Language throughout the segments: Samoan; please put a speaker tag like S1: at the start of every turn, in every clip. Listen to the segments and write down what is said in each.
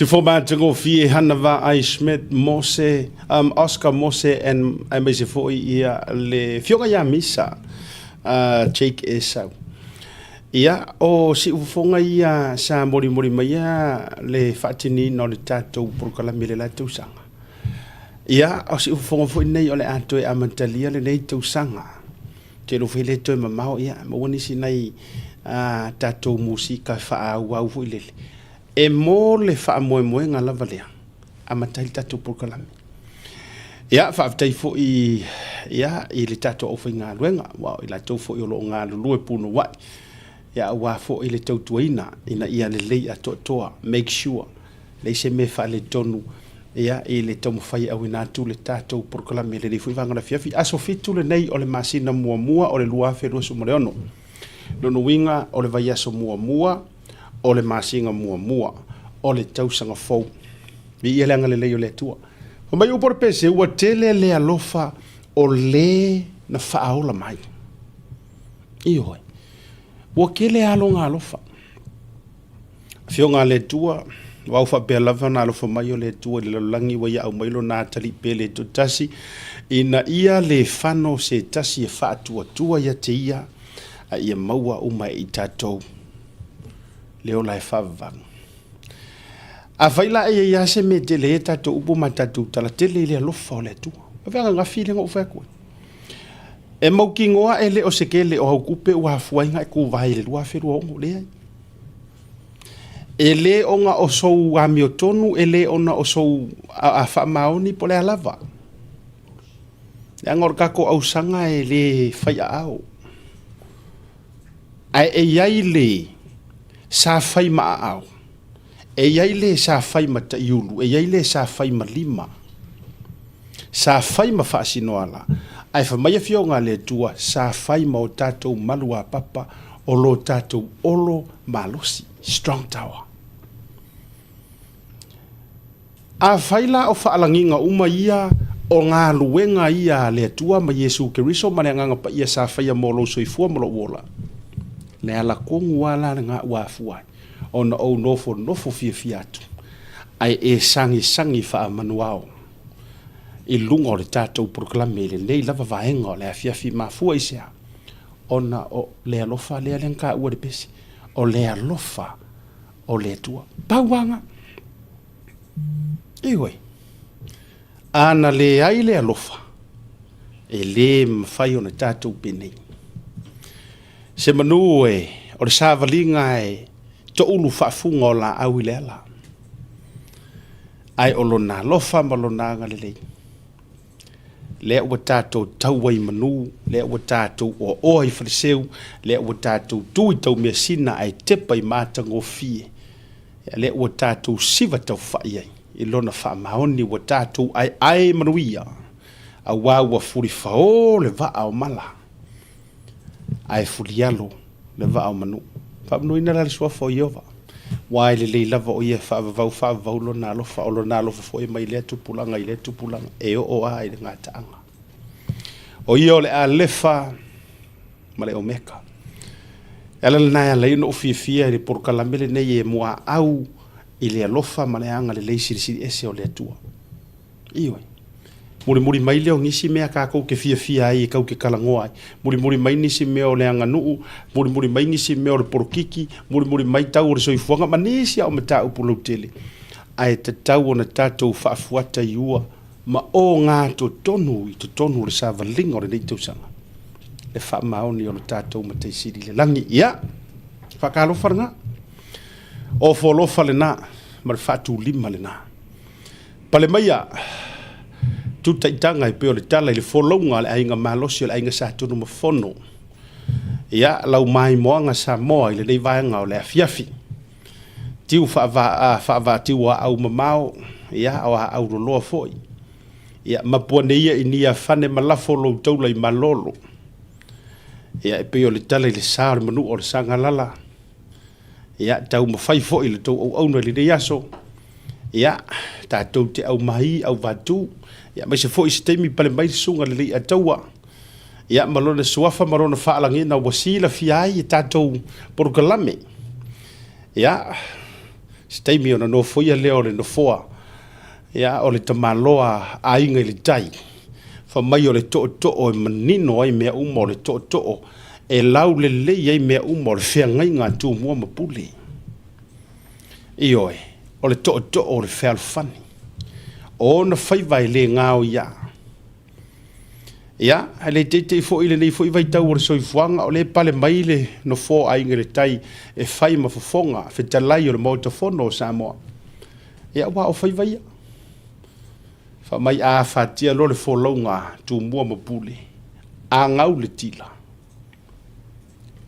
S1: Se fo matagofie Hana Vaai Schmidt Mose, Oscar Mose and aemaise foi ia le Afioga ia Misa Jake Esau. Ia, o siufofoga ia sa molimoli maia le faatinoina o le tatou polokalame i le la tausaga. Ia, o siufofoga foi nei o le a toe amatalia lenei tausaga. Ou te iloa foi e le toe mamao, ia, maua nisi nai tatou musika e faaauau foi lele. E mo le faamoemoega lava lea, amata ai le tatou polokalame. Ia, faafetai foi ia, i le tatou aufaigaluega, aua o i latou foi o lo o galulue punouai, ia, aua foi le tautuaina ina ia lelei atoatoa, make sure, leai se mea e faaletonu ia, i le taumafai e auina atu le tatou polokalame i lenei foi vaega o le afiafi. Aso 7 lenei o le masina muamua o le 2026. Lona uiga o le vaiaso muamua o le masina muamua o le tausaga fou. Viia le agalelei o le Atua. Fai mai upu o le pese, ua tele le alofa o le na faaola mai. Ioe. Ua tele lava lona alofa. Afioga a le Atua, aua ua faapea lava ona alofa mai o le Atua i le lalolagi ua ia aumai lona atalii pele toatasi, ina ia le fano se tasi e faatuatua ia te ia, a ia maua uma e i tatou le ola e faavavau. Afai la e i ai lava se mea e tele ai a tatou upu ma a tatou tala, tele i le alofa o le Atua. O fea ananafi lea na ou fai atu ai. E mautinoa e le o se tele o au tupe ua afua ai ona e tuvae i le 2026, leai. E le ona o sou amiotonu, e le ona o sou faamaoni po o le a lava. Leaga o le tatou ausaga e le fai aao. Ae e i ai le sa fai ma aao, e i ai le sa fai ma taiulu, e i ai le sa fai ma lima, sa fai ma faasinoala, ae fai mai Afioga a le Atua, sa fai ma o tatou maluapapa o lo tatou olo malosi, strong tower. Afai la o faalagiga uma ia o galuega ia a le Atua ma Iesu Keriso ma le Agaga Paia sa faia mo lou soifua ma lou ola, le ala tonu lava la lena ua afua ai ona ou nofonofo fiafia atu, ae e sagisagi faamanuao i luga o le tatou polokalame i lenei lava vaega o le afiafi. Mafua i se a? Ona o le alofa lea lea na taua i le pese, o le alofa o le Atua. Pau lava lena. Ioe. A na leai le alofa, e le mafai ona tatou penei. Se manu e, o le savaliga e toulu faafuga o laau i le ala, ae o lona alofa ma lona agalelei, lea ua tatou tau ai i manu, lea ua tatou oaoa i faleseu, lea ua tatou tu i taumeasina ae tepa i matagofie, lea ua tatou siva taufai ai i lona faamaoni, ua tatou aeae manuia, aua ua fulifao le vaa o mala, ae fulialo le vaa o manu. Faamanuina la le suafa o Ieova, aua e lelei lava o ia e faavavau faavavau lona alofa, o lona alofa foi e mai lea tupulaga i lea tupulaga, e oo lava i le gataaga. O ia o le Alefa ma le Omeka. E ala lena e ala ai ona ou fiafia i le polokalame lenei e muaau i le alofa ma le agalelei silisili ese o le Atua. Ioe. Mulimuli mai lea o nisi mea tatou te fiafia ai e tau te talanoa ai. Mulimuli mai nisi mea o le aganuu, mulimuli mai nisi mea o le polokiki, mulimuli mai tau o le soifuaga ma nisi ao mataupu lautele. Ae tatau ona tatou faafuata i ua ma ogatotonu i totonu o le savaliga o lenei tausaga le faamaoni o le tatou Matai Sili i le lagi. Ia, faatalofa lena. Ofo alofa lena ma le faatulima lena. Pale maia tutaitaga e pei o le tala i le folauga a le aiga malosi o le aiga Sa Tunumafono. Ia, lau maimoaga Samoa i lenei vaega o le afiafi. Tiu faavaatiu o aau mamao, ia, o aau loloa foi. Ia, mapu ane ia i Niafane ma lafo lou taula i Malolo. Ia, e pei o le tala i le sa o le manua o le Sagalala. Ia, taumafai foi le tou auauna i lenei aso. Ia, tatou te aumai, auvatu. Ia, aemaise foi i se taimi pale mai le susuga i le Leiataua. Ia, ma lona suafa ma lona faalagina ua silafia ai e tatou polokalame. Ia, Se taimi ona nofoia lea o le nofoa, ia, o le tamaloa a Aiga i le Tai, fai mai o le tootoo e manino ai mea uma, o le tootoo e laulelei ai mea uma, o le feagaiga a Tumua ma Pule. Ioe, o le tootoo o le fealofani, o ona faiva e le gaoia. Ia, e le teitei foi i lenei foi vaitau o le soifuaga, o lea e pale mai le nofoa o Aiga i le Tai e fai ma fofoga fetalai o le Maota Fono o Samoa. Ia, aua o faiva ia. Fai mai a afatia loa le folauga a Tumua ma Pule, a gau le tila,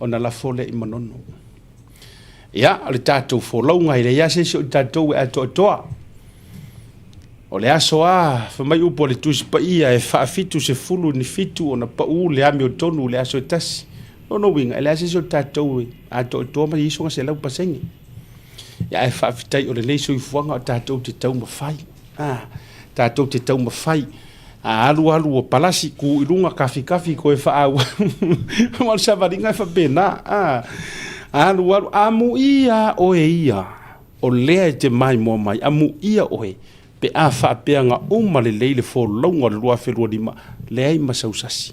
S1: ona lafo lea i Manono. Ia, o le tatou folauga e leai lava se isi o i tatou e atoatoa. O le aso a, fai mai upu a le Tusi Paia, e faafitu sefulu ni fitu ona pau le amiotonu i le aso e tasi. O lona uiga, e leai se isi o tatou e atoatoa ma i ai sona 100%. Ia, ae faafetai o lenei soifuaga o tatou te taumafai. Ah, tatou te taumafai. A alu alu ua palasi, tu i luga, kafikafi, toe faaauau. Aua o le savaliga e faapena. A alu alu, amuia oe ia, o lea e te maimoa mai, amuia oe, pe a faapea na uma lelei le folauga o le 2025, leai ma sau sasi.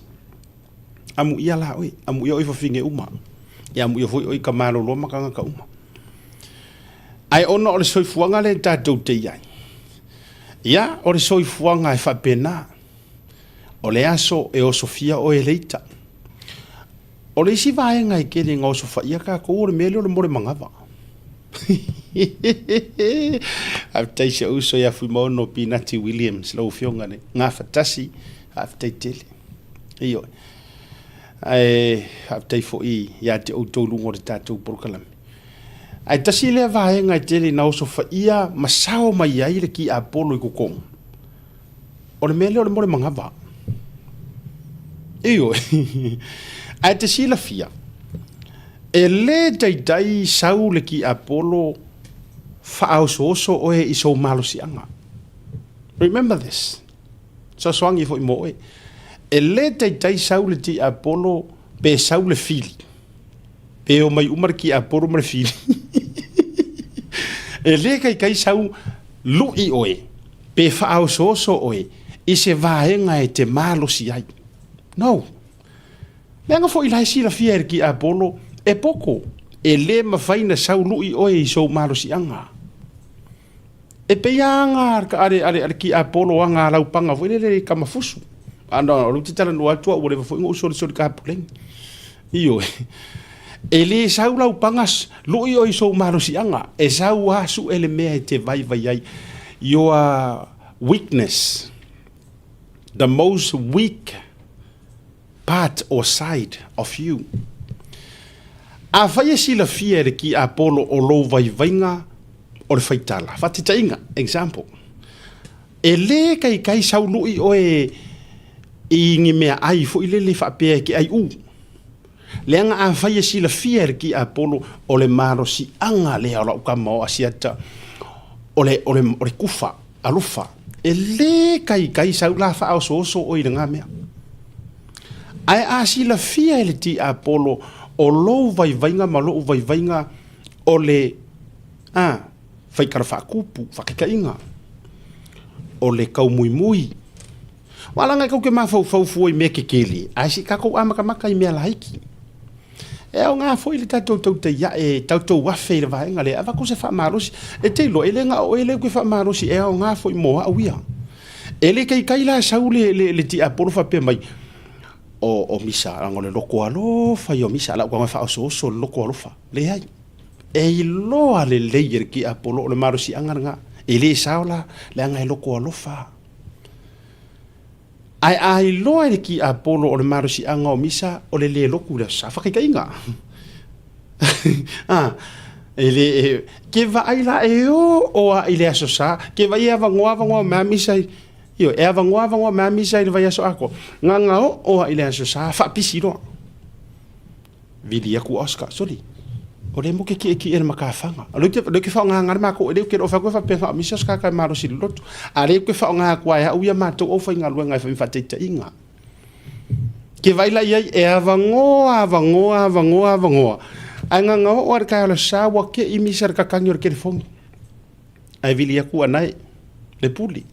S1: Amuia la oe, amuia oe fafine uma, ia amuia foi oe i maloloa ma tagata uma. Ae ona o le soifuaga lea tatou te i ai, ia, o le soifuaga e faapena, o le aso e osofia oe e le ita. O le isi vaega e tele ina osofaia tatou o le mea lea o le mole manava. Faafetai i si ou uso ia Fuimaono Pinati Williams, lau Afioga i le Gafatasi, faafetai tele. Ioe. Ae faafetai foi ia te outou i luga o le tatou polokalame. Ae tasi lea vaega e tele ina osofaia ma sao mai ai le tiapolo i totonu, o le mea lea o le mole manava. Ioe. Ae te silafia, e le taitai sau le tiapolo faaosooso oe i sou malosiaga. Remember this. Fesoasoani foi mo oe. E le taitai sau le tiapolo pe sau le fili. Pe omai uma le tiapolo ma le fili. E le taitai sau lui oe pe faaosooso oe i se vaega e te malosi ai. No. Leaga foi la e silafia e le tiapolo e poto. E le mafai na sau lui oe i sou malosiaga. E pei lava aga a le, a le, a le tiapolo aga a laupaga foi lele i kamafusu. A no, o lea ou te talanoa atu au ua leva foi ona ou solisoli kapuleni. Ioe. E le sau laupaga lui oe i sou malosiaga, e sau lava sue le mea e te vaivai ai. Your weakness, the most weak part or side of you. Afai e silafia e le tiapolo o lou vaivaiga o le faitala, faataitaiga, example, e le kaikai sau lui oe i ni meaai foi lele faapea e te aiu. Leaga afai e silafia e le tiapolo o le malosiaga lea o lau tama o Asiata o le, o le, o le kufa, alofa, e le kaikai sau la faaosooso oe i lena mea. Ae a silafia e le tiapolo o lou vaivaiga ma lou vaivaiga o le a, faitala faakupu, faataitaiga, o le kaumuimui. Aua leaga e tou te mafaufau fua i mea tetele, ae se i tatou amatamata i mea laiti. E aoga foi le tatou tautai ae, tatou afe i le vaega lea, avatu se faamalosi. E te iloa, e le na o oe lea ou te faamalosi, e aoga foi mo au ia. E le taitai la sau le, le, le tiapolo faapea mai, o, o Misa, leaga o le loto alofa ia o Misa, o le a ou tago e faaosooso le loto alofa. Leai. E iloa lelei e le tiapolo o le malosiaga lena. E le sao la, leaga e loto alofa. Ae a iloa e le tiapolo o le malosiaga o Misa o le le lotu i le Aso Sa, faataitaiga. A, e le, e, ke vaai la e oo a i le Aso Sa, ke vaai e avanoa avanoa mai a Misa i, ioe, e avanoa avanoa mai a Misa i le vaiaso atoa. Gagao oo a i le Aso Sa, faapisi loa. Vili atu Oscar, soli, o lea mo ke kiʻekiʻe le matafaga. O lea ou te faaaogaina le matou, e le ou te le o fai atu e faapea na o misi Oscar ka malosi i le lotu. A lea ou te faaaoga atu lava e au ia matou aufaigaluega e fai ma faataitaiga. Ke vaai la i ai, e avanoa, avanoa, avanoa, avanoa, ae gagaoo lava i le taeao o le Aso Sa ua te i misa i le tatagi o le telefoni. Ae vili aku anae le puli.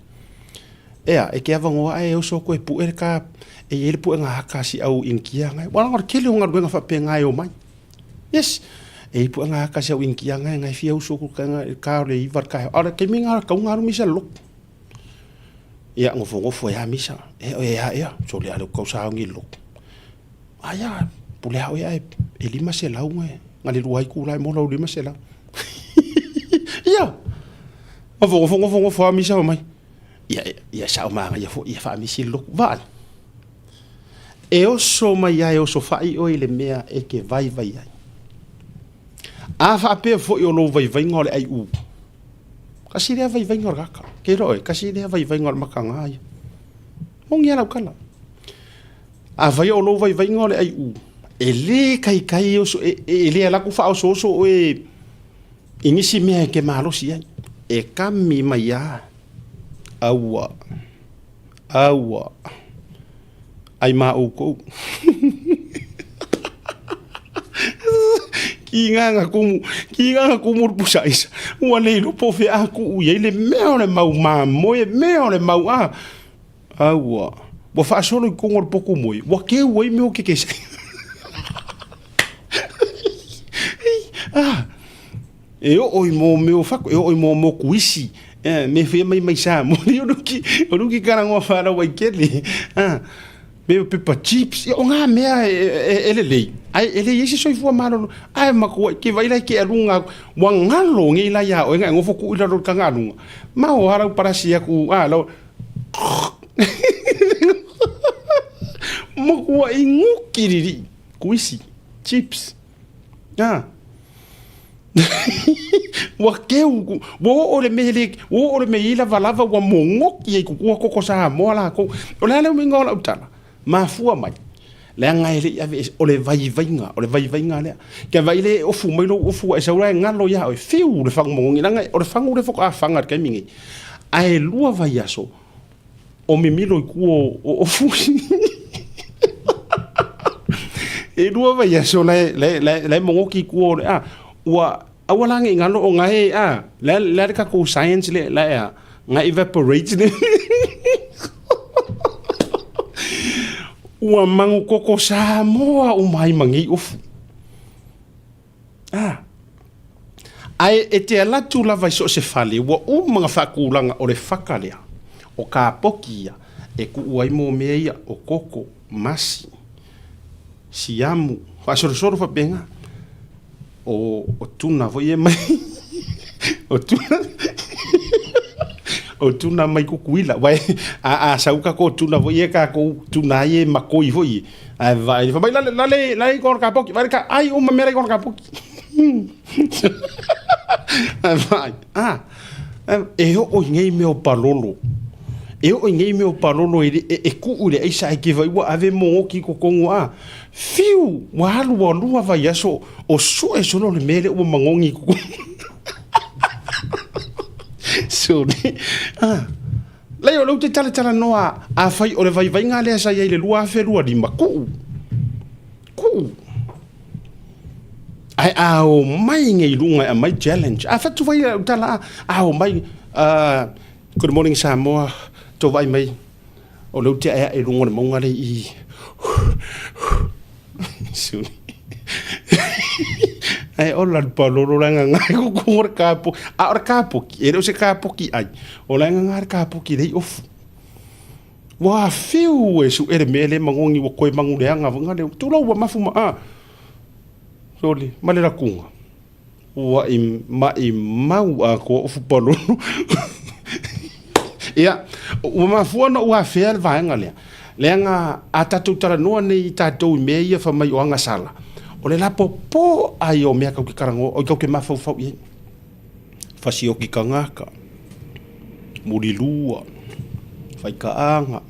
S1: Ea, e ke avangoa ae e oso aku e puʻe le ka, e i ai le puʻega haka a si au Inikia ngai. Ua laga o le tele o galuega faapena e omai. Yes, e i ai puʻega haka a si au Inikia ngai, ngai fia usu aku ka le ka o le iva le taeao. A o le taimi lena o le tauga alu misa i le lotu. Ia, nofonofo ai lava misa, ea oe e a ea, sole a le tau sauni i le lotu. Aia, pule a oe ae e 500 ngai, na le lua ai itula e mola au 500. Ia, nofo nofo nofo nofo lava misa fai mai, ia, ia sao manaia foi, ia faamisi le lotu. Vaai, e oso mai lava e oso fai oe i le mea e te vaivai ai. A faapea foi o lou vaivaiga o le aiu, kasi lea vaivaiga o le tagata. Ke iloa oe, kasi lea vaivaiga o le mataga ia. Moni lava lau tala. Afai o lou vaivaiga o le aiu, e le taitai e oso, e, e le alu atu faaosooso oe i nisi mea e te malosi ai. E kami mai lava, aua, aua, ai ma oukou. Ki ngā kumu, ki ngā kumu le pusa aisa. Ua le iloa po o fea a tuu i ai le mea o le mau mamoe, mea o le mau a. Aua, ua faasolo i totonu o le potu moe, ua keu ai mea o kekese. Ah, e oo i mō mea o fatu, e oo i mō mea o kuisi, eh, me whia mai mai Samoa, o luki, o luki karangoa whārau ai kele, ah, me pepa chips, ia, o ngā mea e, e, e lelei, ai, e lei ai se soifua malolo, ai makua, ke vai lai ke alunga, ua ngalo ngei lai a oe, ngai ngofo ku i lalo kanga alunga, ma o harau parasi aku, ah, lau, Makua i nguki riri, kuisi, chips. Ah. Ua keu, ua oo le mea le, ua oo le mea i lava lava ua mogoki ai kukua koko Samoa lākou. O le a le uiga o lau tala? Mafua mai, leaga e le i ave, o le vaivaiga, o le vaivaiga lea. Kia vaai le e ofu mai lou ofu ua e sau la e galo ia oe, fiu le fagu mogogi, leaga o le fagu lea faatoa faga i le taimi nei. Ae lua vaiaso o mimilo i tua o ofu. E lua vaiaso la e mogoki i tua o le, a, ua, aua la ne i galo o gae, a, le a le tatou science lea, la e a, na evaporate le Ua magu koko Samoa uma ai ma nei ofu. Ah. Ae e te ala atu lava i so o se fale, ua uma na faatulaga o le faka lea, o kapoki ia, e tuu ai mo mea ia, o koko, masi, siamu, faasolosolo faapena. O, o tuna foi e mai, o tuna, o tuna mai Kukuila. Wai, a, a sau kako tuna foi e kako tuna ai e makoi foi. Ai vai, fa mai lale, lale, lale i kona kapoki, vai ka, ai uma mea i kona kapoki. Ai vai, ah, e oo i nei mea o palolo. E oo i nei mea o palolo e, e, e kuu i le aisa ai ke vai ua ave mogoki i totonu a. Fiu! Ua alu ua lua vaiaso o sue solo le mea lea ua magogi i totonu. Sole. Ah. Lei o lea ou te talatalanoa afai o le vaivaiga lea sa i ai i le 2025, kuu. Kuu. Ae a omai nei i luga e aumai challenge. A fatu fai lau tala a omai good morning Samoa, tou vaai mai o lea ou te aeae i luga o le mauga lea i Suli. Ae ola le palolo la nganga i kuku o le kapoki. A o le kapoki, e le o se kapoki ai. O la nganga le kapoki lei ofu. Ua fiu e su ele mea le magogi ua koe magu leaga vaga lea. Tulou ua mafu ma a. Soli, ma le lakuga. Ua i maimau atoa ofu palolo. Ia, ua mafua ona ou afea le vaega lea, leaga a tatou talanoa nei tatou i mea ia fai mai o agasala, o le lapopo ai o mea tatou te talanoa, oi tatou te mafaufau i ai. Fasioti tagata, mulilua, faikaaga,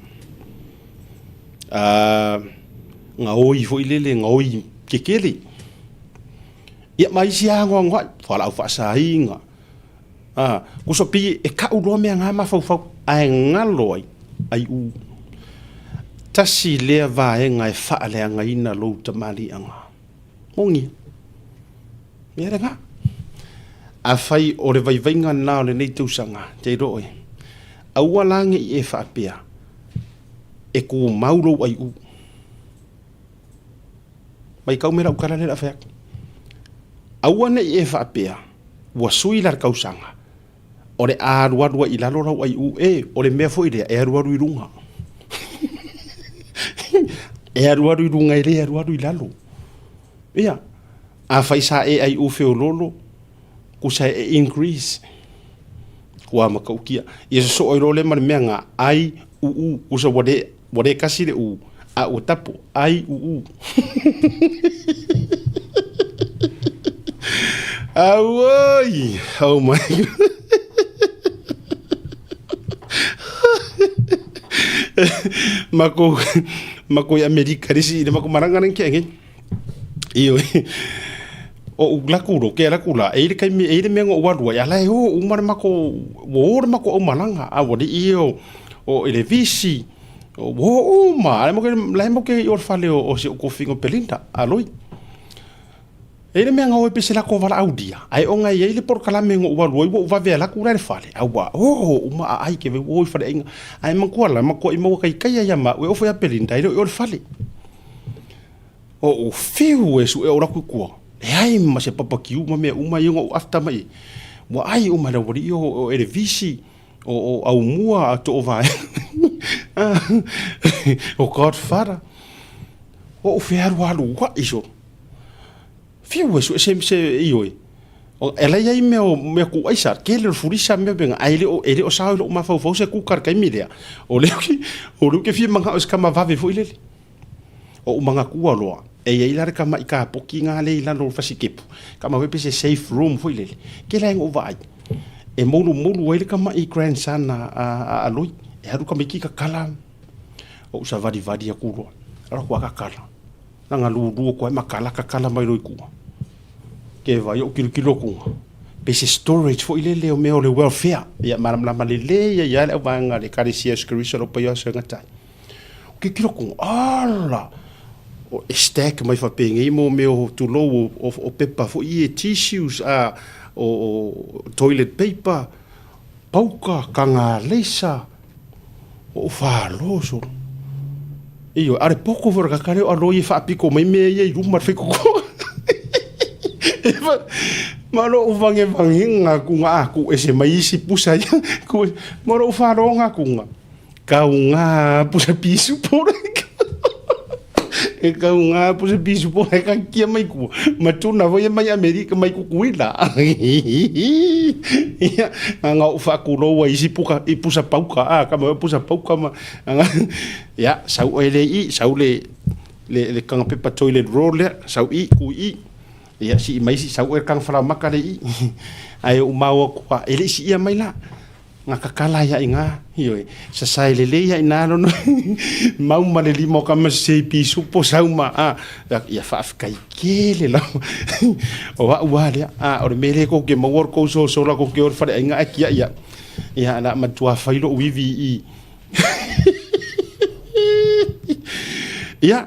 S1: gaoi foi lele, gaoi kekele. Ia ma isi anoanoai, fualaau faasaina, a, kuso pei e kau loa mea na mafaufau, ae galo ai, aiu. Tasi lea vaega e faaleagaina lou tamaliiaga. Moni. Mea lena. Afai o le vaivaiga lena o lenei tausaga, te iloa oe, aua la ne i e faapea e tumau lou aiu. Matau mai lau tala lea o le a fai atu. Aua ne i e faapea ua sui la le tausaga, o le a alualu ai i lalo lau aiu. E, o le mea foi lea, e alualu i luga. E alualu i luga e le alualu i lalo. Ia, afai sa e aiu feoloolo, tusa e increase. Ua matautia. Ia sosoo ai loa lea ma le mea na, ai, u, u, tusa ua le, ua le tasi le u, a ua tapu, ai, u, u. Auoi! Oh my God. Makou, makou i Amerika le isi, le makou malaga lea na tea nei. Ioe. O ou laku lo, ke laku la, e i le taimi, e i le mea na ou alu ai, a la e o uma le makou, ua o le makou aumalaga, a ua alii ia o Elevisi, ua o uma, a la e matou te i o i le fale o si ou tofiga o Belinda, a Loi. E i le mea na o ai pei se latou valaaulia, ae ona e i ai le polokalame na ou alu ai, ua ou vave alu atu la i le fale, a ua o uma aai ke ua o i faleaiga. Ae manatua la, matuai maua taitai lava ia ma au, e oo foi ia Belinda, e le o i o i le fale. O ou fiu e sue ou alu atu i tua, leai ma se papakiu ma mea uma ia na ou after mai ai. Ua ai uma e le aualii o Elevisi, o Aumua, a Toovaea, o Godfather. O ou fealualuai solo. Fiu e sue se, se ioe. E la i ai mea o mea kuu aisa, tele o le fulisa mea vega, ae le o, e le o sao i lou mafaufau se kuka i le taimi lea. O lea o lea ou te fia manao i se tama vave foi lele. O ou manatua loa, e i ai la le tama'i kapoki na lea i lalo o le fasikepu, tama foi pe se safe room foi lele, kela e na ou vaai, e moulumulu ai le tama'i grandson a Aloi, e alu tamaiti tatala, ou savalivali atu loa, alu atu lava tatala, na ona lulu atu lava ma tala tatala mai loa i tua. Ke vaai ou tilotilo atu, pe se storage foi lele o mea o le welfare, ia malamalama lelei ai lava le auvaega a le Ekalesia o Iesu Keriso o lo o paia o Aso e Gata ai. Tilotilo atu, ala! E stack mai faapenei mo mea o tulou o pepa foi ia, tissues, a, o toilet paper, pauka, taga aleisa, ua ou falo solo. Ioe, a o le poto foi o le tagata lea o Aloi e faapito mai mea ia i luma o le faitotoa. Ma lou vagevagega atu na a tuu ese mai isi pusa ia, ma lou faloga atu na. Kauga pusa pisu pora e kauga pusa pisu pora e kakia mai kua ma tuna foi e mai Amerika mai Kukuila ia nga o faakulou ai isi puka i pusa pauka a ka ma pusa pauka ma ia sau ele i sau le le le kanga pepa toilet roll lea sau i ku i ia si mai si sau e kanga falaomaka le i ai o maua kua ele isi ia mai la Nga kakala ia i nga, ioe, sasae lelei ia ina lono, mau ma le lima o ka masei pisupo sau ma, a, ia faafetai tele lava. O au lava lea, a, o le mea lea kou te maua o le kou sosola kou te o i le faleaiga ae tiai au. Ia, o le a matua fai lou ivi i i. Ia,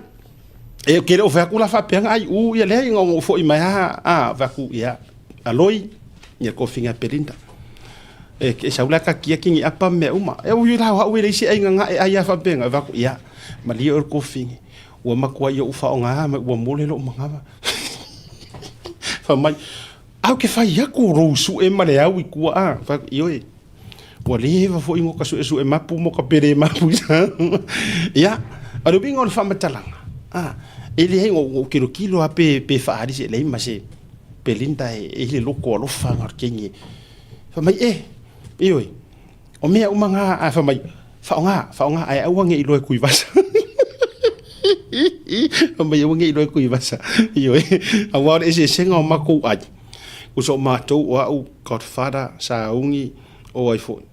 S1: e ou te le o fai atu la faapea na aiu, ia leai, na ona ou foi mai lava, a, fai atu, ia, Aloi, ia tofiga e Belinda. E, e sau la ka kia kingi apa mea uma. E ui la au e leisi ai nganga e ai a faapea va ku ia. Malie o le kofingi. Ua matua ia u whaonga ma ua mole lo mangawa. Fa mai, au ke whai aku rou su e male au i kua a. Fa ioe. Ua leva foi ngo ka suesu'e mapu mo ka pele mapu i Samoa. Ia, o le uiga o le faamatalaga, a, e leai ua ou tilotilo lava pe, pe faaali se lei ma se Belinda e i le loko alofa na o le kegi. Fai mai, e, ioe, o mea uma na, ae fai mai, faaaoga, faaaoga, ae aua ne i iloa e Tuivasa. Fai mai, aua ne i iloa e Tuivasa. Ioe, aua o le eseesega o matou ai, Uso o matou o au, Godfather, Sauni, o ai foi.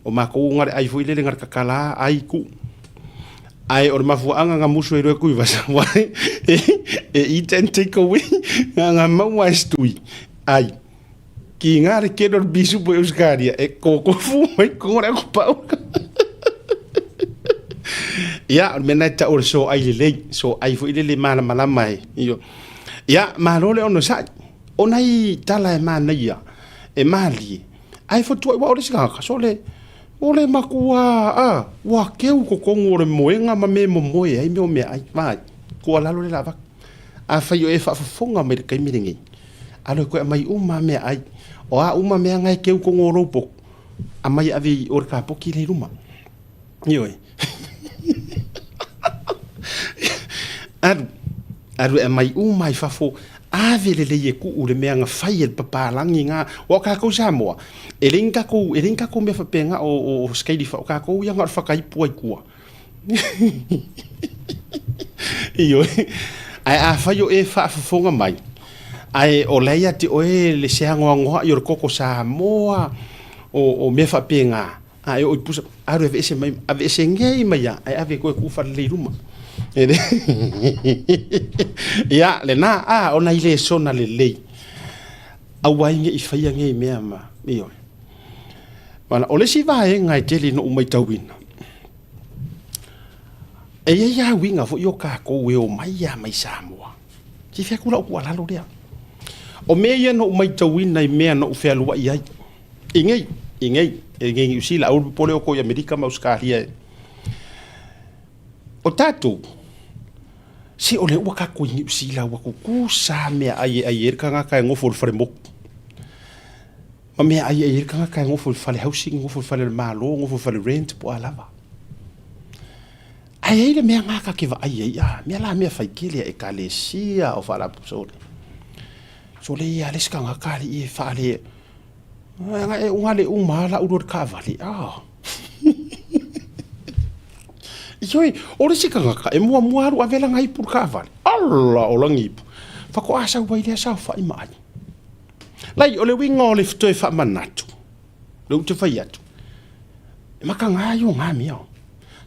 S1: O makou nga le ai foi lele nga le kakala ai ku. Ae o le mafuaaga nga musu ai loa Tuivasa, wa e, e eat and take away, nga nga maua e stui. Ai, ki nga le kelo le bisu po e uskaria, e kokofu mai kongo le aku pau. Ia, o le mea na e tau o le so ai lelei, so ai foi lele malamalama e. Ia, malo le onosai. O nai tala e manaia E malie, ae fotuai aua o le isi tagata, sole, o le matua, a, ua keu i totonu o le moega ma mea e momoe ai mea o meaai. Vaai, tuualalo lea o le a avatu. Afai o e faafofoga mai i le taimi lenei, alu e toe aumai uma lava meaai, o a uma mea na e keu i totonu o lou potu, aumai e ave i o i le kapoti lea i luma. Ioe. Alu, alu e aumai uma i fafo, ave lelei e tuu le mea na fai e le papalagi na. Aua o tatou i Samoa, e leai ni tatou, e leai ni tatou mea faapena o scaly, o tatou ia na o le fataipu lava i tua. Ioe. Ae afai o e faafofoga mai, ae o la e ia te oe le seanoanoai o le koko Samoa, o mea faapena, a e oo i pusa, alu e aveese mai, aveese nei mai lava, ae ave e toe tuu faalelei i luma. Ia, lena, a, o nai lesona lelei, aua ai ne i faia nei mea ma, ioe. O le isi vaega e tele ina ou matauina, e i ai lava uiga foi o tatou e omai lava mai Samoa. Se i fai atu lau tuualalo lea. O mea ia na ou matauina i mea na ou fealuai ai, i nei, i nei, i nei i Niu Sila, aua le popole outou i Amerika ma Ausetalia. O tatou, se o lea ua tatou i Niu Sila ua tutusa lava meaai e ai ai le tagata e nofo i le falemotu. Ma meaai e ai le tagata e nofo i le fale housing, nofo i le fale o le Malo, nofo i le fale rent po o a lava. Ae i ai le mea lena ta te vaai ai, a mea la mea faitele a ekalesia o faalapotopotoga. Sole ia le isi tagata alii e faale e uga le uma lava lau loa le taavale. Ah. Ioe, o le isi tagata e muamua alu ave lana ipu i le taavale. Ala o lana ipu. Faatoa sau ai lea saofai ma ai. Lai, o le uiga o le toe faamanatu, lea ou te fai atu, e mataga ai o ngā mea.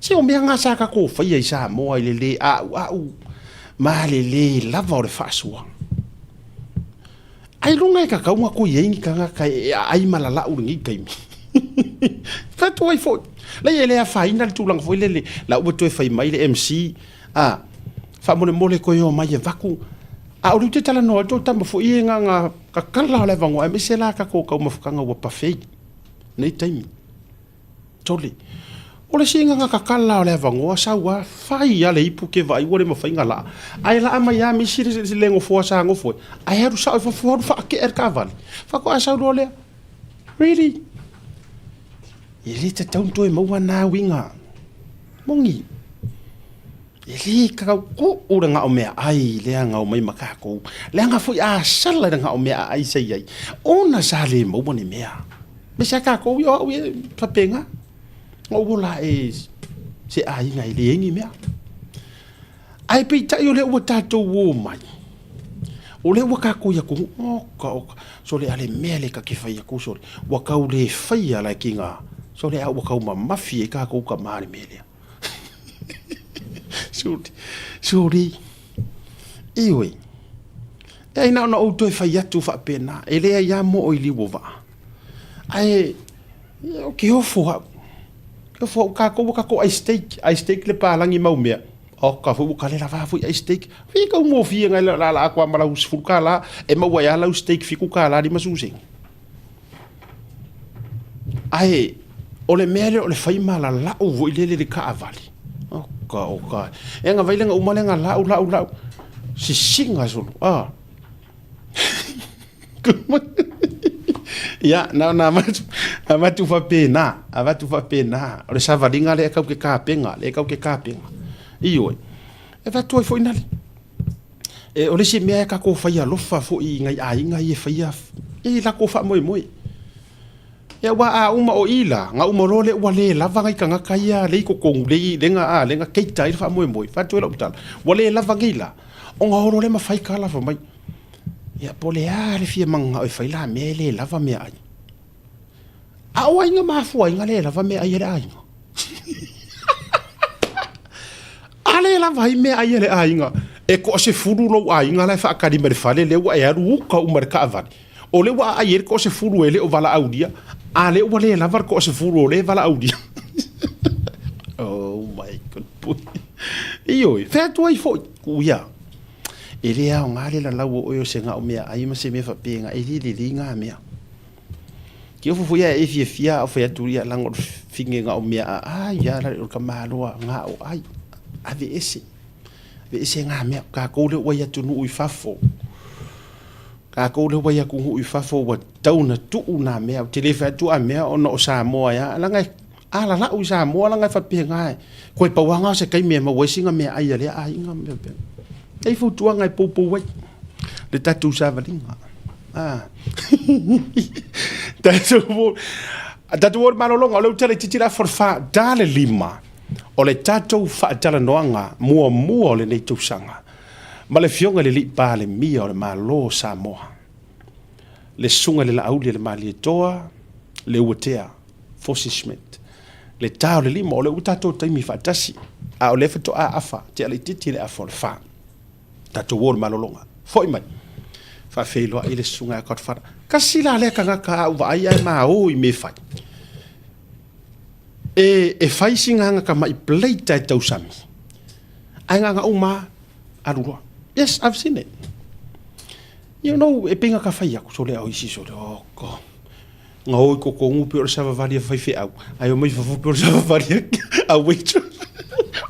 S1: Se o mea ngā sa tatou faia i Samoa i le lē a'ua'u ma le lē lava o le faasoa. Ailoga e tatau ona toe i ai ni tagata e aai ma lala'u i lenei taimi. Fai atu ai foi. Leai e le afaina le tulaga foi lele, la ua toe fai mai le MC, a, faamolemole toe omai e avatu. A o lea ou te talanoa atu o tama foi ia na ona tatala o le avanoa aemaise la tatou taumafataga ua buffet nei taimi. Sole. O le isi na tatala o le avanoa sau a fai a le ipu ke vaai ua le mafai ona laa. Ae laa mai a misi le nofoa sa nofo ai, ae alu sao i fafo alu faatea le taavale. Faatoa sau loa lea. Really? E le tatau ona toe maua na uiga. Moni. E le tatau tuu le gao meaai lea na omai ma tatou. Leaga foi a sala i le gao meaai sa i ai, ona sa le maua ni mea. Aemaise lava tatou ia, o au ia e faapena. Na ou ola ae i se aiga e leai ni mea. Ae peitai o lea ua tatou omai, o lea ua tatou i atunuu, oka oka, sole a le mea lea ta te fai atu sole, ua tau le faia like ina, sole a ua tau mamafi ai tatou tama i le mea lea. Sole, sole, ioe, e na ona ou toe fai atu faapena, e leai lava moo i liu o vaa, ae ou te ofo au, ofo au tatou ua tatou ai steak, ai steak le palagi mau mea, oka foi ua kale lava foi ai steak, e taugofie nai le laalaa atu lava ma lau $10 e maua ai lava lau steak $7.50 sene. Ae o le mea lea o le fai ma lalau foi lele i le taavale, oka oka, e na vai lea na uma lea na lau lau lau, sisiga solo, a. Ia, na ona avatu, avatu faapena, avatu faapena, o le savaliga lea e tau ke tapena, lea e tau ke tapena. Ioe, e avatu ai foi nale. E, o le isi mea e tatou fai alofa foi i nai aiga ia e faia i latou faamoemoe. Ia aua a uma o i la, na uma loa lea ua le lava nai tagata ia lea i totonu, lea i, lea na, lea na cater ai le faamoemoe. Fai atu ai lau tala, ua le lava nei la, ona o loa lea ma fai tala fai mai, ia po o le a le fia mananao e fai la mea e le lava meaai. A o ai na mafua ai na le lava meaai a le aiga? A le lava ai meaai a le aiga, e toasefulu lou aiga la e faatali mai le fale lea ua e alu uka uma i le taavale. O lea ua aai ai le toasefulu e le o valaaulia, a lea ua le lava le toasefulu o lea e valaaulia. Oh my God. Ioe, fai atu ai foi, kuia. E le aoga le lalau o oe o se gao meaai ma se mea faapena, e le lelei ngā mea. Ki ofu foi e fiafia a o fai atu ia laga o le figega o mea a ai a la o le tamaloa ga o ai. Ave ese. Ave ese ngā mea. Kākou lea ua i atunuu i fafo. Kākou lea ua i atunuu i fafo ua tau na tuu nā mea. Ou te le fai atu a mea ona o Samoa ea. Laga e alalau i Samoa laga e faapena e. Koe pauanga o se taimi e maua ai sina meaai a lea aiga ma mea faapena. E i ai fautuaga e poupou ai le tatou savaliga. Ah. Tatou tatou o le malologa, o lea ua tala itiiti le afa o le fa, ta le lima o le tatou faatalanoaga muamua o lenei tausaga ma le Afioga i le Alii Palemia o le Malo o Samoa, le Susuga i le Laauli a le Malietoa Leuatea Fosi Schmidt. Le ta o le lima, o lea ua tatou taimi faatasi, a o lea faatoa afa tea laitiiti le afa o le fa. Tatou o i le malologa. Foi mai. Faafeiloai le susuga ia Godfather. Kasi la lea tagata a ou vaai ae ma o i mea e fai. E, e fai sina aga tamai plate e tausami. Ae na ona uma lava, alu loa. Yes, I've seen it. You know, e pei na ta fai atu, sole au isi sole, oh God. Nga o i totonu pei o le savavali a faifeau, ae omai i fafo pei o le savavali a waitress.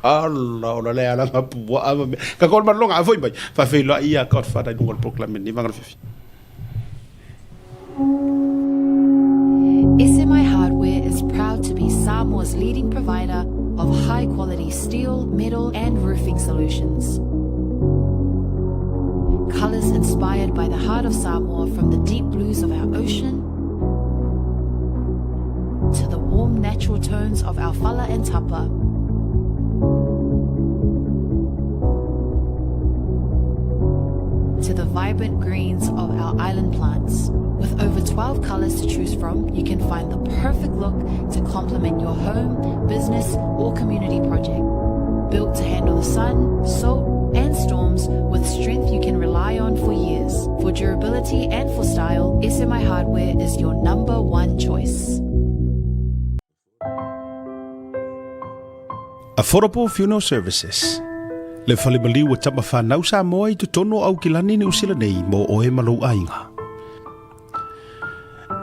S1: Ala, ona le ala nga puaa ma mea. Ka kol malologa, a foi mai, faafeiloai ia Godfather i luga o le polokalame lenei vaega o le afiafi.
S2: SMI Hardware is proud to be Samoa's leading provider of high quality steel, metal and roofing solutions. Colours inspired by the heart of Samoa from the deep blues of our ocean to the warm natural tones of our fala and tapa. To the vibrant greens of our island plants. With over 12 colors to choose from, you can find the perfect look to complement your home, business, or community project. Built to handle the sun, salt, and storms with strength you can rely on for years. For durability and for style, SMI Hardware is your number one choice.
S1: Affordable Funeral Services Le fale maliu o tama whanau Samoa i totonu o Aukilani Niu Sila nei mō oe ma lou aiga.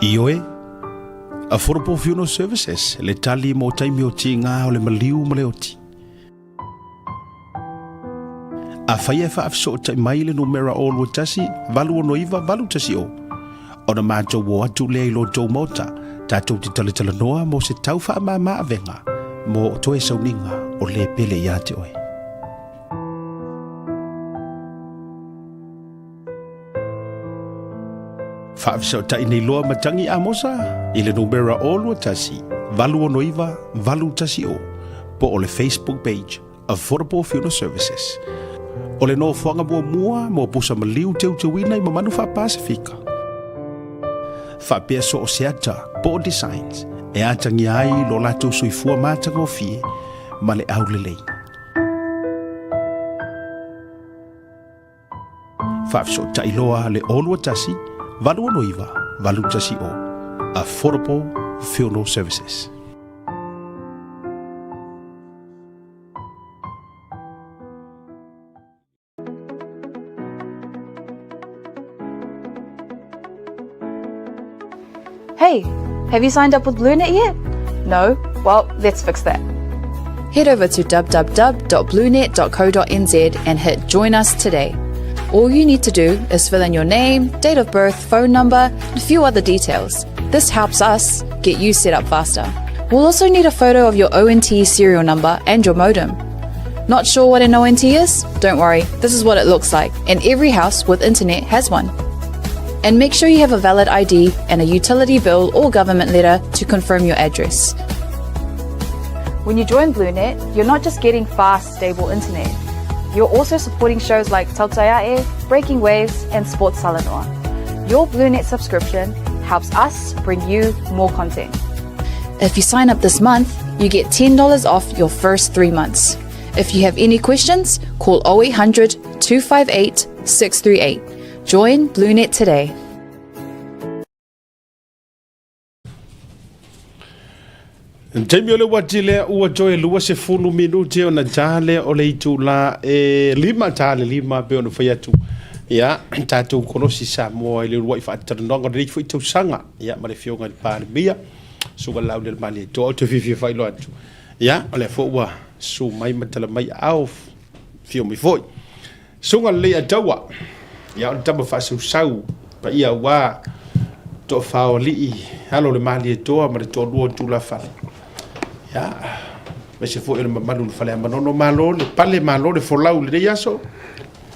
S1: Ioe, Affordable Funeral Services, le tali mō taimi o tīngā o le maliu ma le oti. Afai e faafesootai mai le numera 021 869 810, ona matou o atu lea i lo tou maota, tatou te talatalanoa mo se tau faamama avega mo toe sauniga o le pele ia te oe. Faafesootai nei loa matagi Amosa i le numera 021 869 810 po o le Facebook page Affordable Funeral Services. O le nofoaga muamua mo pusa maliu teuteuina i mamanu faa-Pasifika. Faapea so o se ata po o designs e atagia ai lo latou soifua matagofie ma le aulelei. Faafesootai loa le 021 869 810 Affordable Funeral Services.
S2: Hey, have you signed up with BlueNet yet? No? Well, let's fix that. Head over to www.bluenet.co.nz and hit Join Us Today. All you need to do is fill in your name, date of birth, phone number, and a few other details. This helps us get you set up faster. We'll also need a photo of your ONT serial number and your modem. Not sure what an ONT is? Don't worry, this is what it looks like, and every house with internet has one. And make sure you have a valid ID and a utility bill or government letter to confirm your address. When you join BlueNet, you're not just getting fast, stable internet. You're also supporting shows like Tautaiae, Breaking Waves, and Sports Salanoa. Your BlueNet subscription helps us bring you more content. If you sign up this month, you get $10 off your first three months. If you have any questions, call 0800 258 638. Join BlueNet today.
S1: Taimi o le uati lea ua toe 20 minute ona ta lea o le itulā e lima, ta le lima pei ona fai atu. Ia, tatou kolosi Samoa i le uluai faatalanoaga o lenei foi tausaga, ia, ma le Afioga i le Palemia, Susuga Laaulialemalietoa. Ou te fiafia faailoa atu, ia, o lea foi ua susu mai ma tala mai aao, afio mai foi. Susuga Leiataua, ia, o le tama faasausau, paia aua toafa o alii, alo o le Malietoa ma le toalua o Tulafale. Ia, aemaise foi o le mamalu o le Faleamanono, malo le pale, malo le folau i lenei aso.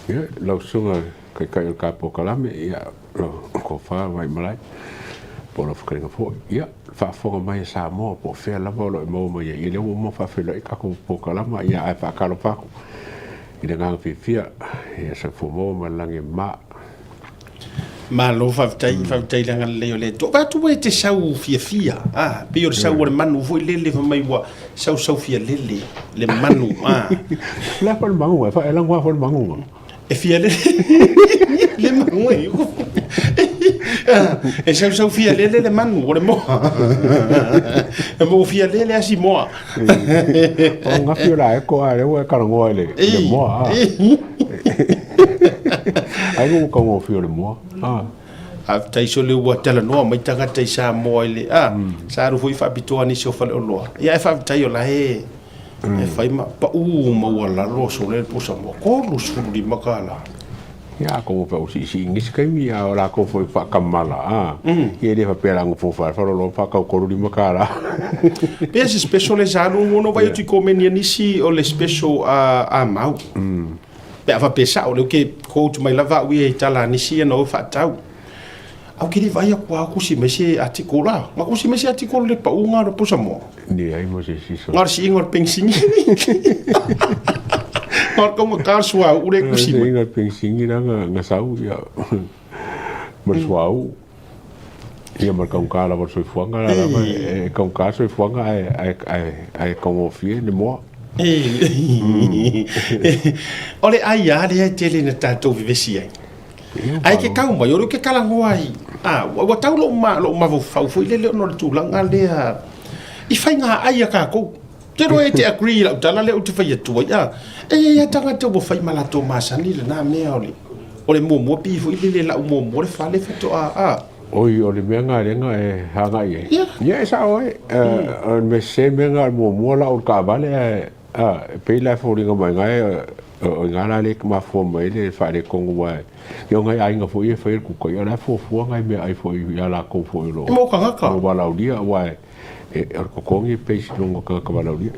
S3: Ia, lau susuga i le Taitai o le ta polokalame, ia, lau tofa Vaimalae, po o lau fetalaiga foi, ia, le faafofoga mai a Samoa po o fea lava o lo o e maua mai ai, ia lea ua uma ona faafeiloai tatou polokalama, ia ae faatalofa atu i le agaga fiafia, ia soifua maua ma le lagi e mama.
S1: Malo faafetai, faafetai i le agalelei o le Atua. Vaai atu e te sau fiafia, a, pei o le sau o le manu foi lele fai mai ua sausau fialele le manu, a.
S3: O le a foi le maguga, e lago lava foi le maguga.
S1: E fialele le manu e. E sausau fialele le manu o le moa. E mo fialele a si moa.
S3: O gafi o la e ko a le ua e kalagoa i le moa. Ai ua taugofie o le moa.
S1: Faafetai sole ua talanoa mai tagata i Samoa i le a sa alu foi faapitoa nisi o faleoloa. Ia ae faafetai o la e e fai ma pau maualalo sole le pusa moa 35 tala.
S3: Ia atonu pe o siisii nisi taimi a o latou foi faatamala a ia e le faapea la nofo faleoloa faatau 35 tala.
S1: Pei se special e sa alu ono vai atu i komeni a nisi o le special a mau. Pe a faapea sao lea ou te quote mai lava au ia i tala a nisi ia na o faatau. Ae ou te le vaai atu lava o tusi mai se article la. Na tusi mai se article i le pauga o le pusa moa.
S3: Leai ma se isi.
S1: Na o le siiga o le penisini. Na o le taugata o le suauu lea e tusi mai.
S3: Na o le penisini la na sau ia ma le suauu. Ia ma le taugata lava o le soifuaga la lava e taugata le soifuaga ae taugofie le moa.
S1: O le ai lava lea e tele ina tatou vevesi ai. Ae ke kau mai, o lea ou te talanoa ai, a, ua tau lou, ma, lou mafaufau foi lele ona o le tulaga lea i faiga ai a tatou. Ou te iloa e te agree i lau tala lea ou te fai atu ai, a, e i ai lava tagata ua fai ma latou masani lena mea o le, o le muamua pei foi lele lau muamua le fale faatoa, a.
S3: Oi, o le mea lena lea na e agai i ai. Ia. Ia, e sao ai. O le mea sese mea lena o le muamua lau o le taavale ae, a, e pei la e foliga mai i ina, o i ina la lea e mafua mai ai le faaletonu aua e o nai aiga foi ia e faia le kuka, ia o la e fuafua nai meaai foi ia latou foi o lo
S1: o tagata.
S3: O valaaulia aua e o le totogi e pei luga o tagata valaaulia.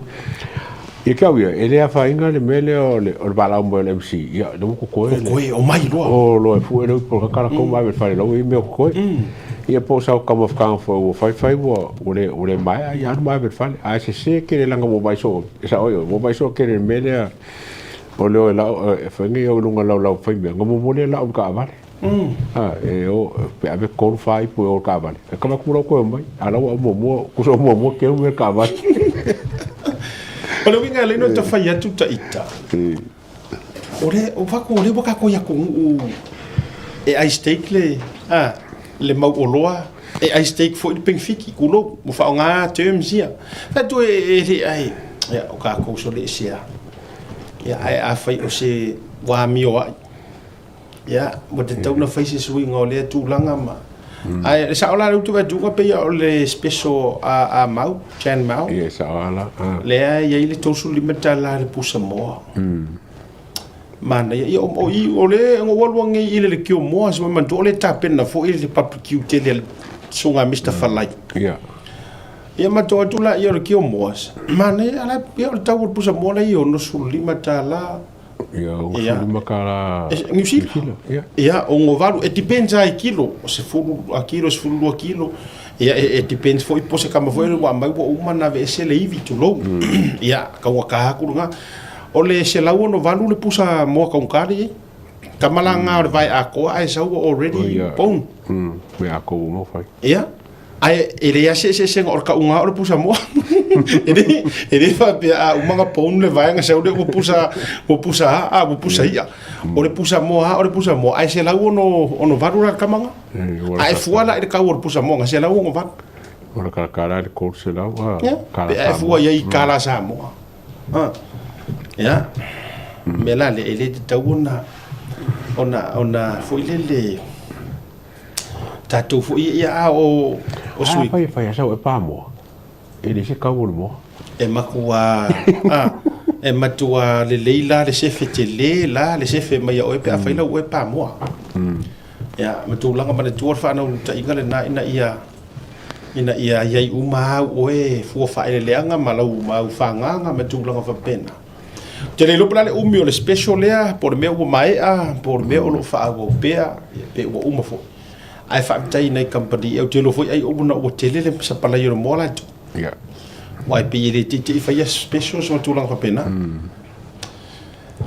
S3: Ia te au ia, e le afaina le mea lea o le o le valaau mai o le MC, ia lea ua totoe
S1: le Totoe, omai loa.
S3: O loa e fue le upu o le tagata latou ma ave i le fale la ua i ai mea o totoe. Ia po o sau taumafataga foi ua faifai ua ua le ua le maea, ia alu ma ave i le fale. Ae sese tele leaga ua vaai soo, e sao ai oe, ua vaai soo tele i le mea lea o le o e lau, e fai nei au i luga o le laulau fai mea, ona muamua lea lau i le taavale. A, e o, pe ave 3, 4 ipu e o i le taavale, e tama atu la ua toe omai, a o la ua au muamua, tusa o muamua keu mea i le taavale.
S1: O le uiga e ala ai ona ta fai atu ta ita, o le, o fatu o lea ua tatou i atunuu e ai steak le, a, le mau oloa, e ai steak foi le penifiki, tulou, ua faaaoga terms ia. Fai atu e le ai, ia, o tatou sole ese lava. Ia, ae afai o se ua amio ai, Ia, ua tatau ona fai se suiga o lea tulaga ma... Ae le sao la lea ou te vaai atu e pei o le special a Mau, Chan Mau.
S3: Ia, e sao lava la.
S1: Lea e i ai le $35 i le pusa moa. Manaia. Ia, o i, o le, na ou alu anei i le leitio moa, se manatua o lea e tapena foi le barbecue tele a le susuga a Mister Falai.
S3: Ia.
S1: Ia matou atu laia o le kio moa, manaia, a la e, ia o le tau o le pusa moa la e i $65.
S3: Ia, o Ia. $15
S1: Niu Sila. Ia. Ia, 68, e depends lava i kilo, o 10 a kilo, 12 kilo. Ia, e depends foi po o se kama foi ua aumai ua uma ona aveese le ivi, tulou. Ia, taugata atu lena. O le 168 le pusa moa taugata lea e i ai. Tama la lena o le vae atoa ae sau ua already bone.
S3: Mea atoa ua uma ona fai.
S1: Ia, Ae e leai lava se eseesega o le tauga lava o le pusa moa. E le, e le faapea a uma ona bone le vaega sau lea ua pusa, ua pusa a, ua pusa i'a. O le pusa moa lava o le pusa moa, ae 168 la le tama lena. A e fua la i le tau o le pusa moa, 168.
S3: O le kalakala i le 300 a,
S1: Ia,
S3: kala
S1: pe a e fua
S3: Samoa.
S1: i ai i kala Samoa. A, ia, mea la lea, e le tatau ona... Ona, ona foi lele, tatou foi ia a o, o sui.
S3: A fai e fai a sau e pamoa. E le se kau o le moa.
S1: E matua, a, e matua lelei la le sefe tele la le sefe mai ia oe pe afai lau oe pamoa. Ia, ma tulaga manatua le faanaunutaiga lena ina ia, ina ia i ai uma au oe fua faaeleeleaga ma lau ma au fagaga ma tulaga faapena. Ou te le iloa po o le a le umi o le special lea, po o le mea ua maea, po o le mea o lo o faaauau pea, ia, pe ua uma foi. Ae faafetai i nai kamupani, ia ou te iloa foi ai ona ua tele le sapalai o le moa la e tuu.
S3: Ia.
S1: Aua e pei e le teitei faia specials ma tulaga faapena.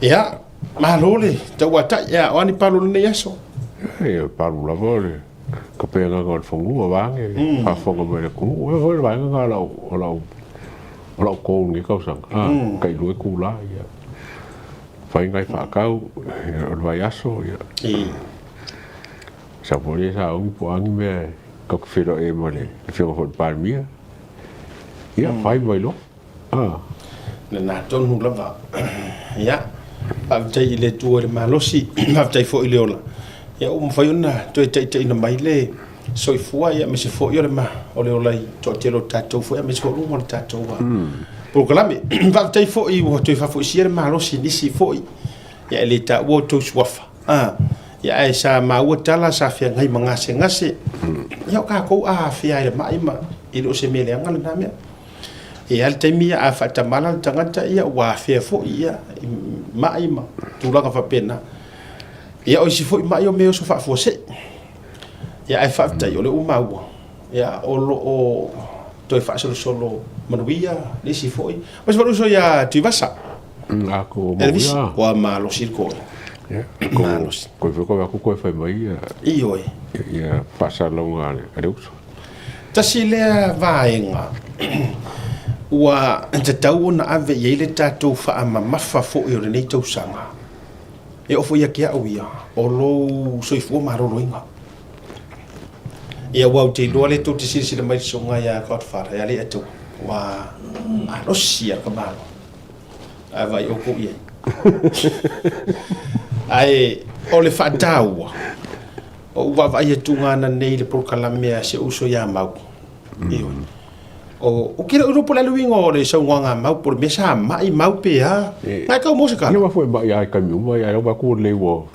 S1: Ia, malo le tauatai. Ia, o a ni palu o lenei aso?
S3: Ia, palu lava o le kapeagaga o le fanua vaeane le faafofoga mai a le atunuu. O foi le vaega lena o lau, o lau, o lau goal i lenei tausaga, tailua itula, ia, fai nai faatau, ia, o le vaiaso, ia. Sau foi lea sa ogi po o a ni mea tatou te feiloai ai ma le Afioga foi i le Palemia, ia, fai mai loa.
S1: Lena tonu lava. Ia, faafetai i le Atua i le malosi, faafetai foi i le ola. Ia, ua mafai ona toe taitaiina mai le soifua, ia, aemaise foi o le, o le ola i toatele o tatou foi, aemaise foi luga o le tatou polokalame. Faafetai foi ua toe faafoisia le malosi i nisi foi, ia, e le taua outou suafa. Ia, ae sa maua tala sa feagai ma gasegase. Ia, o tatou a afea i le mai ma e le o se mea leaga lena mea. E i ai le taimi ia a faatamala le tagata ia ua afea foi ia i mai ma tulaga faapena. Ia o isi foi mai o mea oso faafuasei. Ia ae faafetai o lea ua maua ia o lo o toe faasolosolo manuia nisi foi. Ma se uso ia Tuivasa.
S3: Ako
S1: Elvis, ua malosi le koe.
S3: Malosi. Koe foi koe aku koe fai mai ia.
S1: Ioe.
S3: Ia faasalalauga a le uso.
S1: Tasi lea vaega ua tatau ona ave i ai le tatou faamamafa foi o lenei tausaga, e oo foi ia te au ia, o lou soifua maloloina. Ia aua ou te iloa lea tou te silasila mai i le susuga ia Godfather, ia Alii-Atua, ua malosi lava le tamaloa. Ae vaai outou i ai. Ae o le faataua, O ou vaavaai atu gana nei i le polokalame a si ou uso ia Mau. Ioe. O, ou te le o iloa po o le a le uiga o le saunoaga a Mau, po o le mea sa mai Mau pe a. Ngai kau mo se kala.
S3: Ia ua foi mai ai taimi uma, ia ua ku le ua.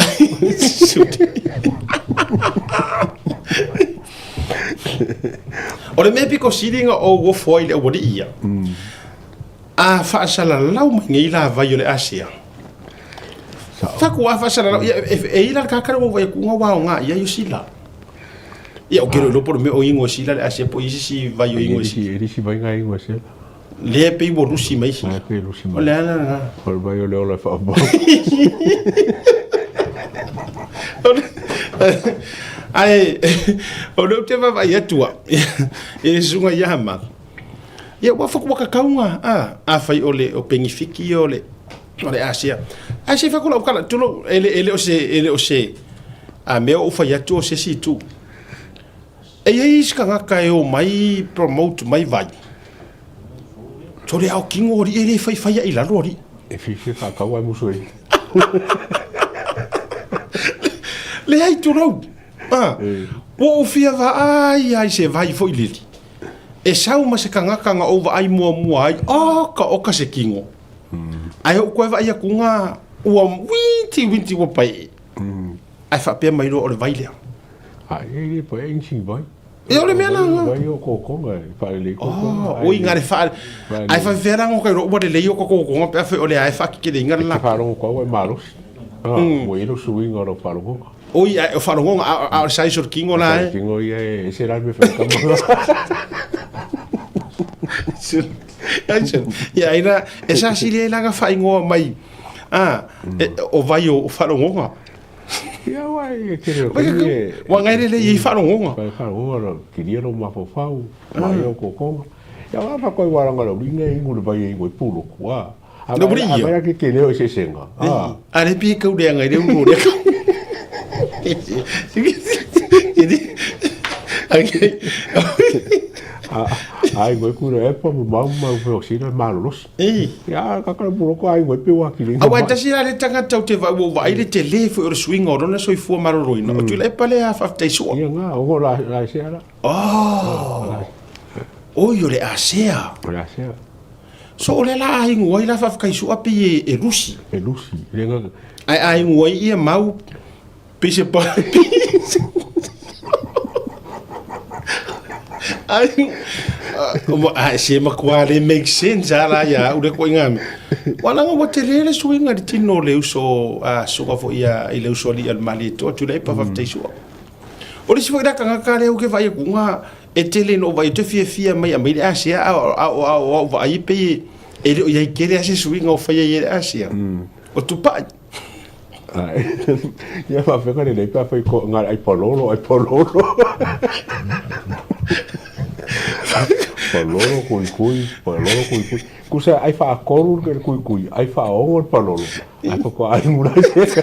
S1: O le mea piko sili na ou ofo ai i le aualii ia, a faasalalau mai nei la vai o le Asia. Faku a faasalalau, ia, e i la le kakara ua vai atu nga wao nga ia i sila. Ia, o kero iloa po o le mea o ingo sila le Asia po i isi si vai o ingo sila.
S3: E risi vai nga ingo sila.
S1: Le pei ua lusi mai sila.
S3: Le pei lusi mai.
S1: O le ala na.
S3: O le vai o le ola e whaapau.
S1: Ae, o le te vaavaai atu a, i le susuga ia Hamar. Ia, ua faku wakakauga, a, afai o le o penifiki o le o le Asia. Ae se i faku lau tala, tulou, e le, e le o se, e le o se, a mea o ou fai atu o se isi itu. E i ai isi tagata e omai promote mai vai. Sole ao kino alii e le faifai ai i lalo alii.
S3: E fiafia faatau ae musu ai.
S1: Leai tulou. Ah, ua ou fia vaai lava i se vai foi lele. E sau ma se tagata na ou vaai muamua ai, oka oka se kino. Ae ou toe vaai atu ga ua witi witi ua paee. Ae faapea mai loa o le vai lea.
S3: A e le paee ni sini vai.
S1: E o le mea la.
S3: Vai o kokonga e faalelei kokonga.
S1: Oh, oi nga le faa. Ae faafefea la ngo kai ua lelei o kokonga pe afai o le ae faakekeleina le
S3: la. E faalogo koau e malosi. Ua i ai lou suiga o lau faalogoga.
S1: Oi, ae o faalogoga, a o le size o le kino la e.
S3: Kino ia e ese la le mea fai tama.
S1: Ia, ai la, e sa sili ai la na faaigoa mai, a, o vai o faalogoga.
S3: Ia, ua e tele o taimi e...
S1: Ua ngai lelei i faalogoga.
S3: Vai faalogoga, lo kilia lou mafaufau, mai o kokonga. Ia, ua fa koe ua langa lau ringa e ingu le vai e ingu e puloku, a.
S1: No buri ia.
S3: A vai ke ke leo se senga.
S1: A. A le pi kau le ngai le ulu le.
S3: Aiga ai Tuilaepa ma mau ma mau foi o Sila e malolosi. Ia, kaka le puloko aiga ai pe ua atili
S1: Aua e tasi la lea tagata ou te vaai ua ou vaai le tele foi o le suiga o lona soifua maloloina, o Tuilaepa lea faafetai sua.
S3: Ia na, o la la sea la.
S1: Oh. Oi o le asea.
S3: O le asea.
S1: So o lea la aigu ai la faafetai sua pei e lusi.
S3: E lusi. Le nga.
S1: Ai aigu ai ia mau pei se pa. Ai ai se makuā le make sense a la ia au le koiga mea. Ua laga ua tele le suiga i le tino o le uso a suka foi ia i le uso alii a le Malietoa Tuilaepa faafetai sua. O le isi foi la tagata lea ou te vaai atu ga e tele ina ou vaai atu e fiafia mai e aumai le Asia a o au vaai e pei e le o i ai tele lava se suiga o fai ai e le Asia. O Tupai.
S3: Ia faafega lelei pe afai ko nga ai palolo ai palolo. Palolo kui kui, palolo kui kui. Kusa ai faatolu le kui kui, ai faaono le palolo. Ai faatoa ai mula se.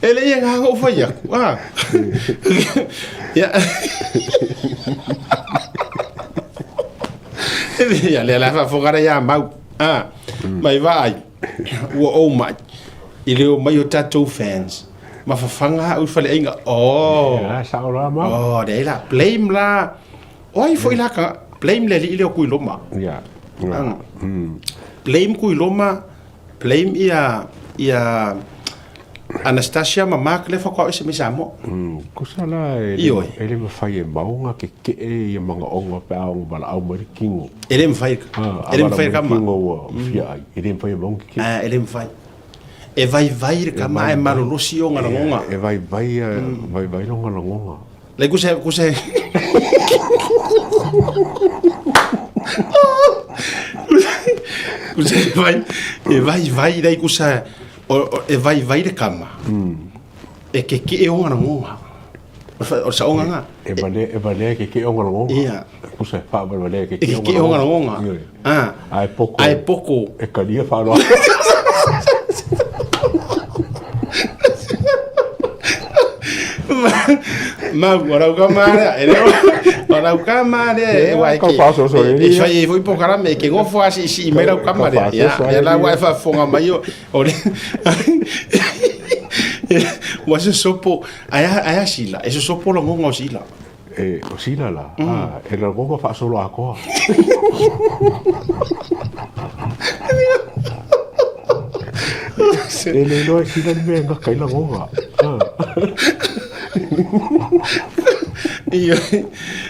S1: E le ia ngā ngō whai aku. Ah. Ia. Ia lea la faafofoga ia mau. Ah. Mai vaai. Ua ou mai. I le omai o tatou fans. Ma fafaga au i faleaiga. Oh.
S3: Ia, sao la mau.
S1: Oh, leai la. Blame la. O ai foi la ka blame le alii lea o Kuiloma.
S3: Ia.
S1: Blame Kuiloma, blame ia ia Anastasia ma Mark lea faatoa ese mai Samoa.
S3: Kusa la e le, e le mafai e mau nga keke'e ia magaoga pe a ono valaau mai le tino.
S1: E le mafai.
S3: E le mafai kama. Tino ua fia ai. E le mafai e mau keke'e.
S1: E le mafai. E vaivai le kama ae malolosi ona lagoga.
S3: E vaivai, vaivai lona lagoga.
S1: Lai kusa kusa kusa e vai e vaivai lai kusa e vaivai le kama. E keke'e ona lagoga. O le saoga lena.
S3: E valea e valea e keke'e ona lagoga.
S1: Ia.
S3: Kusa e faavalevalea e
S1: keke'e ona lagoga. Ioe.
S3: Ae poko.
S1: Ae poko.
S3: E kalia faaaloalo.
S1: Mau, o lau kama lea, e leo, o lau kama lea, e wai ke, e fai e foi polokalame, e ke gofo a siisii mai lau kama lea, ia, lea la ua e faafofoga mai o, o le, ua sosopo, ae a, ae a Sila, e sosopo lagoga o Sila.
S3: E, o Sila la, a, e lagoga faasoloatoa. E le iloa e Sila le mea e gata ai lagoga.
S1: Ia,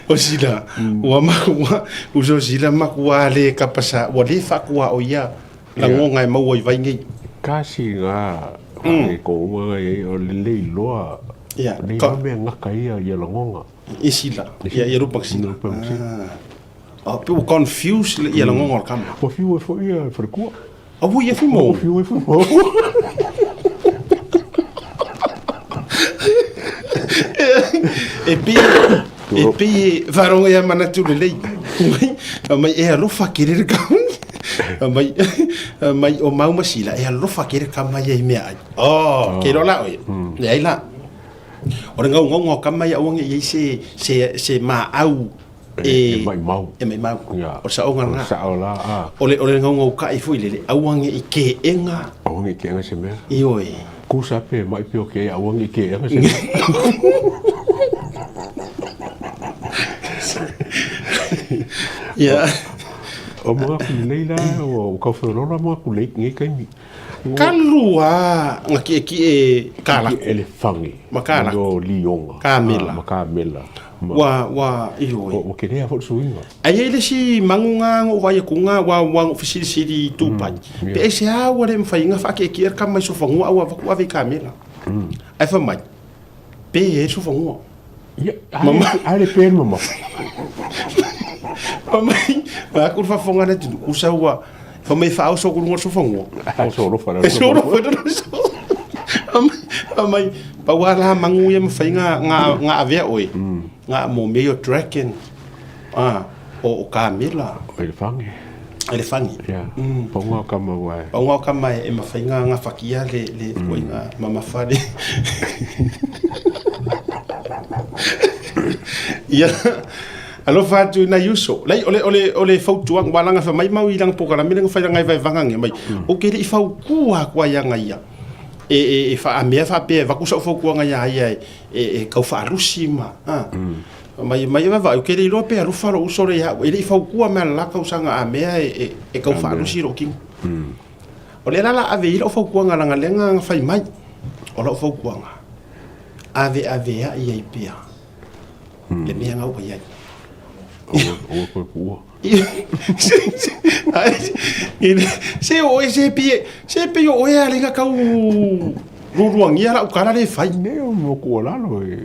S1: o Sila, ua makua, uso Sila makua le kapasa, ua le faakuaʻo ia lagoga e maua i vai nei.
S3: Kasi ga e ko uma e o le le iloa.
S1: Ia,
S3: Le iloa mea gata ia ia lagoga.
S1: I Sila, ia ia lupa ki Sila.
S3: Lupa ki Sila.
S1: Ah, pe ua confuse ia lagoga o le kama.
S3: Ua fiu ai foi ia falekua.
S1: A ua ia foi mo.
S3: Ua fiu ai foi mo.
S1: E pei e pei e faalogo ia manatu lelei. Mai e alofa kere le kama. Mai mai o mau ma Sila e alofa kere kama ia i meaai. Oh, ke iloa la oe. Leai la. O le gaugauga o kama ia aua ne i ai se se se maau
S3: e e maimau.
S1: E maimau.
S3: Ia.
S1: O le saoga lena.
S3: O le sao la, a.
S1: O le o le gaugaukaʻi foi lele, aua ne i keʻega.
S3: Aua ne i keʻega se mea.
S1: Ioe.
S3: Kusa pe mai pe o ke aua ne i keʻega se mea.
S1: Ia.
S3: O manatu lelei la, ua tau feoloolo manatu lelei i lenei taimi.
S1: Kalu a nga kiʻekiʻe kalako.
S3: Elefage.
S1: Ma kalako.
S3: O lioga.
S1: Kamela.
S3: Ma kamela.
S1: Ua, ua, ioe.
S3: Ua kelea foi le suiga.
S1: Ae i ai le isi magu ga na ou vaai atu ga ua, ua na ou fesilisili i Dubai. Pe aisea ua le mafai ona faakiʻekiʻe le kama i sofanua a ua avatu ave i kamela. Ae fai mai, pe e sofanua.
S3: Ia, a le pe le mamafa.
S1: Fai mai, fai atu le faafofoga a le atunuu, usa ua, fai mai e faaoso atu i luga o le sofanua.
S3: E solofa
S1: E solofa i luga o le sofanua. Fai mai, pau lava la manu ia e mafai ona avea oe, na o mea ia o dragon, o kamela.
S3: O elefage.
S1: Elefage.
S3: Ia, pau lena o kama ua e.
S1: Pau lena o kama e mafai ona gafatia le ituaiga mamafa le. Ia, alofa atu i nai uso. Lai, o le, o le, o le fautuaga, ua laga fai mai mau i lana polokalame lea na fai lana e vaevaga nge mai. Ou te le i fautua atu ai ia ia. E, e, e faamea faapea e avatu sau fautuaga ia ia e, e, e tau faalusi ma, a. Mai, mai e vaavaai, ou te le iloa pe alofa lou uso lea ia au. E le i fautua mai le la tausaga a mea e, e, e tau faalusi lou tino. O lea la la ave i lau fautuaga leaga lea na fai mai. O lau fautuaga, aveaveai ai pea le mea na ua i ai.
S3: Aua koe kuua.
S1: Se o oe se pei se pei o oe a le na tau lualuagia lau tala lea e fai.
S3: Ne o mo tuualalo e.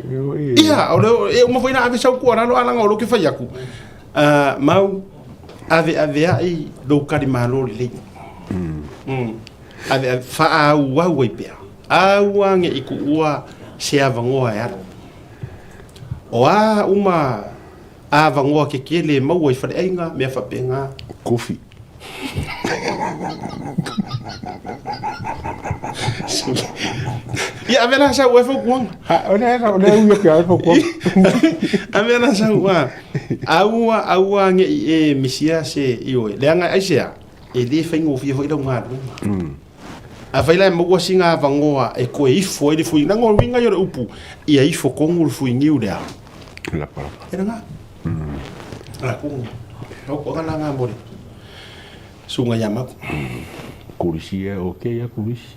S1: Ia, o le e uma foi na ave sau tuualalo a leaga o lea ou te fai atu. Mau aveaveai lou talimalo lelei. Ave faaauau ai pea. Aua ne i tuua se avanoa e alu. O a uma avanoa tetele e maua i faleaiga, mea faapena.
S3: Kofi.
S1: Ia ave la sau e fautuaga.
S3: Ha, o lea o lea ui ake ai fautuaga.
S1: Ave la sau a. Aua aua ne i e misia se ioe. Leaga aisea, e le faigofie foi lau galuega. Afai la e maua sina avanoa e toe ifo ai le fui, leaga o le uiga ia o le upu, ia ifo tonu le fuiniu lea.
S3: Lapa lapa.
S1: E lena. La tonu. Fautuaga la na mo le susuga ia Mau.
S3: Kulisi e ok ia kulisi.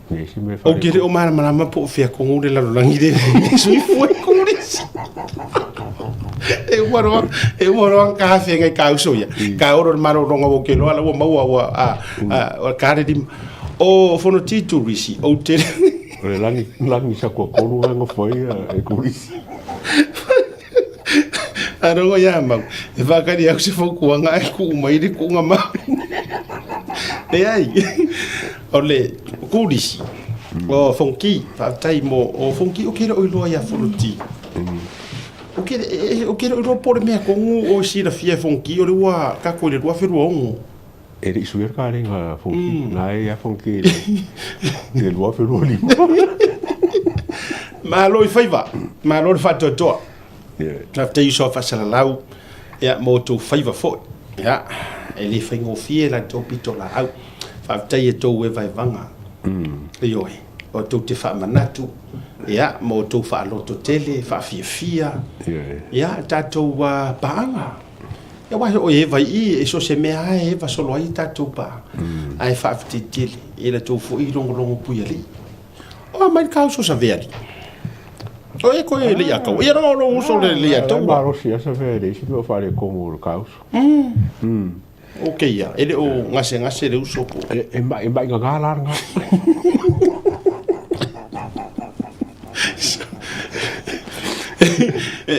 S3: Nei se mea
S1: Ou te le o malamalama po o fea tonu le lalolagi le soifua i kulisi. E uma loa, e uma loa ka whengai ka uso ia. Ka oro le malologa ua ke loa la ua maua ua a a ka le lima. O fono titu risi o te
S3: O le lagi, lagi sa kua kolu nga ngofo ia e kulisi.
S1: Arongo ia mau. E whakari au se fautuaga e kuu mai le kuunga mau. Leai. O le kulisi. O fonki, faafetai mo o fonki o ke le oiloa ia fonoti. O ke o ke le oiloa po le mea kongu o silafia e fonki o le ua kako i le 2026.
S3: E le i suia le kalenga fonki, na e ia fonki i le 2025.
S1: Malo i faiva, malo le faatoatoa. Faafetai uso a faasalalau ia mo outou faiva foi. Ia, e le faigofie la outou pitolaau. Faafetai e tou evaevaga. Ioe, o tou te faamanatu, ia, mo outou faalototele, faafiafia, ia, tatou paaga. Ia, aua o eva i i, e so o se mea lava e eva solo ai tatou paaga. Ae faafetai tele i la outou foi logologo puialii. O a mai le kauso sa veali. O e koe le ia tau. Ia no lo uso le le ia tau.
S3: Malosi asa vea le isi mea o faaletonu o le kauso.
S1: O ke ia, e le o gase gase le uso po.
S3: E e mai mai ngā la ngā.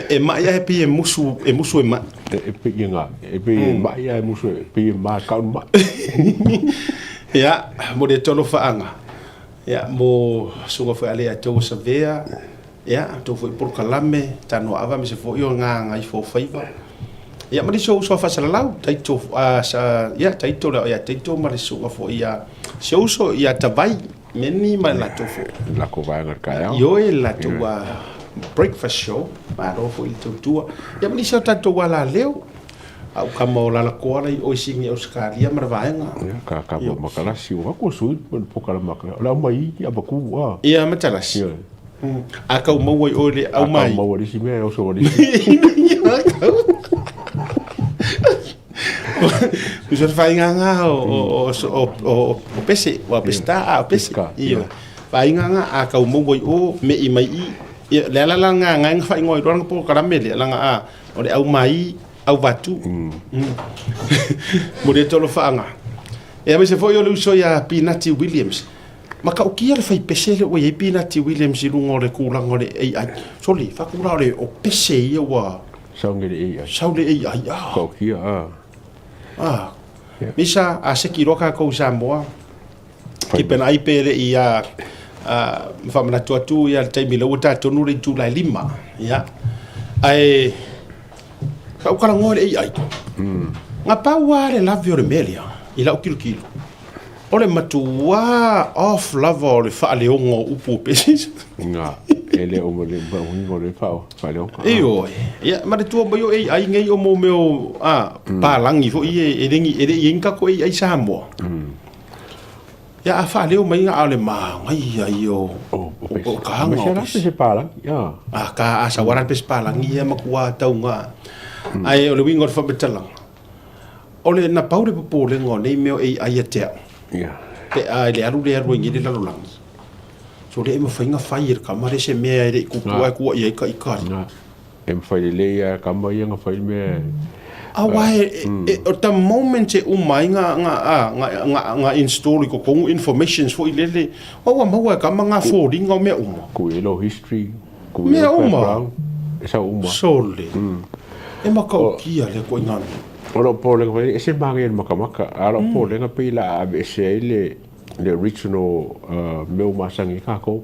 S1: E mai e pi e musu e musu e mai.
S3: E e pi ngā, e pi e mai e musu e pi e mai kau mai.
S1: Ia, mo le tolo faanga. Ia, mo susuga foi a le Atua ua savea, ia, tou foi polokalame, tanoa ava aemaise foi o gagaifo faiva. Ia, ma nisi o uso a faasalalau, Taito, a, sa, ia, Taito le ia Taito ma le susuga foi ia, si o uso ia Tavai, Meni ma le latou foi.
S3: Le latou vaega i le taeao.
S1: Ioe, le latou breakfast show, malo foi le tautua. Ia, ma nisi o tatou alaleo. A o kama o lalakoa la i oi Sini Ausetalia ma le vaega.
S3: Ia, ka ka mo makalasi o aku sui po po kala makala. O le au mai i a baku a.
S1: Ia matalasi.
S3: Ia.
S1: A kau maua i oi le au mai.
S3: A kau maua lisi mea e oso lisi.
S1: Uso te whainganga o, o, o, o, o, o pese, o pesta, a o pese. Ia. Whainganga a kau maua i o, me i mai i. Ia, le ala la ngā ngai ngā whaingoa i roanga po karame le alanga a, o le au mai, au vatu. Mo le tolofaga. E aemaise foi o le uso ia Pinati Williams. Matautia le fai pese lea ua i ai Pinati Williams i luga o le tulaga o le AI. Sole, faatulaga o le o pese ia ua
S3: Sau le AI.
S1: Sau le AI. Ah.
S3: Matautia, ah.
S1: Ah. Misa, a seki loa kākou i Samoa. Keep an eye pe le i a whamanatu atu ia le taimi la ua tātonu le itula e lima. Ia. Ae, ka ukarangoa le AI. Ngā pau a le lave o le mea lea, i lau kilokilo. O le matua off lava o le faaleoga o upu o pese.
S3: Ngā. E le o ma le uiga o le faaleoga.
S1: Ioe. Ia, ma le tua mai o AI nei o mo mea o a, palagi foi ia e le e le i ai ni tatou AI Samoa. Ia, a faaleo mai a o le manaia ia o o ka
S3: aga o pese palagi.
S1: A ka a sawara pese palagi ia matua tauga. Ae o le uiga o le faamatalaga, o le na pau le popolega o nei mea o AI ia te au. Pe a i le alu lea alu ai nei le lalolagi. So le e mafai ona fai e le tama lea se mea e le i tupu ae tua i ai ka ika.
S3: E mafai lelei lava e tama ia ona fai le mea.
S1: Aua e, o the moment e uma ai nga, nga, a, nga, nga, nga install i totonu informations foi lele, ua ua maua e tama nga foliga o mea uma.
S3: Ku i lou history, ku
S1: i lou
S3: background, e sau uma.
S1: Sole. E matautia lea ituaiga mea.
S3: O lou popolega foi, e ese manaia i le makamaka, a o lou popolega pei o le a aveese ai le le original mea ua masani ai tatou.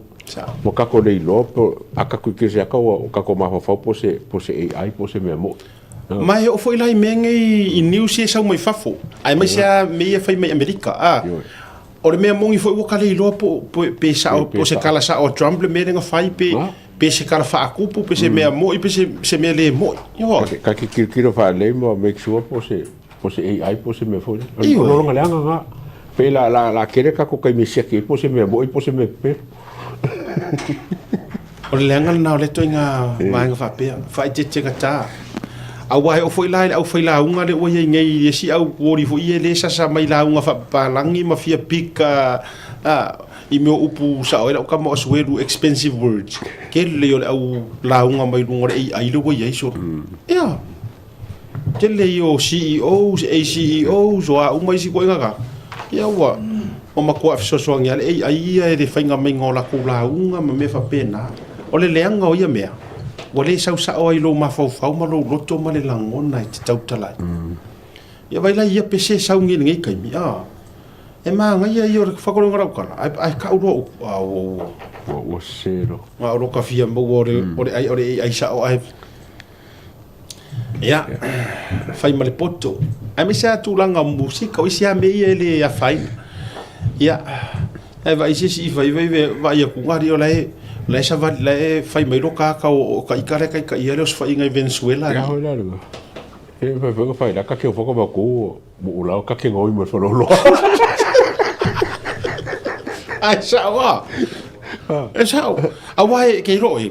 S3: Ua tatou le iloa po a tatou i se ata ua tatou mafaufau po se po se AI po se mea moi.
S1: Ma e oo foi la i mea nei i news ia e sau mai fafo, aemaise lava mea ia e fai mai Amerika, a. O le mea moni foi ua ta le iloa po pe sao po se tala sao a Trump le mea lea na fai pe pe se tala faakupu pe se mea moi pe se mea le moi.
S3: Ka te tilotilo faalelei ma make sure po se Po se AI po se mea foi lea. O le lologa leaga na. Pei la la la kele kako taimi e siaki ai po se mea moi po se mea pepelo.
S1: O le leaga lena o lea ituaiga vaega faapea, faaeteetegata. Aua e oo foi la i le aufailauga lea ua i ai nei i le isi au uoli foi ia lea e sasa mai lauga faapapalagi ma fia pick i mea o upu sao ai lau tama o Asuelu, expensive words. Tele ia o le au lauga mai luga o le AI lea ua i ai solo. Ia. Tele ia o CEOs, ACEOs, o a uma isi ituaiga tagata, ia ua ua matua fesoasoani lava le AI ia i le faiga maiga o latou lauga ma mea faapena. O le leaga o ia mea, ua le sau sao ai i lou mafaufau ma lou loto ma le lagona e te tautala ai. Ia vaai la i ia pese e sau nei i lenei taimi, a, e manaia ia o le fakolega o lau tala, ae, ae tau loa upu, a ua, ua.
S3: Ua, ua sese loa.
S1: A o lo ka fia maua o le, o le, o le AI sao ae Ia, fai ma le poto. Aemaise lava tulaga o musika, o isi lava mea ia e le afaina. Ia, ae vaai se isi fai fai vaai atu na o la e la e savali la e fai mai lo ka ka o ka ika le kai ka ia le osofaiga i Venezuela.
S3: Ia hoi la le. E fai fai fai la ka ke foko ba ku mo la ka ke ngoi mo fo lo.
S1: Ai sa wa. E sa. Awa e ke ro e.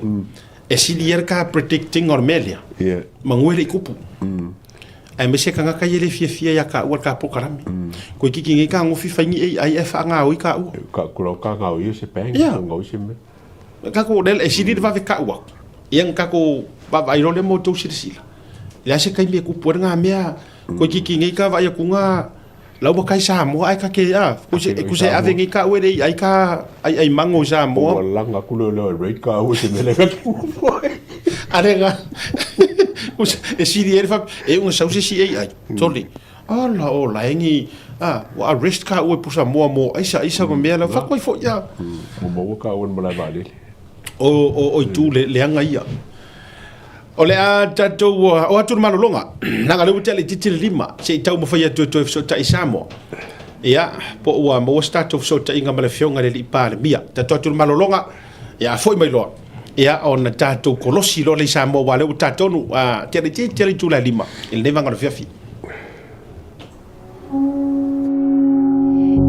S1: E sili ia ka predicting o le mea lea.
S3: Yeah.
S1: Mangua e le i kupu. Aemaise tagata ia e le fiafia ia ka ua le ka polokalame. Koe kiki nei ka gofi fai ni AI ae faagaoi ka ua.
S3: Ka kura ka gaoi se peng,
S1: Yeah.
S3: ka gaoi se mea.
S1: Ka ko le e sili le vave ka ua. Ia ka ko vaavaai loa lea ma outou silasila. Le a se taimi e kupu ai le mea koe kiki nei ka vaai atu nga La ua kai Samoa ai ka ke a ku se ku se ave ngi ka ue ai ka ai ai mango i Samoa.
S3: Ua langa ku leo leo rate ka ue se mele ka ku.
S1: Are nga ku se e siri e fa e unga sau se si ai ai. Toli. Ala o la engi a ua arrest ka ue pusa moa mo aisa aisa ma mea la fa koi fo ia.
S3: Mo mo ka ue mo la valele.
S1: O o o itu le leanga ia. O le a tatou o atu le malologa, leaga o lea ua tea le itiiti le lima, se i taumafai atu e toe fesootai i Samoa. Ia, po ua maua se tatou fesootaiga ma le Afioga i le Alii Palemia. Tatou atu le malologa, ia foi mai loa. Ia, ona tatou kolosi loa lea i Samoa, aua o lea ua ta tonu, a tea le itiiti le itula e lima i lenei vaega o le afiafi.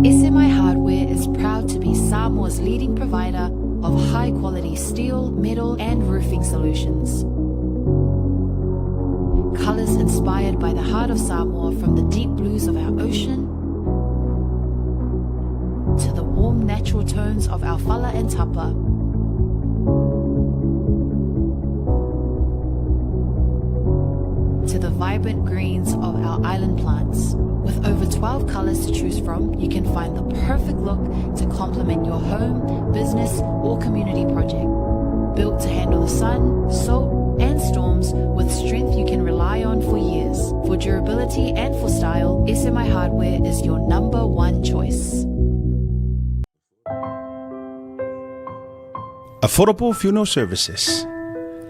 S2: SMI Hardware is proud to be Samoa's leading provider of high quality steel, metal, and roofing solutions. Colors inspired by the heart of Samoa from the deep blues of our ocean to the warm natural tones of our fala and tapa. To the vibrant greens of our island plants. With over 12 colors to choose from, you can find the perfect look to complement your home, business, or community project. Built to handle the sun, salt, and storms with strength you can rely on for years. For durability and for style, SMI Hardware is your number one choice.
S1: Affordable Funeral Services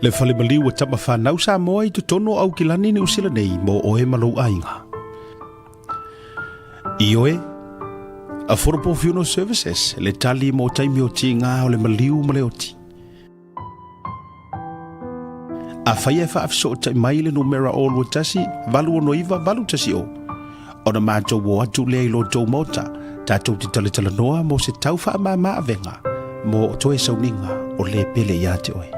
S1: Le fale maliu o tama whanau Samoa i totonu o Aukilani Niu Sila nei mō oe ma lou aiga. Ioe, Affordable Funeral Services, le tali mō taimi o tīngā o le maliu ma le oti. Afai e faafesootai mai le numera 021 869 810, ona matou o atu lea i lo outou maota, tatou te talatalanoa mo se tau faamama avega mo toe sauniga o le pele ia te oe.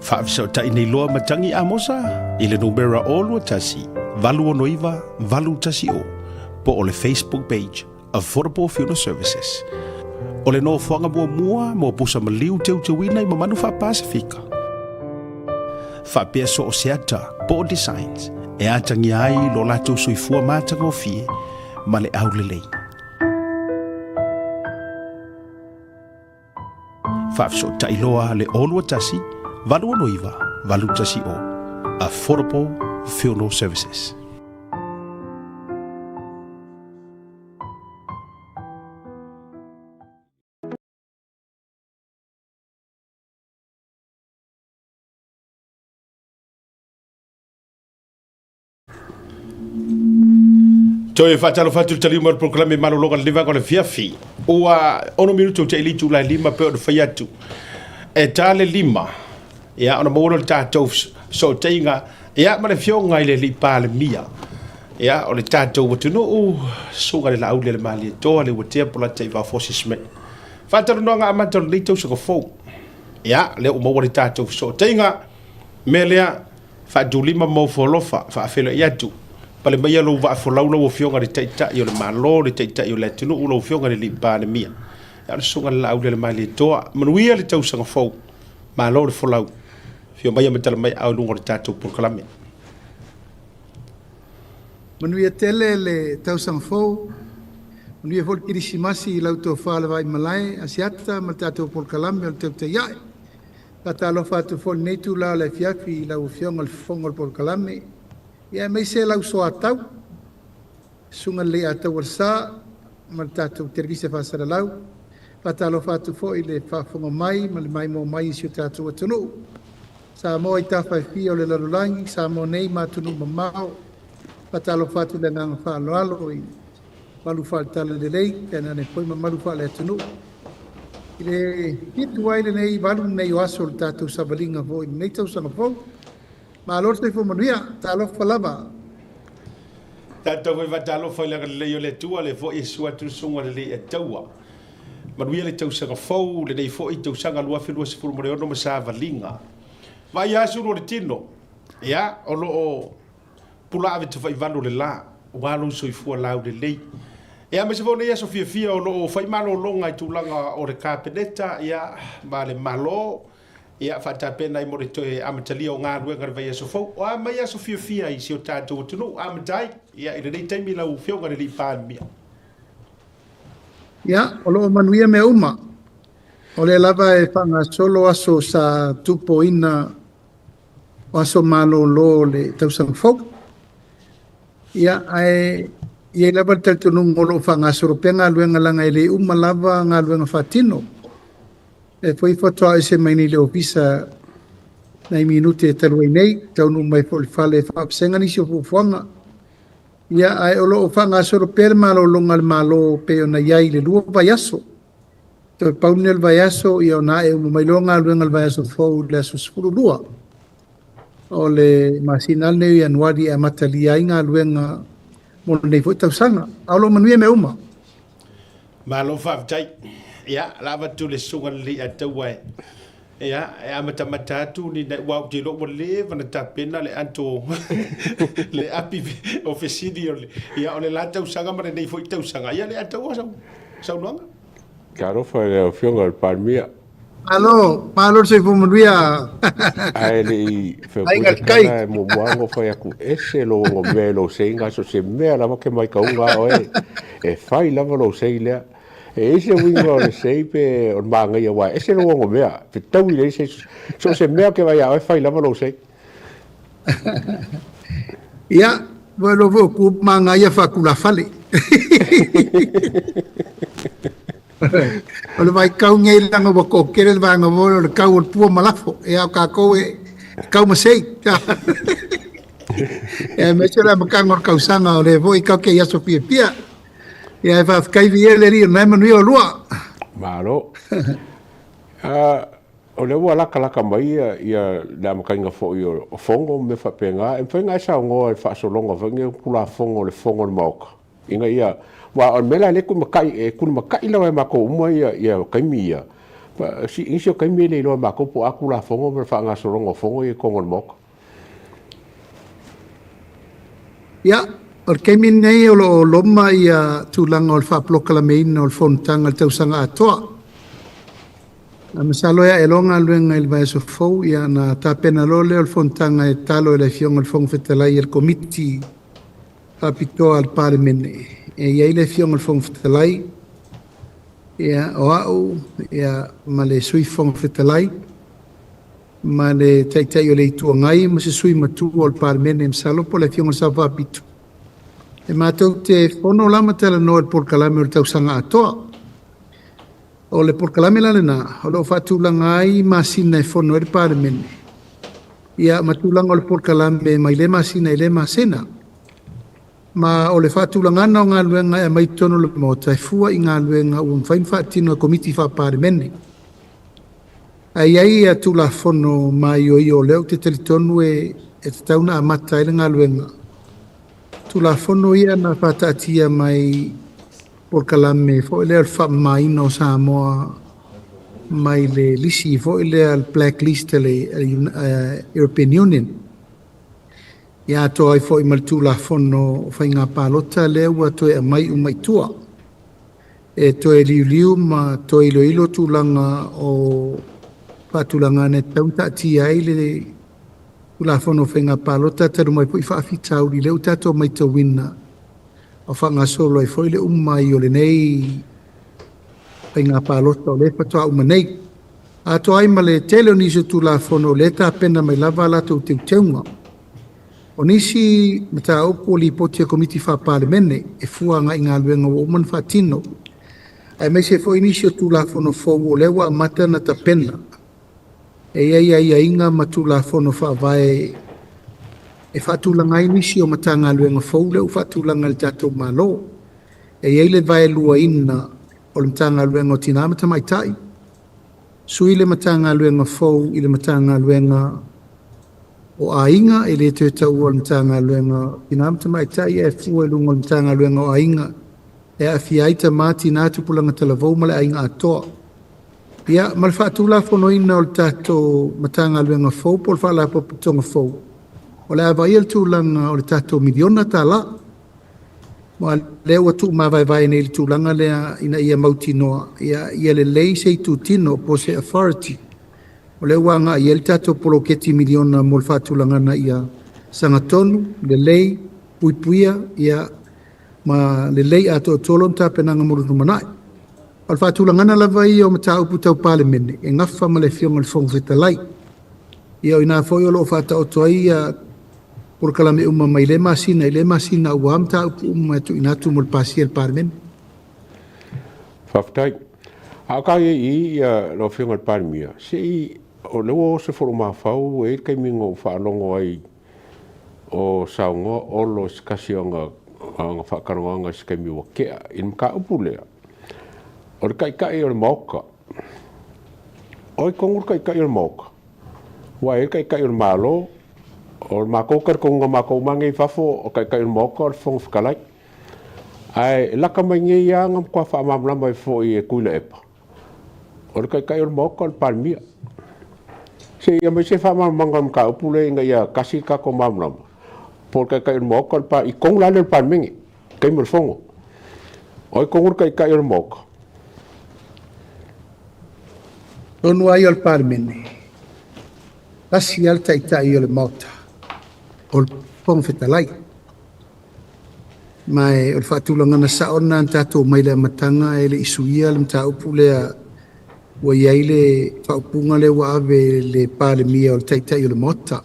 S1: Faafesootai nei loa matagi Amosa i le numera 021 869 810 po o le Facebook page Affordable Funeral Services. O le nofoaga muamua mo pusa maliu teuteuina i mamanu faa-Pasifika. Faapea so o se ata po o designs e atagia ai lo latou soifua matagofie ma le aulelei. Faafesootai loa le 021 869 810 Affordable Funeral Services. Toe faatalofa atu le taliu mai o le polokalame malologa le leva o le fiafi. Ua 6 minutu te ili tula lima pe o le fai atu. E tā le lima, ia ona maua le tatou sootaiga, ia ma le fioga i le alii Palemia. Ia o le tatou atunuu, susuga le Laauli a le Malietoa, le Uatea Polata i Vaofosi Smith. Faatalanoaga amata o lenei tausaga fou. Ia, lea ua maua le tatou fesootaiga, mea lea, Faatulima ma ofo alofa, faafeiloai atu. Pale maia lou vaa folau lau Afioga i le Taitai o le Malo, le Taitai o le atunuu, lau Afioga i le Alii Palemia. Ia o le Susuga i le Laauli a le Malietoa. Manuia le tausaga fou. Malo le folau. Afio maia ma tala mai aao i luga o le tatou polokalame.
S4: Manuia tele le tausaga fou. Manuia foi le Kerisimasi i lau tofa le Vaaimalae, Asiata ma le tatou polokalame o le Tautai Ae. Faatalofa atu foi i lenei itula o le afiafi i lau Afioga i le Fofoga o le Polokalame, ia aemaise lau soatau, Susuga i le Leiataualesa ma le tatou Televisa Faasalalau. Faatalofa atu foi i le faafofoga mai ma le maimoa mai i si o tatou atunuu, Samoa i tafa e fia o le lalolagi, Samoa nei ma atunuu mamao. Faatalofa atu i le agaga faaaloalo i malu faale-talalelei, tainane foi mamalu faale-atunuu. I le fitu ai lenei valu nei o aso o le tatou savaliga foi i lenei tausaga fou. Malo le soifua manuia, talofa lava.
S1: Tatou foi faatalofa i le agalelei o le Atua, le foi e susu atu le susuga lelei e taua. Manuia le tausaga fou, lenei foi tausaga 2026 ma savaliga. Vaai asu o le tino, ia, o lo o Pula ave tafaivalu le la, ua lou soifua laulelei. Ia, aemaise foi o nei aso fiafia o lo o fai malologa i tulaga o le Kapeneta, ia, ma le Malo, ia, faatapena ai mo le toe amatalia o galuega i le vaiaso fou. O a mai aso fiafia i si o tatou atunuu, amata ai, ia, i lenei taimi lau Afioga i le Alii Palemia.
S4: Ia, o lo o manuia mea uma. O lea lava e faagasolo aso sa tupoina o aso malolo o le tausaga fou. Ia, ae i ai lava le talitonuga o lo o faagasolo pea galuega leaga e le uma lava galuega faatino. E foi faatoa ese mai nei i le ofisa nai minute talu ai nei, taunuu mai foi i le fale e faavasega nisi o fuafuaga. Ia, ae o lo o faagasolo pea le malologa a le Malo pei ona i ai i le 2 vaiaso. Toe pau lenei o le vaiaso, ia ona ae uma mai loa galuega i le vaiaso fou i le aso 12 o le masina lenei o Ianuari e amatalia ai galuega mo lenei foi tausaga. A o lo o manuia mea uma.
S1: Malo faafetai. Ia, la avatu le susuga lelei ia taua e ia, e amatamata atu ni nai ua ou te iloa ua leva na tapena le ato le api o fesili o le ia o le la tausaga ma lenei foi tausaga. Ia le ataua sau saunoaga.
S3: Talofa i lau Afioga i le Palemia.
S4: Malo, malo le soifua manuia.
S3: Ae le i
S4: Aiga i le tai.
S3: e muamua lava ona fai atu, ese lou ogomea i lou seiga, so o se mea lava ke maitauga a oe, e fai lava lou sei lea. E i ai se uiga o le sei pe o le manaia aua e ese lou ogomea, fetaui leai se isi. So o se mea ke vaai ia oe, fai lava lou sei.
S4: Ia, ua iloa foi o ku manaia faatulafale. O le vaitau nei leaga ua toatele le vaega foi o le kau o le pua ma lafo. Ia o tatou e kau ma sei. Ia aemaise le amataga o le tausaga o lea foi tatou te i aso fiafia. Ia e faafetai viia le Alii o lena e manuia oulua.
S3: Malo. O lea ua latalata mai ia le amataina foi o fono ma mea faapena, e mafai ona e saunoa i le faasologa foi lenei o Tulafono o le Fono a le Maota, ina ia, aua o le mea la lea e tulimatai, e tulimatai lava e matou uma ia taimi ia, nisi o taimi e le iloa e matou po o a Tulafono ma le faagasologa o fono ia i totonu o le Maota.
S4: Ia, o le taimi lenei o lo o loma ia tulaga o le faapolokalameina o le fonotaga i le tausaga atoa. Ae masalo e ae loa galuega i le vaiaso fou, ia ona tapena loa lea o le fonotaga e tatalo i le Afioga i le Fofoga Fetalai e le Komiti Faapitoa a le Palemene. E i ai le Afioga i le Fofoga Fetalai, ia, o au, ia, ma le Sui Fofoga Fetalai, ma le Taitai o le Itu Agai ma se sui matua o le Palemene, masalo po o le Afioga i le Sao Faapito. E matou te fono la ma talanoa i le polokalame o le tausaga atoa. O le polokalame la lena, o lo o faatulaga ai masina e fono ai le Palemene, ia ma tulaga o le polokalame mai lea masina i lea masina. Ma o le faatulagaga o galuega e aumai i totonu o le Maota e fua i galuega ua mafai ona faatino e Komiti Faa-Palemene. Ae i ai Tulafono maioio o lea ou te talitonu e tatau ona amata ai le galuega. Tulafono ia na faataatia mai polokalame foi lea o le faamamaina o Samoa mai le lisi foi lea, le blacklist a le European Union. Ia atoa ai foi ma le Tulafono o Faiga Palota lea ua toe aumai uma i tua. E toe liuliu ma toe iloilo tulaga o faatulagaga e tatau ona taatia ai le Tulafono o Faiga Palota talu mai foi faafitauli lea ua tatou matauina o faagasolo ai foi le uma ai o lenei faiga palota o lea faatoa uma nei. Atoa ai ma le tele o nisi o Tulafono o lea e tapena mai lava a latou teuteuga. O nisi mataupu o lipoti a Komiti Faa-Palemene e fua agai i galuega ua uma ona faatino, aemaise foi nisi o Tulafono fou o lea ua amata ona tapena. E i ai aiaiga ma Tulafono Faavae e faatulaga ai nisi o Matagaluega fou lea ua faatulaga e le tatou Malo. E i ai le vaeluaina o le Matagaluega o Tina ma Tamaitai, sui le Matagaluega fou i le Matagaluega o Aiga, e le toe taua o le Matagaluega o Tina ma Tamaitai ae fua i luga o le Matagaluega o Aiga e aafia ai tama, tina, tupulaga talavou ma le aiga atoa. Ia, ma le faatulafonoina o le tatou Matagaluega fou po o le Faalapotopotoga fou, o le a vaaia le tulaga o le tatou miliona tala. Ma lea ua tuumavaevae nei i le tulaga lea ina ia mautinoa ia lelei se itutino po o se authority. O lea ua agai i ai le tatou poloketi miliona mo le faatulagaga ia sagatonu, lelei, puipuia, ia, ma lelei atoatoa lona tapenaga mo le lumanai. O le faatulagaga lava ia o mataupu tau Palemene e gafa ma le Afioga i le Fofoga Fetalai. Ia o i ina foi o lo o faataoto ai ia polokalame uma mai lea masina i lea masina aua mataupu uma e tuuina atu mo le pasia e le Palemene.
S3: Faafetai. A o ta i ai i i lau Afioga i le Palemia, se i, o lea ua oso foi lou mafaufau, e i ai le taimi na ou faalogo ai o saunoa Olo i se tasi o ana faatalanoaga i se taimi ua tea i le mataupu lea, o le Taitai o le Maota. O ai tonu le Taitai o le Maota? Aua e i ai le Taitai o le Malo, o le matou talitonuga matou uma nei i fafo, o le Taitai o le Maota o le Fofoga Fetalai. Ae lata mai nei lava na matua faamalamalama ai foi e Tuilaepa, o le Taitai o le Maota o le Palemia. Se i aumai se faamalamalamaga o le mataupu lea ina ia tasi le tatou malamalama, po o le Taitai o le Maota o le Palemia, i totonu la lea o le Palemene, i taimi o le Fono. O ai tonu le Taitai o le Maota?
S4: Tonu lava ia o le Palemene, tasi lava le Taitai o le Maota, o le Fofoga Fetalai. Ma o le faatulagaga sao lena na tatou mai le amataga e le i suia le mataupu lea ua i ai le faaupuga lea ua ave i le Palemia o le Taitai o le Maota.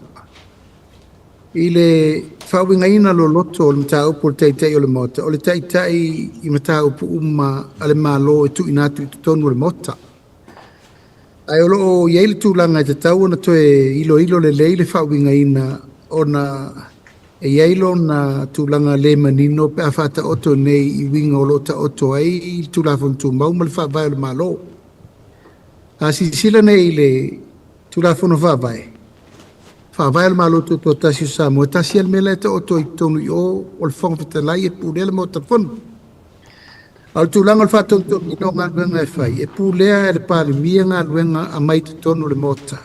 S4: I le faauigaina loloto o le mataupu o le Taitai o le Maota, o le Taitai i mataupu uma a le Malo e tuuina atu i totonu o le Maota. Ae o lo o i ai le tulaga e tatau ona toe iloilo lelei le faauigaina ona E i ai lona tulaga le manino pe a faataoto nei i uiga o lo o taoto ai le Tulafono Tumau ma le Faavae o le Malo. A silasila nei i le Tulafono Faavae, Faavae o le Malo Tutoatasi o Samoa, e tasi lava le mea la e taoto ai i totonu i o, o le Fofoga Fetalai e pulea le Maota Fono. A o le tulaga o le faatonutonuina o galuega e fai, e pulea e le Palemia galuega aumai i totonu o le Maota,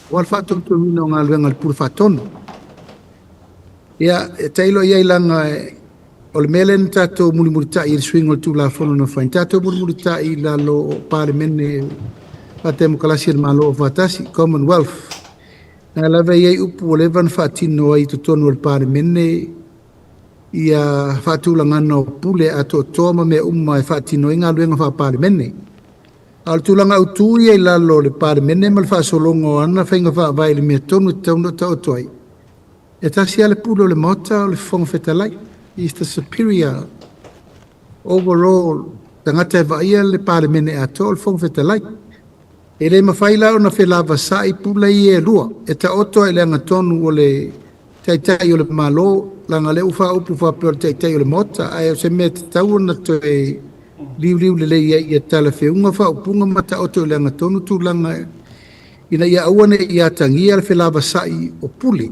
S4: aua le faatonutonuina o galuega a le Pule Faatonu. Ia, e tailo i ai leaga o le mea lea na tatou mulimulitai i le suiga o le Tulafono na fai, na tatou mulimulitai i lalo o Palemene Faatemokarasi a le Malo Aufaatasi, Commonwealth. Na lava e i ai upu ua leva ona faatino ai i totonu o le Palemene ia faatulagana o pule atoatoa ma mea uma e faatino ai galuega faa-Palemene. A o le tulaga autu ia i lalo o le Palemene ma le faasologa o ana faiga faavae i le mea tonu e tatau ona taoto ai, e tasi lava le pule o le Maota, o le Fofoga Fetalai. He is the superior overall tagata e vaaia le Palemene atoa, o le Fofoga Fetalai. E le mafai la ona felavasai pule ia e lua, e taoto ai i le agatonu o le Taitai o le Malo, leaga o lea ua faaupu faapea o le Taitai o le Maota, ae o se mea e tatau ona toe liuliu lelei ai ia talafeuga faaupuga ma taoto i le agatonu tulaga ina ia aua ne i atagia le felavasai o pule,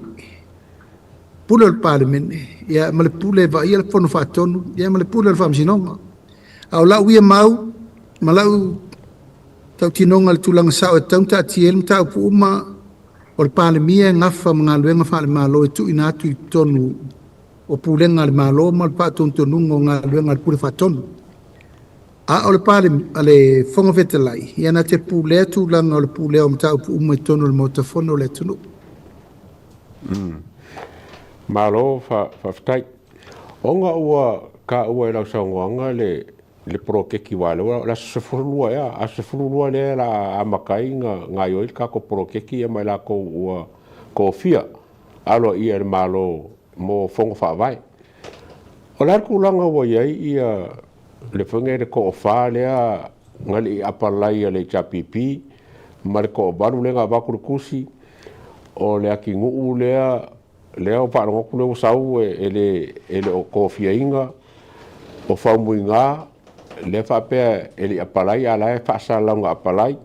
S4: pule o le Palemene, ia, ma le pule e vaaia le Fono Faatonu, ia, ma le pule o le Faamasinoga. A o lau ia mau ma lau tautinoga i le tulaga sao e tatau ona taatia ai le mataupu uma, o le Palemia e gafa ma galuega faale-Malo e tuuina atu i totonu o pulega a le Malo ma le faatonutonuga o galuega a le Pule Faatonu. A o le le Fofoga Fetalai, ia na te pulea tulaga o le pulea o mataupu uma i totonu o le Maota Fono o le atunuu.
S3: Malo faafetai. Ona ua taua i lau saunoaga le poloketi aua o lea ua o le aso 12 ea, aso 12 lea o le a amata ai ona gaoioi le tatou poloketi ma i latou ua tofia aloaia e le Malo mo fono faavae. O le a le tulaga ua i ai ia le foi nei le toafa lea na le i apalai a le HRPP ma le toavalu lea na avatu le tusi o le atinuu lea lea ua faalogo atu lea ua sau e le o tofiaina o Faumuina lea faapea e le i apalai a o la e faasalalau na apalai.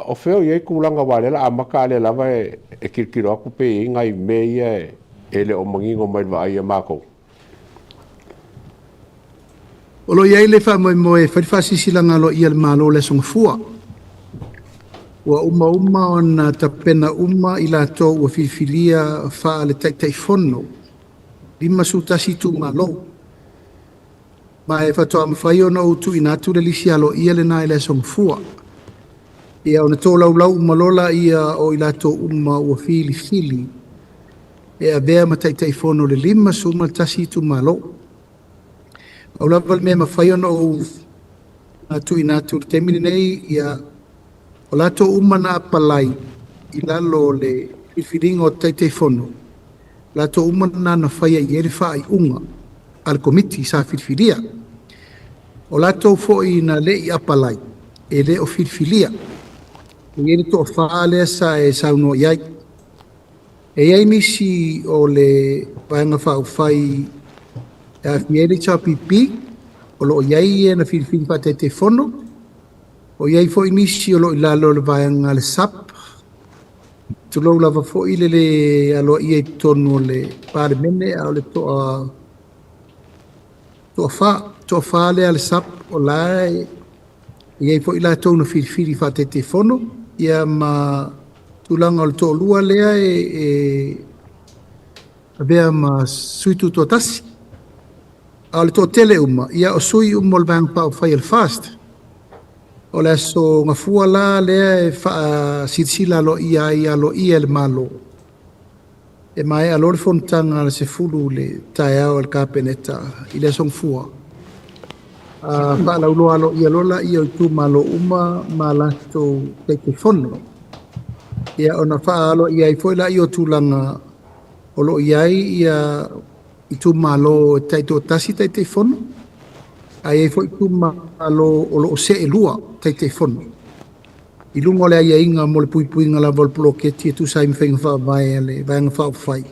S3: O fea o i ai tulaga aua o lea o le a amata a o lea lava e tilotilo atu pe i ai nai mea ia e le o manino mai i le vaai a matou.
S4: O lo o i ai le faamoemoe e fai le faasilasilaga aloaia a le Malo i le Aso Gafua. Ua umauma ona tapena uma i latou ua filifilia faale-Taitaifono 51 itumalo. Ma e faatoa mafai ona ou tuuina atu le lisi aloaia lena i le Aso Gafua. Ia ona tolaulau uma loa laia o i latou uma ua filifili e avea ma Taitaifono o le 51 itumalo. Pau lava le mea e mafai ona ou tuuina atu i le taimi lenei, ia, o latou uma na apalai i lalo o le filifiliga o Taitaifono, latou uma na na faia i ai le faaiuga a le Komiti sa filifilia. O latou foi na le i apalai, e le o filifilia. E i ai le toafa lea sa e saunoa i ai. E i ai nisi o le Vaega Faaupufai e aafia ai le HRPP, o lo o i ai e na filifili faataitaifono, o i ai foi nisi o lo o i lalo o le vaega a le SUP, tulou lava foi le le aloaia i totonu o le Palemene, a o le toafa lea a le SUP, o la e i ai foi latou na filifili faataitaifono, ia ma tulaga o le toalua lea e avea ma sui tutoatasi. A o le toatele uma, ia o sui uma o le Vaega Faaupufai a le FAST. O le aso Gafua la lea e faasilasila aloaia ai aloaia e le Malo. E maea loa le fonotaga a le 10 le taeao a le Kapeneta i le aso Gafua. Faalauloa aloaia loa laia o itumalo uma ma latou Taitaifono. Ia ona faaaloaia ai foi laia o tulaga o lo o i ai ia itumalo e taitoatasi Taitaifono, ae i ai foi itumalo o lo o seelua Taitaifono. I luga o le aiaiga mo le puipuiga lava o le poloketi e tusa ai ma faiga faavae a le Vaega Faaupufai.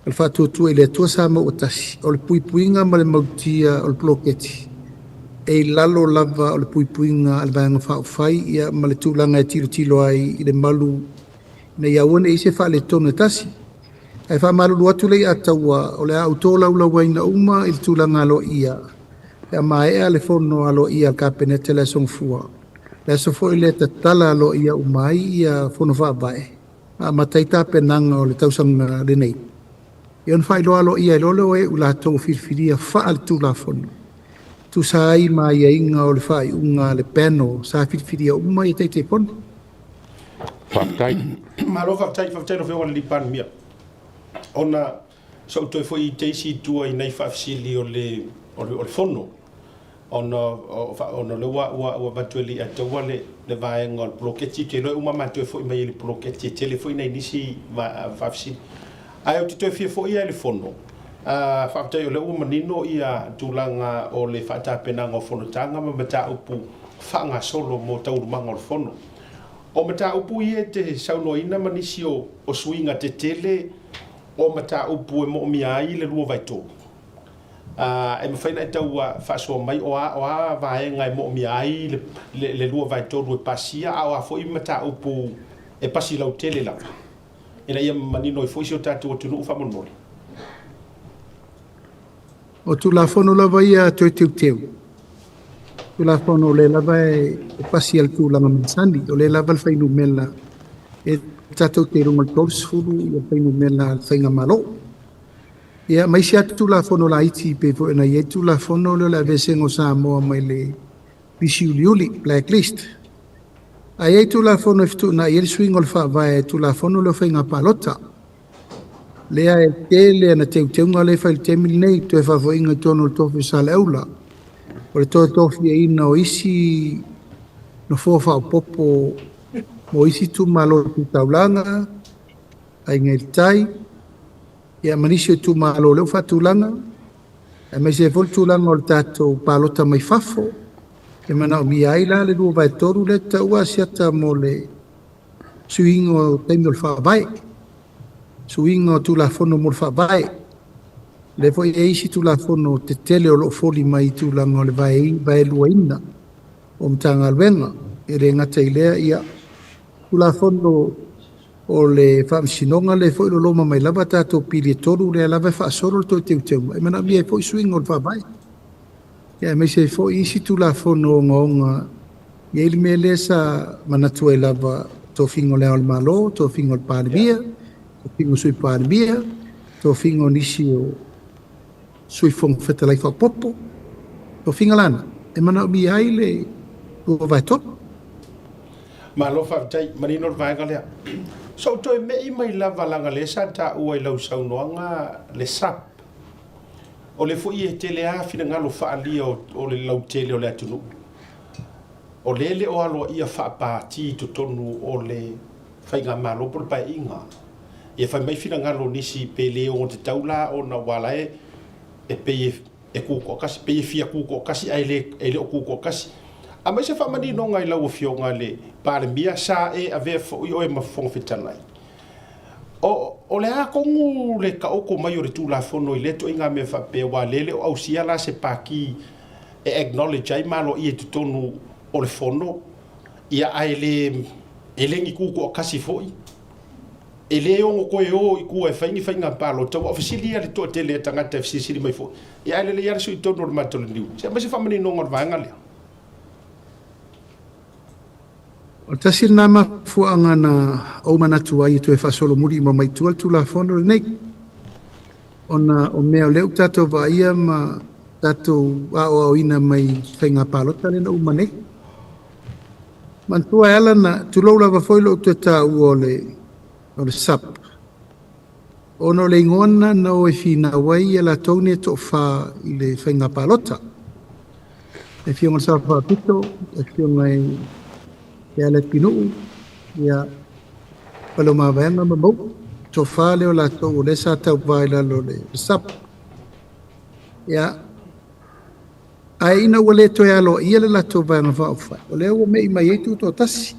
S4: A le Faatuatua i le Atua Samoa ua Tasi, o le puipuiga ma le mautia o le poloketi e i lalo lava o le puipuiga a le Vaega Faaupufai ia ma le tulaga e tilotilo ai i le malu ina ia aua ne i i ai se faaletonu e tasi. Ae faamalulu atu le Alataua o le a ou tolaulauina uma i le tulaga aloaia pe a maea le fono aloaia a le Kapeneta i le Aso Gafua. Le aso foi lea e tatala aloaia uma ai ia fono faavae ma amata ai tapenaga o le tausaga lenei. Ia ona faailoa aloaia ai loa lea o e ua latou filifilia faale-Tulafono tusa ai ma aiaiga o le faaiuga a le panel sa filifilia uma ia Taitaifono.
S3: Faafetai.
S1: Malo faafetai, faafetai lau Afioga i le Palemia. Ona sa ou toe foi i te isi i tua i nai faafesili o le Fono, ona o lea ua avatu e le Alataua le vaega o le poloketi. Ou te iloa e uma ma toe foi mai i le poloketi, e tele foi nai nisi faafesili. Ae ou te toe fia foi lava i le Fono. Faafetai o lea ua manino ia tulaga o le faatapenaga o fonotaga ma mataupu faagasolo mo taualumaga o le Fono. O mataupu ia e te saunoaina ma nisi o suiga tetele o mataupu e moomia ai le 2/3. E mafai ona e tau faasoa mai o a vaega e moomia ai le 2/3 e pasia, a o a foi mataupu e pasi lautele lava, ina ia manino ai foi si o tatou atunuu faamolemole.
S4: O Tulafono lava ia toe teuteu. Tulafono o lea lava e pasi i le tulaga masani, o lea lava le fuainumera e tatou te i luga o le 30 le fuainumera a le faigamalo. Ia, ma isi atu Tulafono laiti pei foi ona i ai Tulafono lea o le aveesega o Samoa mai le lisi uliuli, blacklist. Ae i ai Tulafono e fetuunai ai le suiga o le faavae, Tulafono lea o faiga palota. Lea e tele ana teuteuga lea e fai i le taimi lenei, toe faafoiga i totonu o le tofi o Saleaula, o le toe tofiaina o isi nofoa faaopoopo mo isi itumalo tu taulaga, Aiga i le Tai, ia ma nisi o itumalo o lea ua faatulaga, aemaise ai foi le tulaga o le tatou palota mai fafo, e manaomia ai la le 2/3 lea e taua asiata mo le suiga o taimi o le faavae, suiga o Tulafono mo le faavae. Lea foi e i ai isi Tulafono tetele o lo o foli mai i tulaga o le vaeluaina o Matagaluega. E le gata i lea, ia, Tulafono o le Faamasinoga lea foi e loloma mai lava tatou pili e tolu, lea lava e faasolo le toe teuteuga, e manaomia ai foi suiga o le faavae. Ia, aemaise ai foi isi Tulafono ogaoga, e i ai le mea lea sa manatu ai lava, tofiga o le Ao o le Malo, tofiga o le Palemia, tofiga o le Sui Palemia, tofiga o nisi o Sui Fofoga Fetalai faaopoopo, tofiga lana, e manaomia ai le 2/3.
S1: Malo faafetai, manino le vaega lea. So ou toe me'i mai lava leaga lea sa taua i lau saunoaga le SAP. O lea foi e tele lava finagalo faaalia o le lautele o le atunuu. O lea e le o aloaia faapati i totonu o le faigamalo po o le paeaiga. Ia fai mai finagalo o nisi pe le ono tatau la ona ua ala e pei e tutoatasi, pei e fia tutoatasi ae le o tutoatasi. Aumai se faamaninoga i lau Afioga i le Palemia, sa e avea foi oe ma Fofoga Fetalai. O le a tonu le taoto mai o le Tulafono i lea ituaiga mea faapea, aua o lea e le o ausia la se pati e acknowledge ai ma aloaia i totonu o le Fono, ia ae le e le ni tutoatasi foi. E le ono toe o i tua e fai ni faiga palota, aua o fesili ia a le toatele a tagata e fesilisili mai foi, ia ae lelei lava le sui tonu o le matou laniu. Se aumai se faamaninoga o le vaega lea.
S4: O le tasi lena mafuaaga na ou manatu ai e toe faasolomuli uma mai tua le Tulafono lenei, ona o mea o lea ua tatou vaaia ma tatou aoaoina mai faiga palota lea na uma nei. Manatua e ala na tulou lava foi lou toe taua o le SAP, ona o le igoa lena na o e finau ai ia latou nei toafa i le faiga palota. Le Afioga i le Sao Faapito, le Afioga i Lealaipinuu, ia Faleomavaega ma Mauu, toafa lea o latou o lea sa tauva i lalo o le SAP. Ia, ae ina ua le toe aloaia le latou vaega faaupufai, o lea ua me'i mai ai tutoatasi.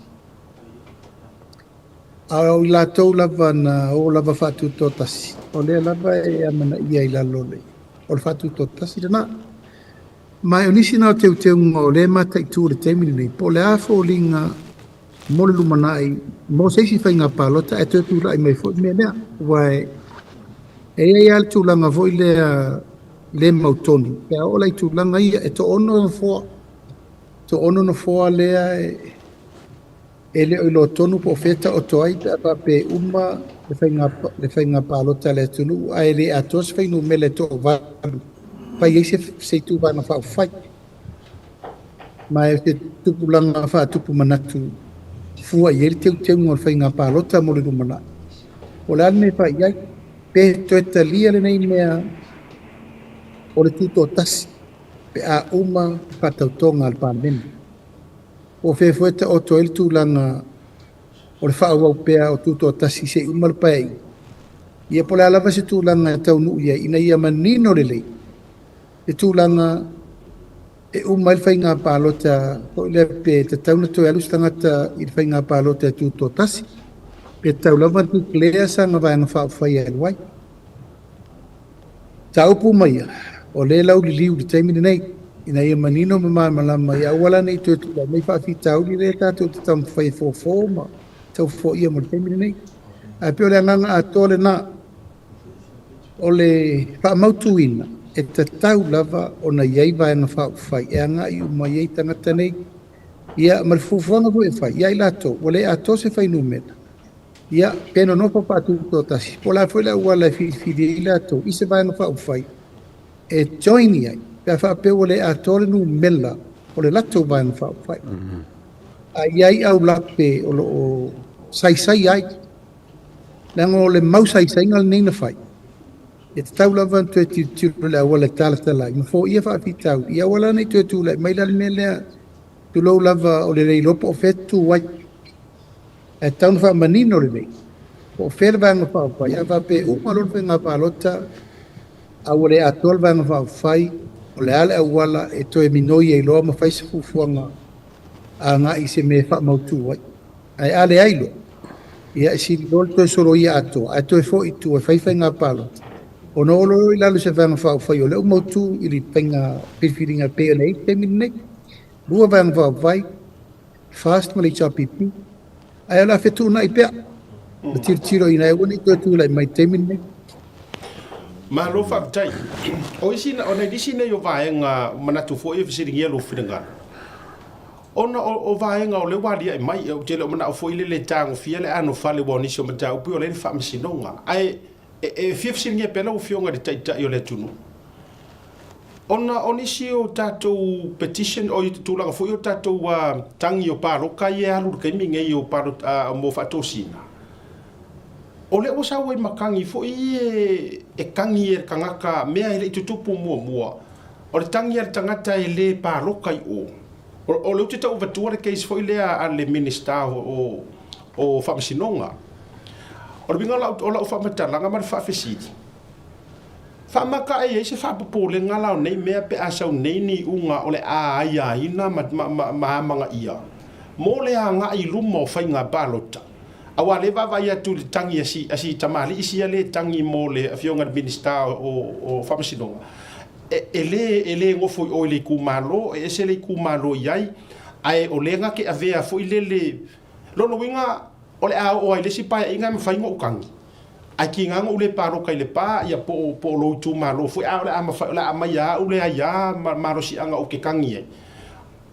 S4: A o i latou lava na o lava faatutoatasi, o lea lava e amanaia i lalo o le faatutoatasi lena. Ma o nisi na o teuteuga o lea e mataitu i le taimi lenei, po o le a foliga mo le lumanai mo se isi faiga palota ae toe tulai mai foi le mea lea. Aua e i ai lava le tulaga foi lea le mautonu, pe a oo la i tulaga ia, e toaono nofoa, toaono nofoa lea e le o iloa tonu po o fea e taoto ai pe a faapea e uma le faiga palota a le atunuu ae le atoa se fuainumera e toavalu fai ai se ituvaga faaupufai. Ma e o se tupulaga faatupu manatu fua i ai le teuteuga o le faiga palota mo le lumanai. Po o le a le mea e fai i ai, pe toe talia lenei mea o le tutoatasi pe a uma le faatautoga a le Palemene. Po o fea foi e taoto ai le tulaga o le faaauau pea o tutoatasi se i uma le paeaiga. Ia po o le a lava se tulaga e taunuu i ai ina ia manino lelei le tulaga e uma ai le faiga palota foi lea pe tatau ona toe alu se tagata i le faiga palota e tutoatasi, pe tatau lava ona declare sana vaega faaupufai e alu ai. Mataupu uma ia, o lea e lauliliu i le taimi lenei, ina ia manino ma malamalama ia aua la ne i toe tulai mai faafitauli lea tatou te taumafai e fofo ma tau foia mo le taimi lenei. Ae pei o le agaga atoa lena, o le faamautuina e tatau lava ona i ai vaega faaupufai e agai uma i ai tagata nei, ia ma le fuafuaga foi e fai ia i latou ua le atoa se fuainumera, ia pe nonofo faatutoatasi, po o le a foi le auala e filifili ai latou i se vaega faaupufai e join i ai, pe a faapea ua le atoa le numera o le latou vaega faaupufai. A i ai aulape o lo o saisai ai, leaga o le mau saisaiga lenei na fai, e tatau lava ona toe tilotilo i le auala e talatala ai, ma foia faafitauli, ia aua la ne i toe tulai mai la le mea lea, tulou lava o le le iloa po o fea e tu ai. Ae tatau ona faamanino lelei, po o fea le vaega faaupufai, a faapea e uma loa le faiga palota, a ua le atoa le vaega faaupufai, o le a le auala e toe minoi ai loa ma fai se fuafuaga agai i se mea e faamautu ai. Ae a leai loa, ia e sili loa le toe soloia atoa, ae toe foi i tua e fai faiga palota, ona o loa i lalo o se vaega faaupufai o lea ua mautu i le faiga filifiliga e pei ona i ai le taimi lenei. Lua vaega faaupufai, FAST ma le HRPP, ae o le a fetuunai pea ma tilotilo ina ia aua ne i toe tulai mai i le taimi lenei.
S1: Malo faafetai. O isi, o nai nisi nei o vaega manatu foi e fesiligia lou finagalo, ona o vaega o lea ua aliae mai, ou te le o manao foi lele e tagofia le anofale aua o nisi o mataupu o lea e i le faamasinoga. Ae e fia fesiligia pea lau Afioga i le Taitai o le atunuu, ona o nisi o tatou petition, o tulaga foi o tatou tagi o paloka ia e alu i le taimi nei o palota mo faatosina, o lea ua sau ai ma tagi foi e tagi e le tagata mea e le i tutupu muamua, o le tagi a le tagata e le paloka i o. O lea ou te tau avatua le case foi lea a le Minisita o Faamasinoga. O le uiga o lau faamatalaga ma le faafesili, faamata e i ai se faapopolega la o nei mea pe a sau nei ni iuga o le a aiaina ma amanaia mo le agai i luma o faiga palota, aua o lea e vaavaai atu i le tagi a si tamalii sia lea e tagi mo le Afioga i le Minisita o Faamasinoga, e le nofo i o i le itumalo, e ese le itumalo e i ai, ae o lea na te avea foi lele. Lona uiga, o le a oo ai i le isi paeaiga e mafai ona ou tagi, ae tiga ona ou le palota i Lepa ia po o lou itumalo foi, a o le a mafai, o le a aumai lava au le aia ma malosiaga ou te tagi ai.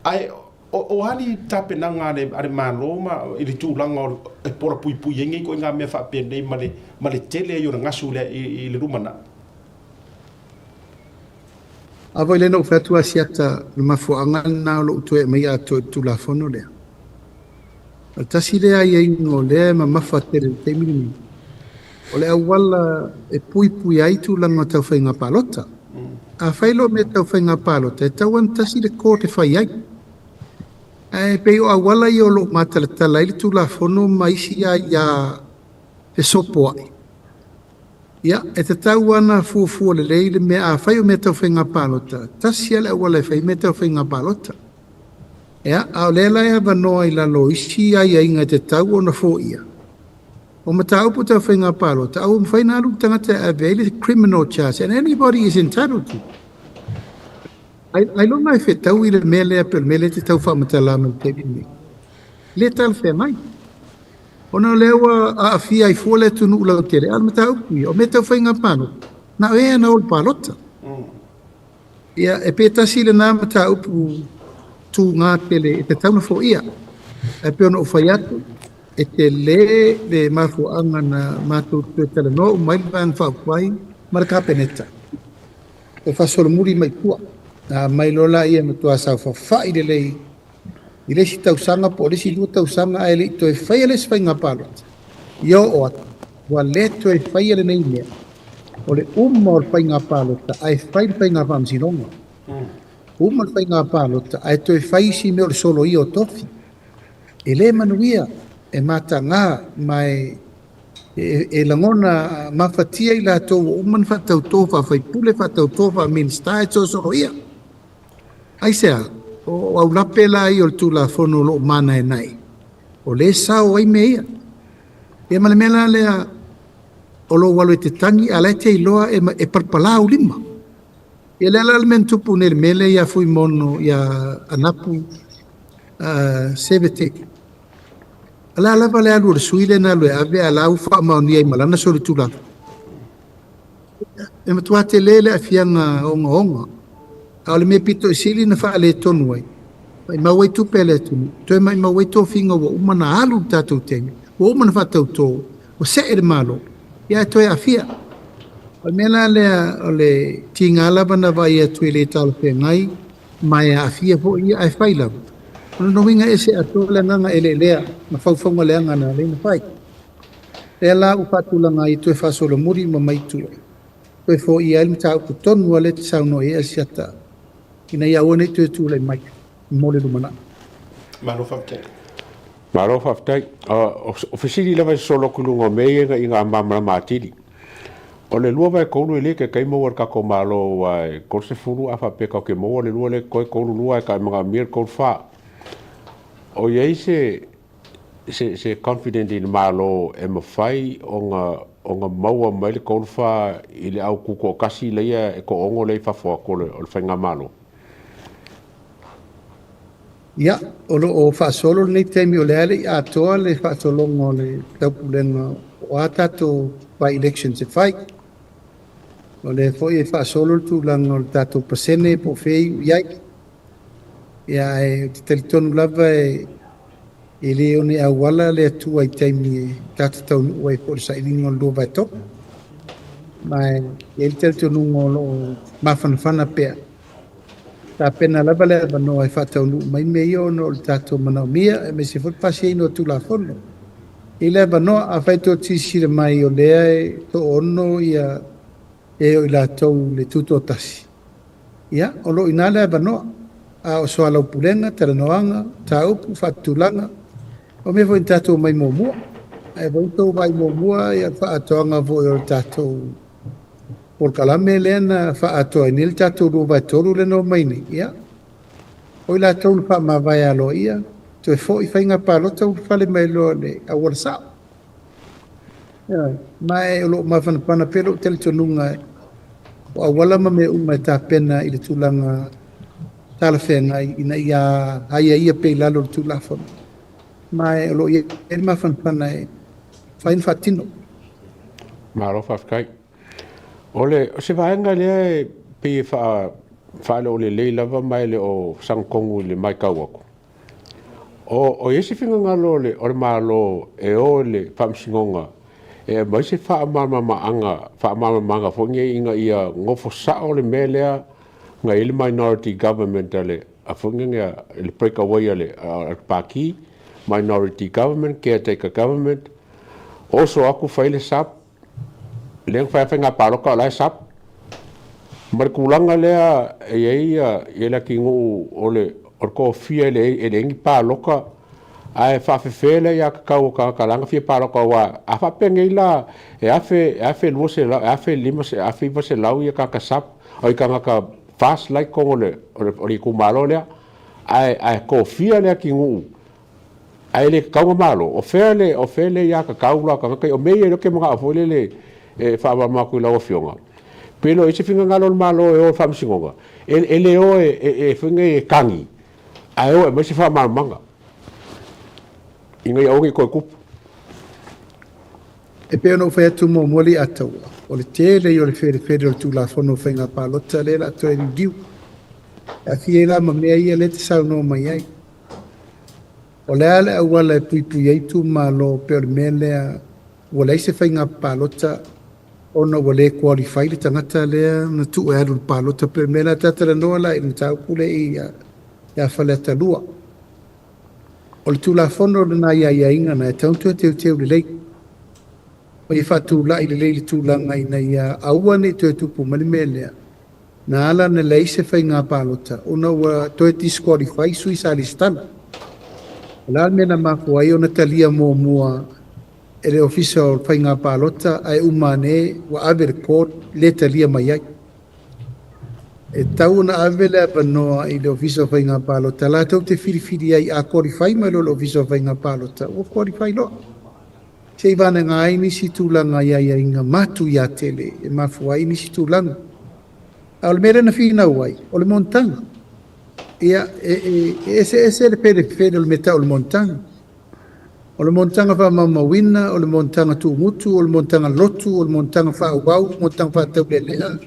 S1: Ae o a ni tapenaga a le Malo ma i le tulaga o e pola puipui ai nei ituaiga mea faapenei ma le tele ai o le gasu i le lumanai?
S4: A foi lea na ou fai atu Asiata, o le mafuaaga lena o lou toe aumaia atoa i le Tulafono lea. O le tasi lea aiaiga o lea e mamafa tele i le taimi lenei, o le auala e puipui ai tulaga tau faiga palota. A fai loa mea tau faiga palota, e tatau ona tasi le court e fai ai. Ae pei o auala ia o lo o matalatala ai le Tulafono ma isi aia fesopoai. Ia, e tatau lava ona fuafua lelei le mea, afai o mea tau faiga palota, tasi lava le auala e fai ai mea tau faiga palota. Ia, a o lea la e avanoa i lalo o isi aiaiga e tatau ona foia, O mataupu tau faiga palota, a ua mafai ona alu le tagata e ave ai le criminal charge and anybody is entitled to. Ailoga e fetau i le mea lea pei o le mea lea e te tau faamatala mai i le taimi lenei. E le talafeagai. Ona o lea ua aafia ai fua le atunuu lautele, a o le mataupu ia, o mea tau faiga palota, na o e ana o le palota. Ia, e pe tasi lena mataupu tuga tele e tatau ona foia. Ae pei ona ou fai atu, e tele le mafuaaga na matou toe talanoa uma ai le Vaega Faaupufai ma le Kapeneta e faasolomuli mai tua. Na aumai loa laia e matua saofafai lelei i le isi tausaga po o le isi 2 tausaga ae le i toe faia le isi faiga palota, ia oo atu, ua le toe faia lenei mea o le uma o le faiga palota ae fai le faiga faamasinoga. Uma le faiga palota ae toe fai isi mea o le soloia o tofi. E le manuia, e mataga ma e e lagona mafatia i latou ua uma ona faatauto faa-faipule, faatauto faa-Minisita e solosoloia. Aisea? O aulape la ia o le Tulafono o lo o manaenae, o lea e sao ai mea ia. Ia ma le mea la lea o lou alu e te tagi a o la e te iloa e palapala ou lima. Ia lea la le mea na tupu nei i le mea lea ia Fuimono ia Anapu Sevete. O le a lava le alu o le sui lea na alu e ave a o la ua faamaonia ai ma lana solitulafono. E matua tele le aafiaga ogaoga, a o le mea pito i sili na faaletonu ai, maimau ai tupe a le atunuu, toe maimau ai tofiga ua uma ona alu le tatou taimi, ua uma ona faatauto, ua see le Malo, ia ae toe aafia. O le mea la lea o le tiga lava na vaai atu e le talafeagai ma e aafia foi ia, ae fai lava. O lona uiga e ese atoa le agaga eleelea ma faufauga leaga na ala ai ona fai. Lea la ua faatulaga ai e toe faasolomuli uma mai tua, toe foia ai le mataupu tonu lava lea e te saunoa i ai Asiata, ina ia aua ne i toe tulai mai mo le lumanai.
S1: Malo faafetai.
S3: Malo faafetai. O fesili lava e sosolo atu i luga o mea ia ina ia malamalama atili. O le 2/3 e le taitai maua e le tatou Malo aua e 30 a faapea tatou te maua le 2 lea e totoe 32 ae manaomia le 34. O i ai se se confident i le Malo e mafai ona maua mai le 34 i le au tutoatasi lea e toaono lea i fafo atu o le faigamalo?
S4: Ia, o lo o faasolo lenei taimi o lea e le i atoa le faasologa o le taupulega o a tatou by-elections e fai. O lea foi e faasolo le tulaga o le tatou pasene po o fea e iu i ai. Ia, ae ou te talitonu lava e le o ni auala le Atua i taimi e tatou taunuu ai po o le sailiga o le 2/3. Ma e i ai le talitonuga o lo o mafanafana pea. Tapena lava le avanoa e faataunuu mai mea ia ona o le tatou manaomia, aemaise foi le pasiaina o Tulafono. I le avanoa, afai tou te silasila mai o lea e toaono ia e o i latou le tutoatasi, ia, o lo o i ina le avanoa. A o soalaupulega, talanoaga, mataupu, faatulaga, o mea foi na tatou omai muamua. Ae foi na tou vaai muamua ia le faaatoaga foi o le tatou polokalame lea na faaatoa ai nei le tatou 2/3 lea na omai nei, ia, o i latou na faamavae aloaia, toe foi faiga palota ulufale mai loa i le auala sao. Ma e o lo o mafanafana pea lou talitonuga o auala ma mea uma e tapena i le tulaga talafeagai ina ia aiaia pea i lalo o le Tulafono. Ma e o lo o i ai le mafanafana e fai ona faatino.
S3: Malo faafetai. O le o se vaega lea e pei e faaleolelei lava ma e le o sagatonu i le matau atu. O i ai se finagalo o le Malo e o i le Faamasinoga e aumai se faamalamalamaga foi nei ina ia nofo sao le mea lea na i ai le minority government a le foi nei le break away a le Pati, minority government, caretaker government, oso atu fai le sub, lea na fai faiga palota o la e sub. Ma le tulaga lea e i ai le atinuu o le tofia e leai ni palota ae faafefea le aiatatau o tagata la na fia palota aua a faapea nei la e 1200, e 1900 ia tagata sub o tagata FAST la i totonu o le itumalo lea ae tofia le atinuu. Ae le tatau ona malo, o fea le, o fea le ia tatau la tagata ia, o mea ia lea ou te manao foi lele e faamalamalama atu i lau Afioga, pe le o i ai se finagalo o le Malo e o i le Faamasinoga, e le o e foi nei e tagi, ae o e aumai se faamalamalamaga ina ia aua ne i toe tupu.
S4: E pei ona ou fai atu muamua Leiataua, o le tele ia o le felefele o le Tulafono o Faiga Palota lea o le a toe liliu. E aafia ai la ma mea ia lea e te saunoa mai ai. O le a le auala e puipui ai itumalo pei o le mea lea ua leai se faiga palota ona ua le qualify le tagata lea na tuu e alu i le palota pei o le mea lea ta talanoa la i le mataupu lea ia Faleata 2. O le Tulafono lena i aiaiga na e tatau ona toe teuteu lelei ma ia faatulai lelei le tulaga ina ia aua ne i toe tupu mai le mea lea. Na ala ona leai se faiga palota ona ua toe disqualify sui sa lesitala. O le a le mea na mafua ai ona talia muamua e le Ofisa o Faiga Palota ae uma ane ua ave i le court le talia mai ai. E tatau ona ave le avanoa i le Ofisa o Faiga Palota latou te filifili ai a qualify mai loa le Ofisa o Faiga Palota ua qualify loa. Se i vanaga ai nisi tulaga i aiaiga matuia tele e mafua ai nisi tulaga. A o le mea lea na finau ai, o le monotaga. Ia, e, e, e eseese le felefele o le mea tau o le monotaga. O le monotaga faamaumauina, o le monotaga tuumutu, o le monotaga lotu, o le monotaga faaauau, monotaga faataulealea,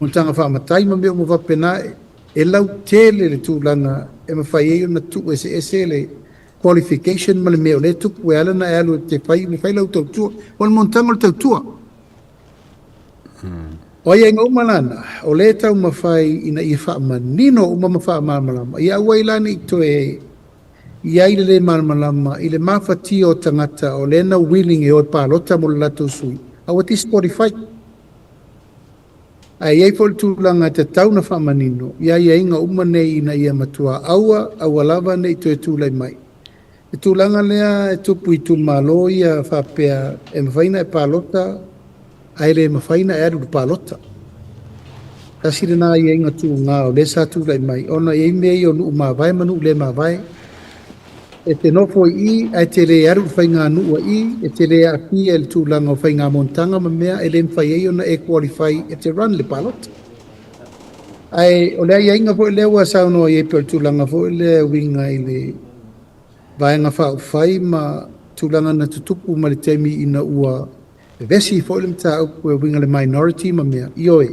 S4: monotaga faamatai ma mea uma faapena, e lautele le tulaga e mafai ai ona tuueseese le qualification ma le mea o lea e tupu e ala ona e alu e te fai, fai lau tautua. O le monotaga o le tautua. O aiaiga uma la na, o lea e taumafai ina ia faamanino uma ma faamalamalama, ia aua ai la ne i toe i ai le lē malamalama i le mafatia o tagata o lea na willing e o e palota mo le latou sui, a ua disqualify. Ae i ai foi le tulaga e tatau ona faamanino i aiaiga uma nei ina ia matua aua, aua lava ne i toe tulai mai. Le tulaga lea e tupu i itumalo ia faapea e mafai ona e palota ae le mafai ona e alu i le palota. Tasi lena aiaiga tuga o lea sa tulai mai ona e i ai mea ia o nuu mavae ma nuu le mavae. E te nofo i i ae te le alu i le faiganuu a i, e te le aafia i le tulaga o faiga monotaga ma mea e le mafai ai ona e qualify e te run le palota. Ae o le aiaiga foi lea ua saunoa i ai pei o le tulaga foi lea e uiga i le Vaega Faaupufai ma tulaga na tutupu mai le taimi ina ua vevesi foi le mataupu e uiga i le minority ma mea. Ioe,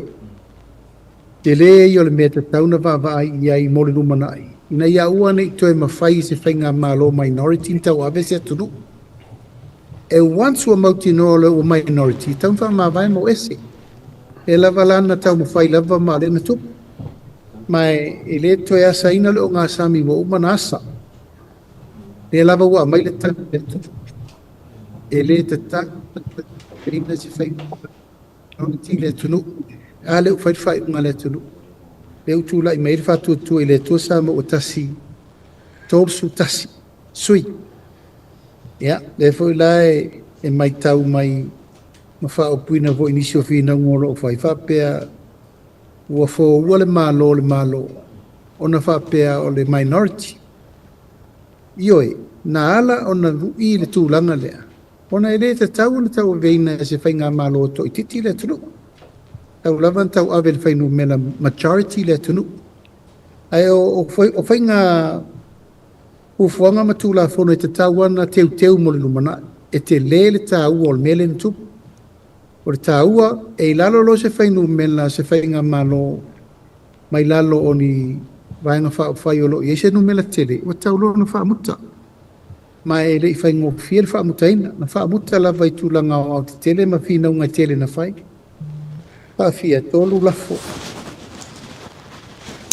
S4: tele ia o le mea e tatau ona vaavaai i ai mo le lumanai, ina ia aua ne i toe mafai e se faigamalo minority ona tauave se atunuu. E once ua mautinoa loa ua minority, e tatau ona faamavae ma o ese. Lea lava la na taumafai lava ma o lea na tupu. Ma e le toe asaina le ogasami ua uma ona asa. Lea lava ua aumai le tali a le Atua, e le tatau ona se faiga i le atunuu. A lea ua fai le faaiuga a le atunuu. Lea ua tulai mai ai le faatuatua i le Atua Samoa ua tasi, 31 sui. Ia, lea foi la e matau mai ma faaupuina foi i nisi o finauga o lo o fai, faapea ua foua le Malo le Malo ona faapea o le minority. Ioe, na ala ona lui le tulaga lea, ona e le tatau ona tauaveina e se faigamalo toaitiiti le atunuu. Tau lava ona tauave e le fuainumera majority le atunuu. Ae o, o, o faiga fuafuaga ma Tulafono e tatau ona teuteu mo le lumanai. E tele le taua o le mea lea na tupu. O le taua, e i lalo loa se fuainumera se faigamalo mai lalo o ni Vaega Faaupufai o lo o i ai se numera tele, ua tatau loa ona faamuta. Ma e le i faigofie le faamutaina. Na faamuta lava i tulaga aoaotetele ma finauga e tele na fai. Faafia, 3 lafo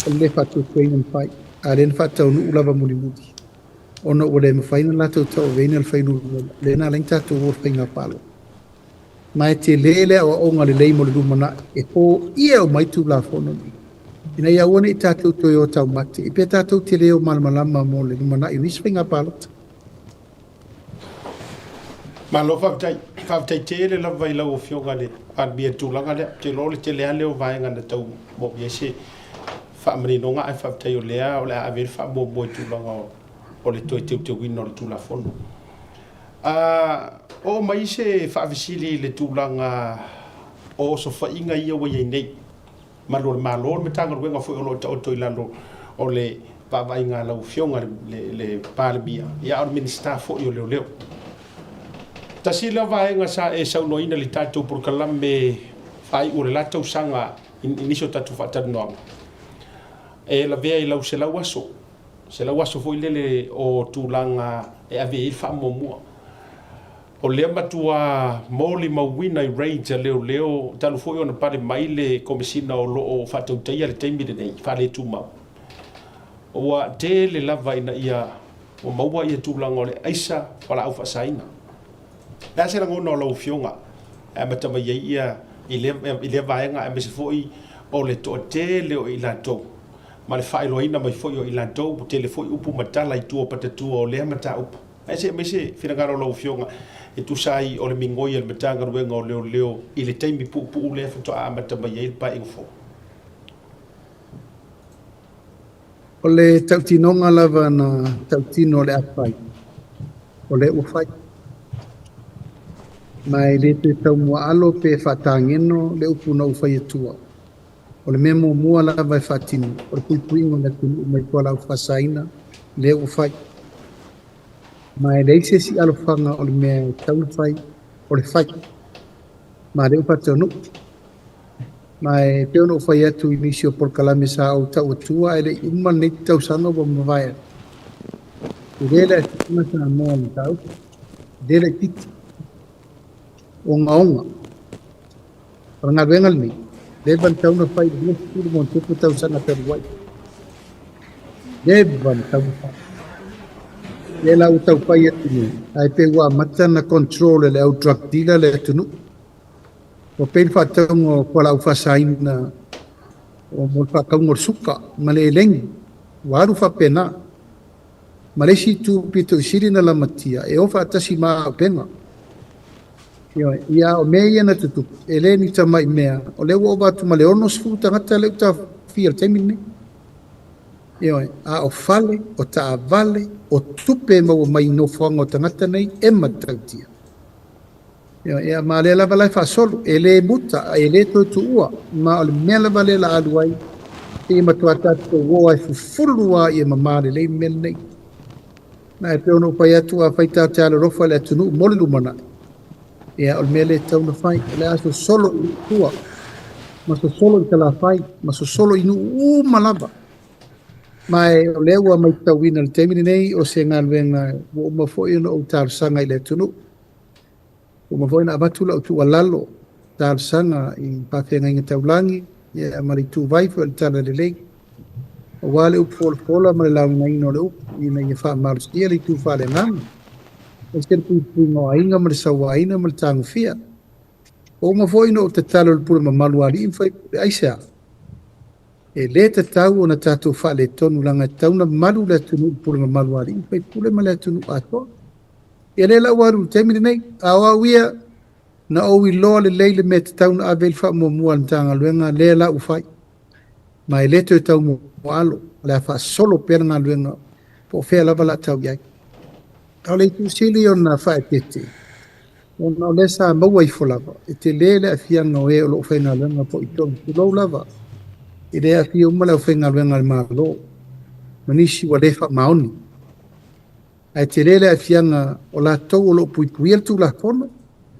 S4: o le le faatuatuaina na fai, a o lea na faataunuu lava mulimuli, ona ua le mafai ona latou tauaveina le fuainumera, lea na ala ai ona tatou o i le faiga palota. Ma e tele le aoaoga lelei mo le lumanai e foia uma ai Tulafono nei, ina ia aua ne i tatou toe o taumate, pe tatou te le o malamalama mo le lumanai o nisi faiga palota.
S1: Malo faafetai. Faafetai tele lava i lau Afioga i le Palemia i le tulaga lea. Ou te iloa o le tele lava lea o vaega na tau moomia ai se faamaninoga, ae faafetai o lea o le a ave i ai le faamuamua i tulaga o o le toe teuteuina o le Tulafono. A oo mai se faafesili i le tulaga o osofaiga ia ua i ai nei, malu o le Malo, le Matagaluega foi o lo o taoto i lalo o le vaavaaiga a lau Afioga i le Palemia, ia a o le Minisita foi o Leoleo. Tasi lea vaega sa e saunoaina i le tatou polokalame faaiu o le la tausaga i nisi o tatou faatalanoaga, e lavea i lau 100 aso, 100 aso foi lele o tulaga e ave i ai le faamuamua. O lea matua molimauina i raids a leoleo talu foi ona pale mai le Komesina o lo o faatautaia i le taimi lenei, faaletumau. Ua tele lava ina ia ua maua ia tulaga o le aisa fualaau faasaina. O le a se lagona o lau Afioga e amata mai ai ia i lea vaega aemaise foi o le toatele o i latou ma le faailoaina mai foi o i latou, ua tele foi upu ma tala i tua o patatua o lea mataupu. Ae se i aumai se finagalo o lau Afioga e tusa ai o le migoi a le Matagaluega o Leoleo i le taimi puupuu lea faatoa amata mai ai le Paeaiga fou.
S4: O le tautinoga lava na tautino o le a fai, o lea ua fai. Ma e le toe taumuaalo pe faatageno le upu na ou fai atua. O le mea muamua lava e faatino, o le puipuiga o le atunuu mai fualaau faasaina, lea ua fai. Ma e leai se isi alofaga o le mea e tatau ona fai, o le fai. Ma lea ua faataunuu. Ma e pei ona ou fai atu i nisi o polokalame sa ou tau atua ae le i uma lenei tausaga ua mavae atu. E le le aafiaga Samoa i le mataupu, e le laitiiti. Ogaoga. O le galuega lenei, leva na tatau ona fai i le 20 ma ono tausaga talu ai. Leva na tatau ona fai. Lea la ua tau fai atu nei, ae pei ua amata ona control e le au drug dealer le atunuu. Ua pei le faatauga o fualaau faasaina o mo le faatauga o le suka ma le elegi. Ua alu faapena. Ma le isi itu pito i sili ona lamatia, e o faatasi ma auupega. Ioe, ia o mea ia na tutupu, e le ni tamai mea, o lea ua ova atu ma le 60 tagata lea ua taofia i le taimi lenei. Ioe, a o fale, o taavale, o tupe e maua mai i nofoaga o tagata nei e matautia. Ioe, ia ma lea lava la e faasolo, e le muta, e le toe tuua, ma o le mea lava lea la alu ai, seia matua tatou o ai fufulu lava ia mama lelei le mea lenei. Ma e pei ona ou fai atu, afai tatou te alolofa i le atunuu mo le lumanai, ia o le mea lea e tatau ona fai, o le a sosolo i tua, ma sosolo i Salafai, ma sosolo i nuu uma lava. Ma e o lea ua matauina i le taimi lenei o se galuega ua uma foi ona ou talosaga i le atunuu. Ua uma foi ona avatu lau tuualalo talosaga i faafeagaiga taulagi ia ma le ituvai foi o le Talalelei, aua le upu folafola ma le laugaina o le upu ina ia faamalosia le itu faaleagaga, aemaise le puipuiga o aiga ma le sauaina ma le tagofia. Ua uma foi ona ou tatalo i le pule mamalu a alii ma faipule, aisea? E le tatau ona tatou faaletonu leaga e tatau ona malu le atunuu i le pule mamalu a alii ma faipule ma le atunuu atoa. Ia lea la ua alu i le taimi lenei, a o au ia, na ou iloa lelei le mea e tatau ona ave i ai le faamuamua a le Matagaluega, lea la ua fai. Ma e le toe tau muaalo, o le a faasolo pea le galuega po o fea lava o le a tau i ai. A o le itu sili ona faaeteete, ona o lea sa maua ifo lava, e tele le aafiaga o e o lo o faigaluega po o i totonu, tulou lava, e le aafia uma le aufaigaluega a le Malo ma nisi ua le faamaoni. Ae tele le aafiaga o latou o lo o puipuia le Tulafono,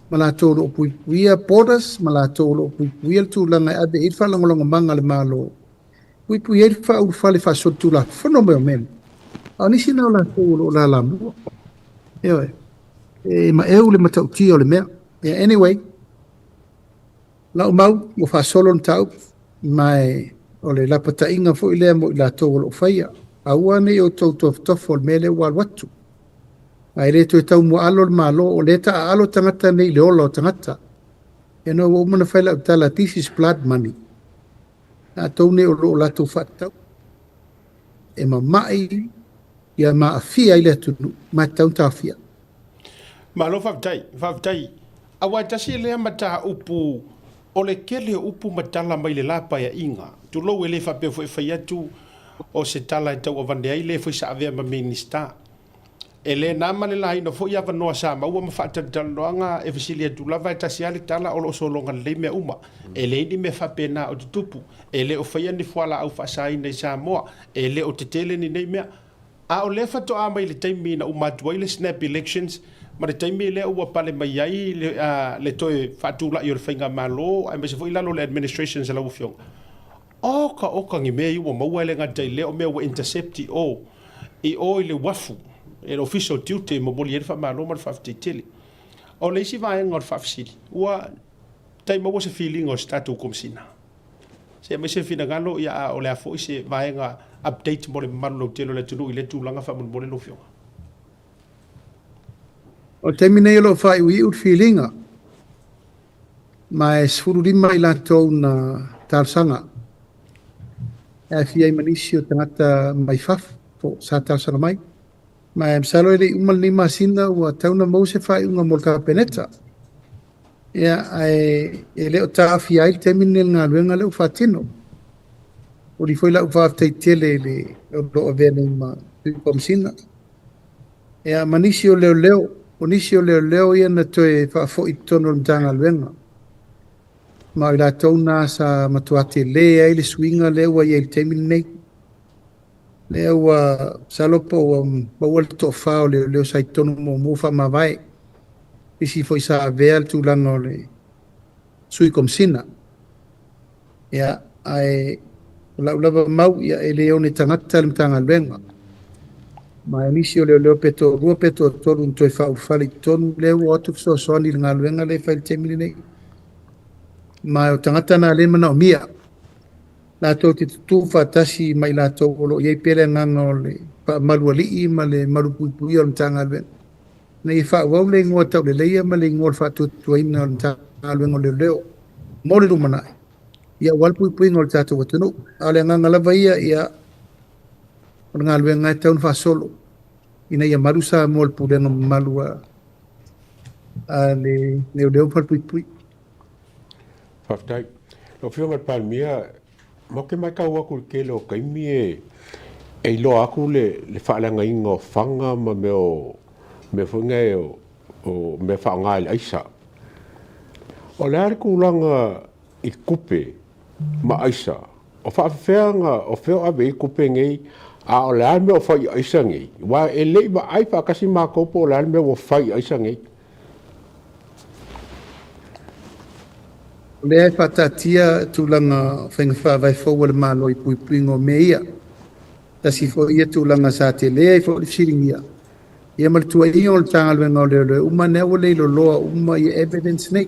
S4: ma latou o lo o puipuia borders, ma latou o lo o puipuia le tulaga e ave i ai le faalagolagomaga a le Malo, puipuia ai le faaulufale faasolitulafono mai o mea nei. A o nisi na o latou o lo o lalamua. Ioe, e maeu le matautia o le mea. Yeah, anyway, lau mau ua faasolo le mataupu, ma e o le lapataiga foi lea mo i latou o lo o faia. Aua ne i outou tofotofo o le mea lea ua alu atu. A e le toe taumuaalo le Malo, o lea e taaalo tagata nei i le ola o tagata. Ia no, ua uma ona fai lau tala, this is blood money. Latou nei o lo o latou faatatau e mamai ia maafia ai le atunuu, ma e tatau ona taofia.
S1: Malo faafetai, faafetai. Aua e tasi lea mataupu o le tele o upu ma tala mai le la Paeaiga, tulou e le faapea foi e fai atu o se tala e tauavane ai le foi sa avea ma Minisita. E le na ma le laina foi avanoa sa maua ma faatalatalanoaga e fesili atu lava e tasi lava le tala o lo o sologa lelei mea uma. E leai ni mea faapena o tutupu. E le o faia ni fualaau faasaina i Samoa. E le o tetele ni nei mea. A o lea faatoa mai le taimi na uma atu ai le snap elections ma le taimi lea ua pale mai ai le, le toe faatulai o le faigamalo aemaise foi lalo o le administrations a lau Afioga. Oka oka ni mea ia ua maua e le gata i lea o mea ua intercept i o i o i le uafu e le Ofisa o Tiute e momoli ai le faamalo ma le faafetai tele. O le isi vaega o le faafesili, ua tai maua se filiga o se tatou Komesina? Se aumai se finagalo, ia a o le a foi se vaega update mo le mamalu lautele o le atunuu i lea tulaga faamolemole lau Afioga?
S4: O le taimi nei o lo o faaiuiu le filiga, ma e 15 i latou na talosaga e aafia ai ma nisi o tagata mai fafo sa talosaga mai. Ma e masalo e le i uma lenei masina ua tatau ona maua se faaiuga mo le Kapeneta. Ia, ae e le o taofia ai le taimi lenei i le galuega lea ua faatino. Momoli foi lau faafetai tele i le o lo o avea nei ma Sui Komesina. Ia, ma nisi o leoleo, o nisi o leoleo ia na toe faafoi i totonu o le Matagaluega. Ma o i latou na sa matua tele ai le suiga lea ua i ai i le taimi lenei. Lea ua masalo po ua maua le toafa o leoleo sa i totonu muamua faamavae. Nisi foi sa avea le tulaga o le Sui Komesina. Ia, ae o lau lava mau, ia, e le one tagata le Matagaluega. Ma o nisi o leoleo pe toalua pe toatolu na toe faaulufale i totonu, lea ua o atu fesoasoani i le galuega lea e fai i le taimi lenei. Ma o tagata na lea e manaomia, latou te tutū faatasi ma i latou o lo o i ai pea le agaga o le faamalualii ma le malupuipuia o le Matagaluega, ina ia faaauau le igoa tauleleia ma le igoa o le faatuatuaina o le Matagaluega o Leoleo mo le lumanai, ia aua le puipuiga o le tatou atunuu. A o le agaga lava ia, ia, o le galuega e tatau ona faasolo ina ia malu Samoa i le pulega mamalu a a le leoleo ma falepuipui.
S3: Faafetai. Lau Afioga i le Palemia, matou te matau atu i le tele o taimi e e iloa atu le le faaleagaina o faga ma mea o mea foi nei o o mea faaaoga i le aisa. O le a le tulaga i tupe ma aisa? O faafefea ona o fea o ave i ai tupe nei a o le a le mea o fai i aisa nei? Aua e le i vaai faatasi matou po o le a le mea ua fai i aisa nei.
S4: O lea e faataatia tulaga faiga faavae fou a le Malo i puipuiga o mea ia. Tasi foi ia tulaga sa tele ai foi le fesiligia ia ma le tuuaiga o le Matagaluega o Leoleo uma lea ua leiloloa uma ia evidence nei.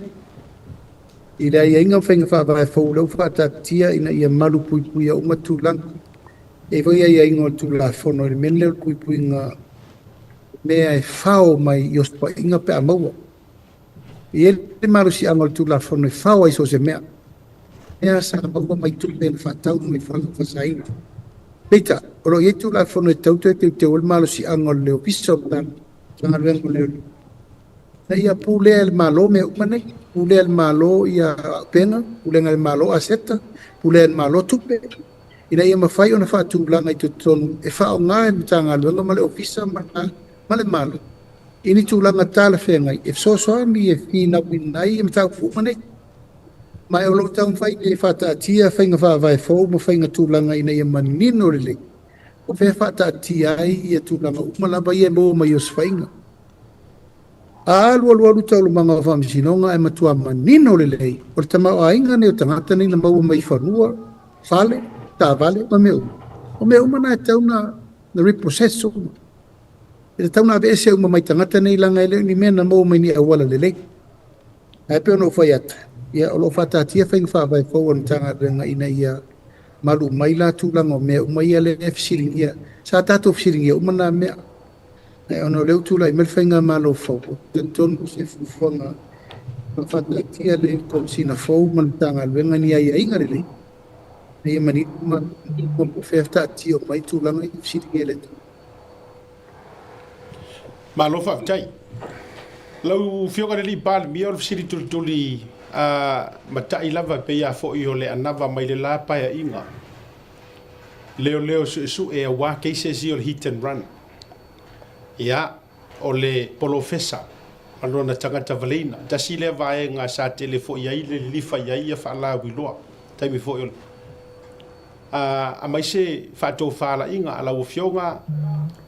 S4: I le aiaiga o faiga faavae fou lea ua faataatia ina ia malu puipuia uma tulaga. E i ai foi aiaiga o le Tulafono i le mea lea o le puipuiga mea e fao mai i osofaiga pe a maua. E i ai le malosiaga o le Tulafono e fao ai so o se mea. Mea sa maua mai tupe na faatau mai fana fasaina. Peitai, o lo o i ai Tulafono e tatau toe teuteu ai le malosiaga o le Ofisa o le Matagaluega o Leoleo ina ia pulea e le Malo mea uma nei. Pulea e le Malo ia auupega, pulega e le Malo aseta, pulea e le Malo tupe, ina ia mafai ona faatulaga i totonu e faaaoga e le Matagaluega ma le Ofisa ma le Malo i ni tulaga talafeagai e fesoasoani e finauina ai mataupu uma nei. Ma o lo o taumafai e faataatia faiga faavae fou ma faiga tulaga ina ia manino lelei o fea faataatia ai ia tulaga uma lava ia e maua mai i osofaiga. A alualualu taualumaga o faamasinoga ae matua manino lelei o le tamaoaiga nei o tagata nei na maua mai fanua, fale, taavale ma mea uma. O mea uma na e tatau ona repossess uma. E tatau ona aveese uma mai tagata nei leaga e le o ni mea na maua mai ni auala lelei. Ae pei ona ou fai atu, ia o lo o faataatia faiga faavae fou a le Matagaluega ina ia malu mai la tulaga o mea uma ia lea e fesiligia. Sa tatou fesiligia uma na mea. Ae ona o lea ua tulai mai le faigamalo fou, ou te talitonu o se fuafuaga na faataatia le Komesina fou ma le Matagaluega ni aiaiga lelei ina ia manino ma po o fea taatia mai tulaga ia e fesiligia e le atunuu.
S1: Malo faafetai. Lau Afioga i le alii Palemia, o le fesili tulituli a matai lava e pei lava foi o le anava mai le la paeaiga, leoleo suesue aua cases ia o le hit and run. Ia, o le polofesa ma lona tagata valeina. Tasi lea vaega sa tele foi ai le lilifa i ai ia faalauiloa taimi foi o le aemaise faatofalaiga a lau Afioga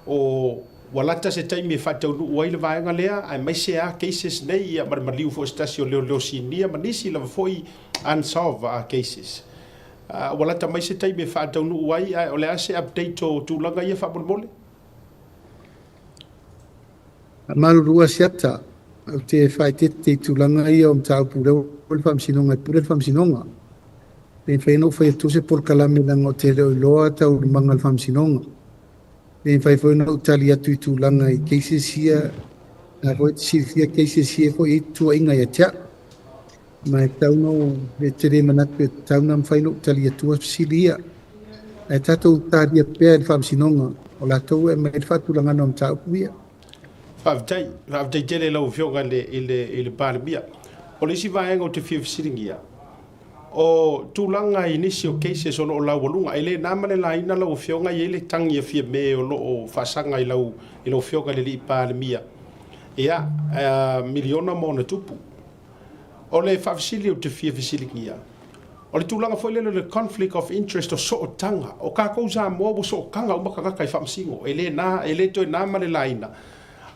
S1: o ua lata se taimi e faataunuu ai le vaega lea, aemaise a cases nei ia ma le maliu foi o se tasi o leoleo sinia ma nisi lava foi unsolved cases. Ua lata mai se taimi e faataunuu ai, ae o le a se update o tulaga ia faamolemole?
S4: Faamalulu Asiata, ou te faaeteete i tulaga ia o mataupu lea ua i le Faamasinoga e pule le Faamasinoga. E le mafai ona ou fai atua se polokalame leaga ou te le o iloa taualumaga o le Faamasinoga. E le mafai foi ona ou tali atu i tulaga i cases ia, na foi e te silafia cases ia foi e i ai tuuaiga ia te au. Ma e tatau ona ou, e te le manatu e tatau ona mafai ona ou tali atua fesili ia. Ae tatou talia pea i le Faamasinoga, o latou e aumai le faatulagaga o mataupu ia.
S1: Faafetai, faafetai tele i lau Afioga i le, i le, i le Palemia. O le isi vaega ou te fia fesiligia, o tulaga i nisi o cases o lo o laualuga, e le na ma le laina lau Afioga e i ai le tagi a Fiame o lo o faasaga i lau, i lau Afioga i le Alii Palemia, ia, miliona ma ona tupu. O le faafesili ou te fia fesiligia, o le tulaga foi lele o le conflict of interest o sootaga. O tatou Samoa ua sootaga uma tagata i faamasino, e le na, e le toe na ma le laina.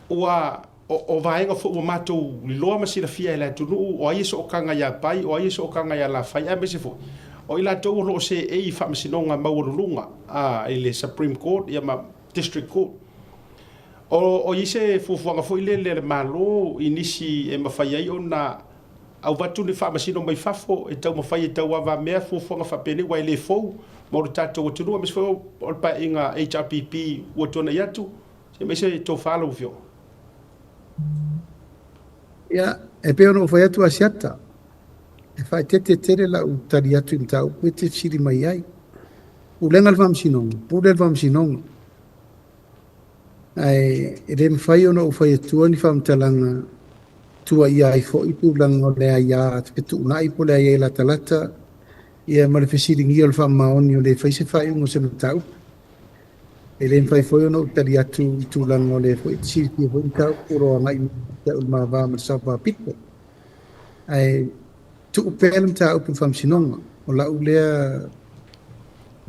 S1: Ua, o, o vaega foi ua matou iloa ma silafia e le atunuu, o ai e sootaga ia Pai, o ai e sootaga ia Lafai, aemaise foi, o i latou o lo o seei i faamasinoga maualuluga, a, i le Supreme Court ia ma District Court. O i ai se fuafuaga foi lele a le Malo i nisi e mafai ai ona avatu ni faamasino mai fafo e taumafai e tauavamea fuafuaga faapenei aua e le fou mo le tatou atunuu aemaise foi o le paeaiga HRPP ua tuanai atu. Se i aumai se tofa lau Afioga.
S4: Ia, e pei ona ou fai atu Asiata, e faaeteete tele lau tali atu i mataupu e te fesili mai ai. Pulega le Faamasinoga, pule le Faamasinoga. Ae e le mafai ona ou fai atua ni faamatalaga tuuaia ai foi tulaga o le aia fetuunai po o le aia latalata ia ma le fesiligia o le faamaoni o le fai se faaiuga o se mataupu. E le mafai foi ona ou tali atu i tulaga o lea foi e te silafia foi mataupu o lo o agai mai ia te au i le ma va ma le Sao Faapito. Ae tuu pea le mataupu i le Faamasinoga, o lau lea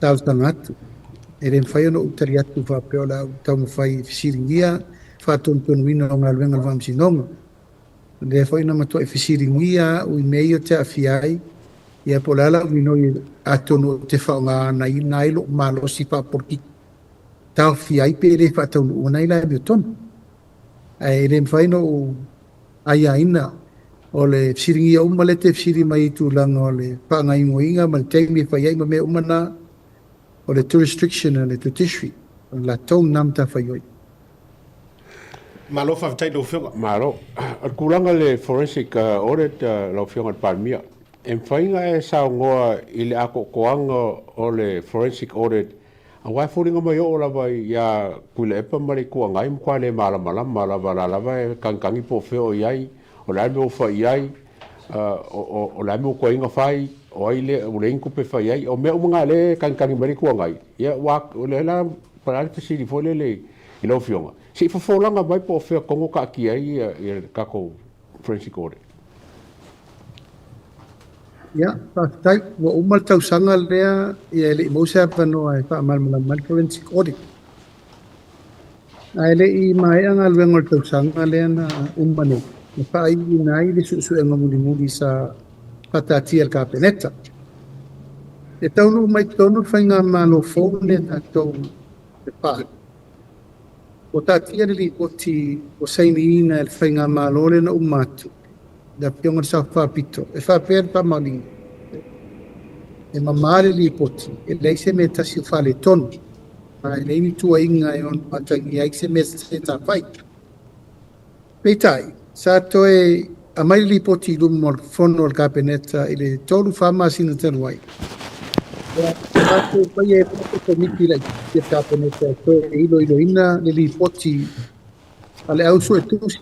S4: talosaga atu. E le mafai ona ou tali atu faapea o le a ou taumafai e fesiligia faatonutonuina o galuega a le Faamasinoga. O lea foi na matuai fesiligia au i mea ia ou te aafia ai, ia po o le a lau minoi atonu ou te faaaogaina ai lou malosi faapolokiki taofia ai pe le faataunuuina ai le amiotonu. Ae e le mafai ona ou aiaina o le fesiligia uma lea e te fesili mai i tulaga o le faagaoioiga ma le taimi e fai ai ma mea uma na, o le jurisdiction a le judiciary, o le latou lena matafaioi.
S1: Malo faafetai i lau Afioga.
S3: Malo. O le tulaga i le forensic audit lau Afioga i le Palemia, e mafai ona e saunoa i le atoatoaga o le forensic audit Aua e foliga mai oo lava ia Tuilaepa ma le Itu Agai matua le malamalama lava, la lava e tagitagi po o fea o i ai, o le a le mea ua fai i ai, o le a le mea ua tuai ona fai, o ai le ua leai ni tupe e fai ai. O mea uma na o lea e tagitagi mai le Itu Agai, ia ua, o lea la po o le a le fesili foi lele i lau Afioga, se i fofolaga mai po o fea tonu o taatia ai le tatou Forensic Audit.
S4: Ia, faafetai. Ua uma le tausaga lea, ia e le i maua se avanoa e faamalamalama ai le forensic audit. Ae le i maea galuega o le tausaga lea na uma nei, na faaiuina ai le suesuega mulimuli sa faataatia e le Kapeneta. E taunuu mai totonu le faigamalo fou lenei a tatou i le FAR, Ua taatia le lipoti ua sainiina e le Faigamalo lea na uma atu, le Afioga i le Sao Faapito, e faapea le faamaoniga, e mama le lipoti, e leai se mea e tasi o faaletonu, ma e leai ni tuuaiga e ono atagia ai se mea se sa fai. Peitai, sa toe aumai le lipoti i luma o le fono a le Kapeneta i le 3-4 masina talu ai. Ia, sa toe faia e le Komiti Laitiiti a le Kapeneta e toe iloiloina le lipoti a le au suetusi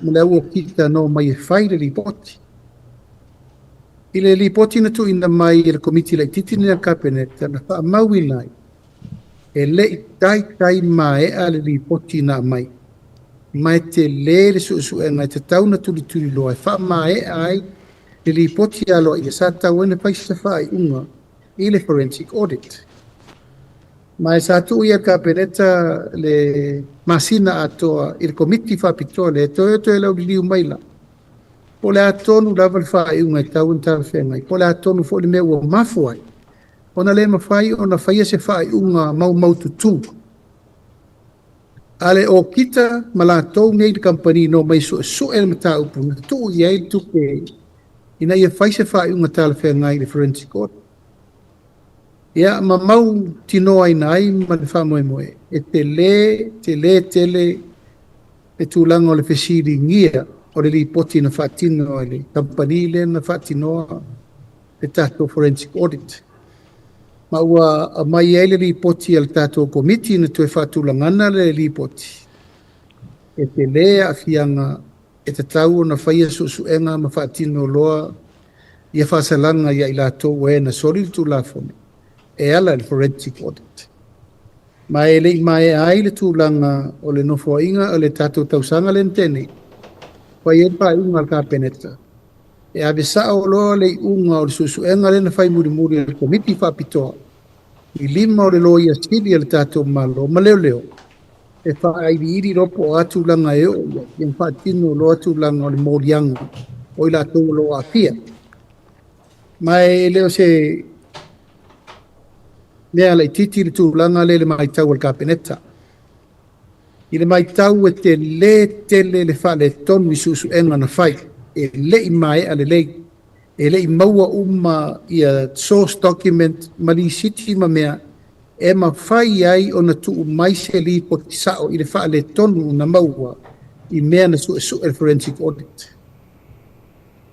S4: ma le au okika na omai e fai le lipoti. I le lipoti na tuuina mai e le Komiti Laitiiti lenei a le Kapeneta, na faamauina ai, e le i taitai maea le lipoti na aumai. Ma e telē le suesuega e tatau ona tulituliloa e faamaea ai le lipoti aloaia sa tatau ai ona fai se faaiuga i le forensic audit. Ma e sa tuu ia le Kapeneta le masina atoa i le Komiti Faapitoa lea e toe lauliliu mai la po o le a tonu lava le faaiuga e tatau ona talafeagai, po o le a tonu foi le mea ua mafua ai ona le mafai ona faia se faaiuga maumaututu a le okita ma latou nei le kamupani na omai e suesue le mataupu na tuu i ai le tupe ina ia fai se faaiuga talafeagai i le forensic audit. Ia, ma mautinoaina ai ma le faamoemoe e tele, tele tele le tulaga o le fesiligia o le lipoti na faatino e le kamupani lea na faatinoa le tatou forensic audit. Ma ua aumai ai le lipoti a le tatou Komiti na toe faatulagana le lipoti e tele aafiaga e tatau ona faia suesuega ma faatino loa ia faasalaga ia i latou o e na soli le Tulafono e ala i le forensic audit. Ma e le i maea ai le tulaga o le nofoaiga o le tatou tausaga lea na tea nei, fai ai le faaiuga a le Kapeneta e ave sao loa le iuga o le suesuega lea na fai mulimuli e le Komiti Faapitoa i lima o le Loia Sili a le tatou Malo ma leoleo e faailiili loa po o a tulaga e oo i ai, ia ma faatino loa tulaga o le moliaga o i latou o lo o aafia. Ma e le o se mea laitiiti le tulaga lea i le matau a le Kapeneta. I le matau e tele tele le faaletonu i suesuega na fai, e le i maea lelei, e le i maua uma ia source document ma lisiti ma mea e mafai ai ona tuu mai se lipoti sao i le faaletonu na maua i mea na suesue le forensic audit.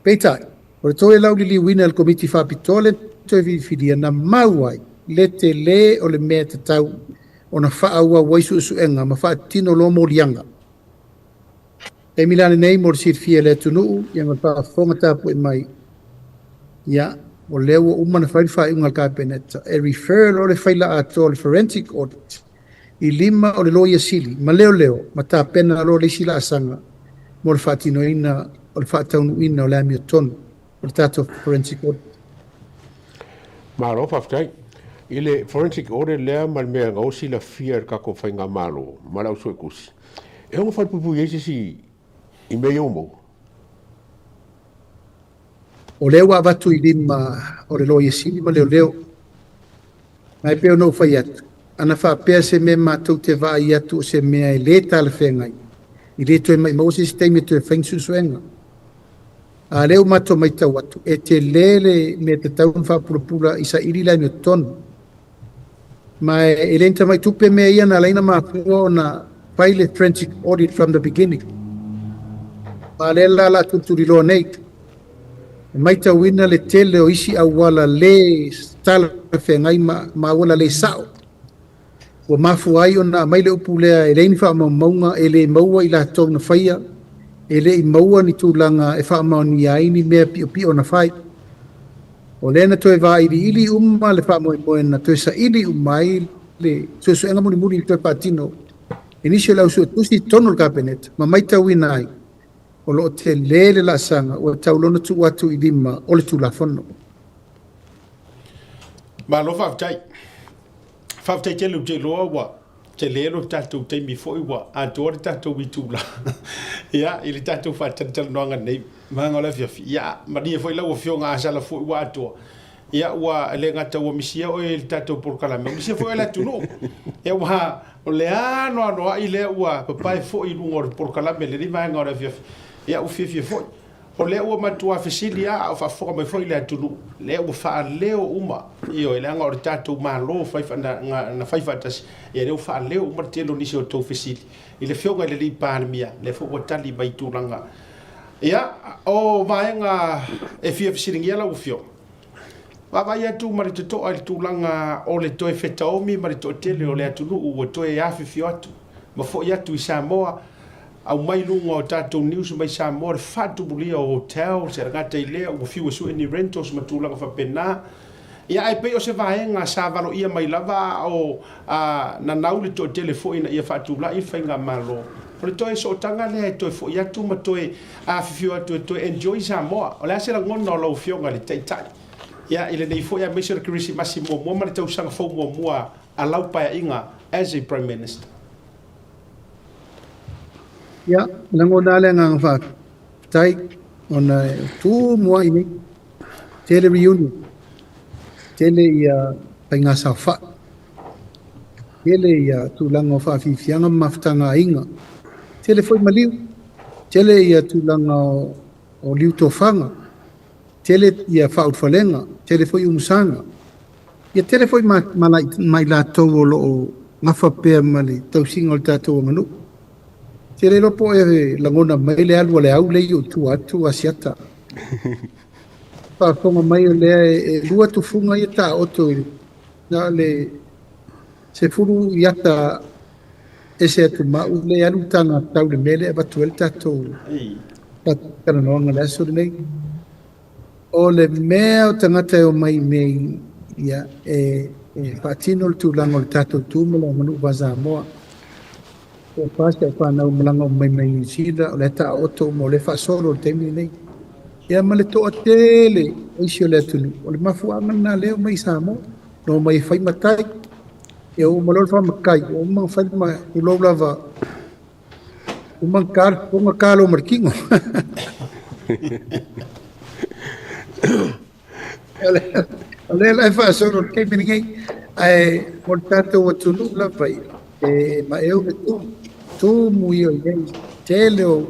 S4: Peitai, o le toe lauliliuina e le Komiti Faapitoa le toe filifilia na mau ai le telē o le mea e tatau ona faaauau ai suesuega ma faatino loa moliaga. Taimi la lenei mo le silafia e le atunuu ia ma le faafofoga tapuai mai, ia, o lea ua uma ona fai le faaiuga a le Kapeneta e refer loa le faila atoa o le forensic audit i lima o le Loia Sili ma leoleo ma tapena loa le isi laasaga mo le faatinoina o le faataunuuina o le amiotonu o le tatou forensic audit.
S3: Malo faafetai. I le forensic audit lea ma le mea na o silafia e le tatou faigamalo ma le au suetusi, e ono falepuipui ai se isi i mea ia ua maua?
S4: O lea ua avatu i lima o le Loia Sili ma leoleo. Ma e pei ona ou fai atu, ana faapea se mea matou te vaai atu o se mea e le talafeagai, e le toe maumau se isi taimi e toe fai ni suesuega. A o lea ua matou matau atu, e tele le mea e tatau ona faapulapula i saili le amiotonu. Ma e le ni tamai tupe mea ia na ala ai ona mafua ona fai le forensic audit from the beginning. Ma o lea la o le a tulituliloa nei. E matauina le tele o isi auala le talafeagai ma auala le sao ua mafua ai ona aumai le upu lea e leai ni faamaumauga, e le maua i latou na faia, e le i maua ni tulaga e faamaonia ai ni mea piopio na fai. O lea na toe vailiili uma le faamoemoe na toe saili uma ai le suesuega mulimuli na toe faatino e nisi o le au suetusi i totonu o le Kapeneta ma matauina ai o lo o tele le laasaga ua tatau loa ona tuu atu i lima o le Tulafono.
S1: Malo faafetai. Faafetai tele ou te iloa ua tele lo tatou taimi foi ua atoa le tatou itula ia i le tatou faatalatalanoaga nei vaega o le afiafi. Ia malie foi lau Afioga a sala foi ua atoa. Ia ua le gata ua misia oe i le tatou polokalame, ua misia foi oe e le atunuu. Ia ua o le anoanoai lea ua papae foi i luga o le polokalame i lenei vaega o le afiafi. Ia ua fiafia foi. O lea ua matua fesili lava a o faafofoga mai foi le atunuu, lea ua faaleo uma, ioe, leaga o le tatou Malo na fai faatasi, ia lea ua faaleo uma le tele o nisi o tou fesili i le Afioga i le alii Palemia, lea foi ua tali mai i tulaga. Ia, o vaega e fia fesiligia lau Afioga, vaavaai atu ma le totoa i le tulaga o le toe fetaomi ma le toatele o le atunuu ua toe afifio atu ma foi atu i Samoa, aumai luga o tatou news mai Samoa le faatumulia o hotels, e le gata i lea ua fiu e sue ni rentals ma tulaga faapena. Ia ae pei o se vaega sa valoia mai lava a o nanau le toatele foi ina ia faatulai le faigamalo. O le toe sootaga lea e toe foi atu ma toe afifio atu e toe enjoy Samoa. O le a se lagona o lau Afioga i le Taitai ia i lenei foi aemaise o le Kerisimasi muamua ma le tausaga fou muamua a lau Paeaiga as a Prime Minister?
S4: Ia, e lagona lava le agaga faafetai ona e tumu ai nei. Tele reunion, tele ia faiga saofai, tele ia tulaga o faafiafiaga ma mafutaga aiga, tele foi maliu, tele ia tulaga o liu tofaga, tele ia faaulufalega, tele foi umusaga, ia tele foi ma, ma, ma i latou o lo o gafa pea ma le tausiga o le tatou aganuu. Te le iloa po o e lagona mai le alu a le au lea i ou tua atu Asiata. Faafofoga mai o lea e lua tufuga ia taoto i na o le 10 iata ese atu ma au lea e alu le taga tau i le mea lea e avatu ai le tatou talanoaga i le aso lenei. O le mea o tagata e omai i inei, ia, e faatino le tulaga o le tatou tu ma le aganuu faa-Samoa. Po o fa si au fanau malaga uma mai mai Niu Sila, o la e taooto uma, o lea e faasolo i le taimi lenei. Ia ma le toatele o isi o le atunuu, o le mafuaaga lena lea e omai i Samoa, na omai e fai matai. Ia ua uma loa le faamatai, ua uma ona fai ma tulou lava, uma ona ta le fofoga, ta loa ma le tino. O lea la e faasolo i le taimi lenei, ae mo le tatou atunuu lava ia, e maeu le tumu, tumu ia i ai tele o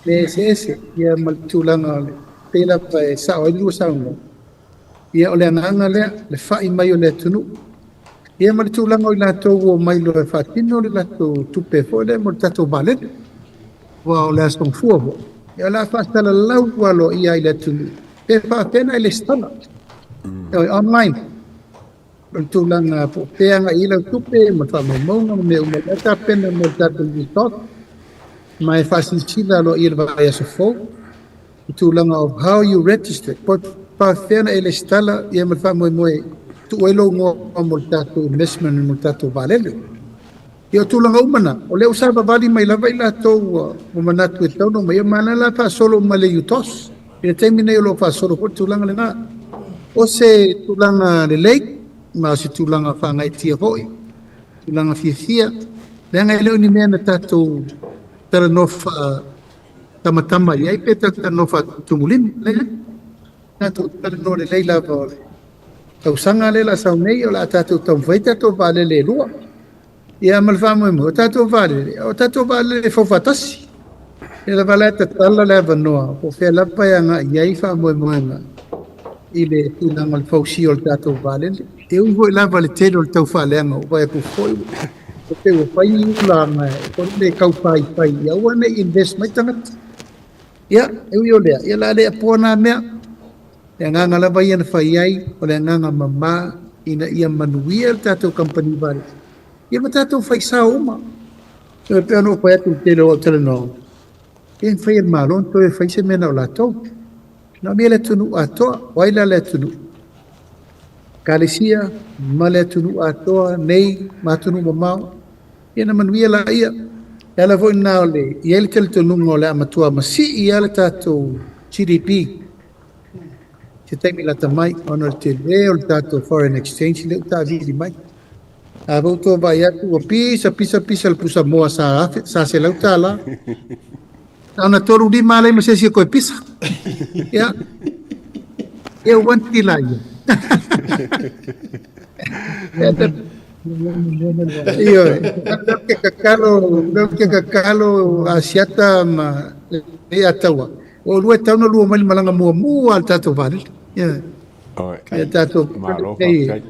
S4: mea eseese ia ma le tulaga o le pei lava e sao ai le lua saunoaga. Ia o le agaga lea, le fai mai o le atunuu. Ia ma le tulaga o i latou ua omai loa e faatino le latou tupe foi lea mo le tatou vaalele. Aua o le Aso Gafua foi, ia o le a faasalalau aloaia i le atunuu pe faapefea ona e lesitala. Online. O le tulaga po o fea e agai i ai lau tupe ma le faamaumauga ma mea uma, o lea e tapena mo le tatou resort ma e faasilasila aloaia i le vaiaso fou i tulaga of how you register, po o faapefea ona e lesitala ia ma le faamoemoe e tuu ai lou igoa mo le tatou investment mo le tatou vaalele. Ia o tulaga uma na, o lea ua savavali mai lava i latou ua manatu e tatau ona omai, ia ma o la e faasolo uma i le UTOS. I le taimi nei o lo o faasolo foi le tulaga lena. O se tulaga lelei ma o se tulaga faagaeetia foi, tulaga fiafia, leaga e le o ni mea na tatou talanoa faatamatama i ai pe talanoa faatumulimu. Leai, tatou talanoa lelei lava o le tausaga lea o le a sau nei, o le a tatou taumafai tatou vaalele e lua. Ia ma le faamoemoe, o tatou vaalele, o tatou vaalele e fau faatasi. Ia lava la e tatala le avanoa, po o fea lava e agai i ai faamoemoega i le tulaga o le fausia o le tatou vaalele. E ui foi lava i le tele o le taufaaleaga, ua vaai atu foi e pei ua fai ni ulaga e le tau faifai ia aua ne i invest mai tagata. Ia, e ui o lea, ia o le a le apoa na mea. Le agaga lava ia na fai ai, o le agaga mama ina ia manuia le tatou kamupani vaalele, ia ma tatou fai sao uma. E pei ona ou fai atu i le tele o au talanoaga, e le mafai e le Malo ona toe fai se mea na o latou. Na o mea le atunuu atoa. O ai la le atunuu? Ekalesia ma le atunuu atoa nei ma atunuu mamao, ia na manuia laia. E ala foi lena o le i ai le talitonuga o le a matua masii lava le tatou GDP se taimi lata mai ona o le tele o le tatou foreign exchange lea ua taavili mai. A ua outou vaai atu ua pisa pisa pisa le pusa moa sa afe sa $100. Na ona 35 lea ma se isi e toe pisa. Ia. Ia ua la ia. Ioe, lea ou te tatalo, lea ou te tatalo Asiata ma Leiataua, o oulua e tatau ona lua mai le malaga muamua a le tatou vaalele. Ioe. Ia tatou
S3: Malo faafetai.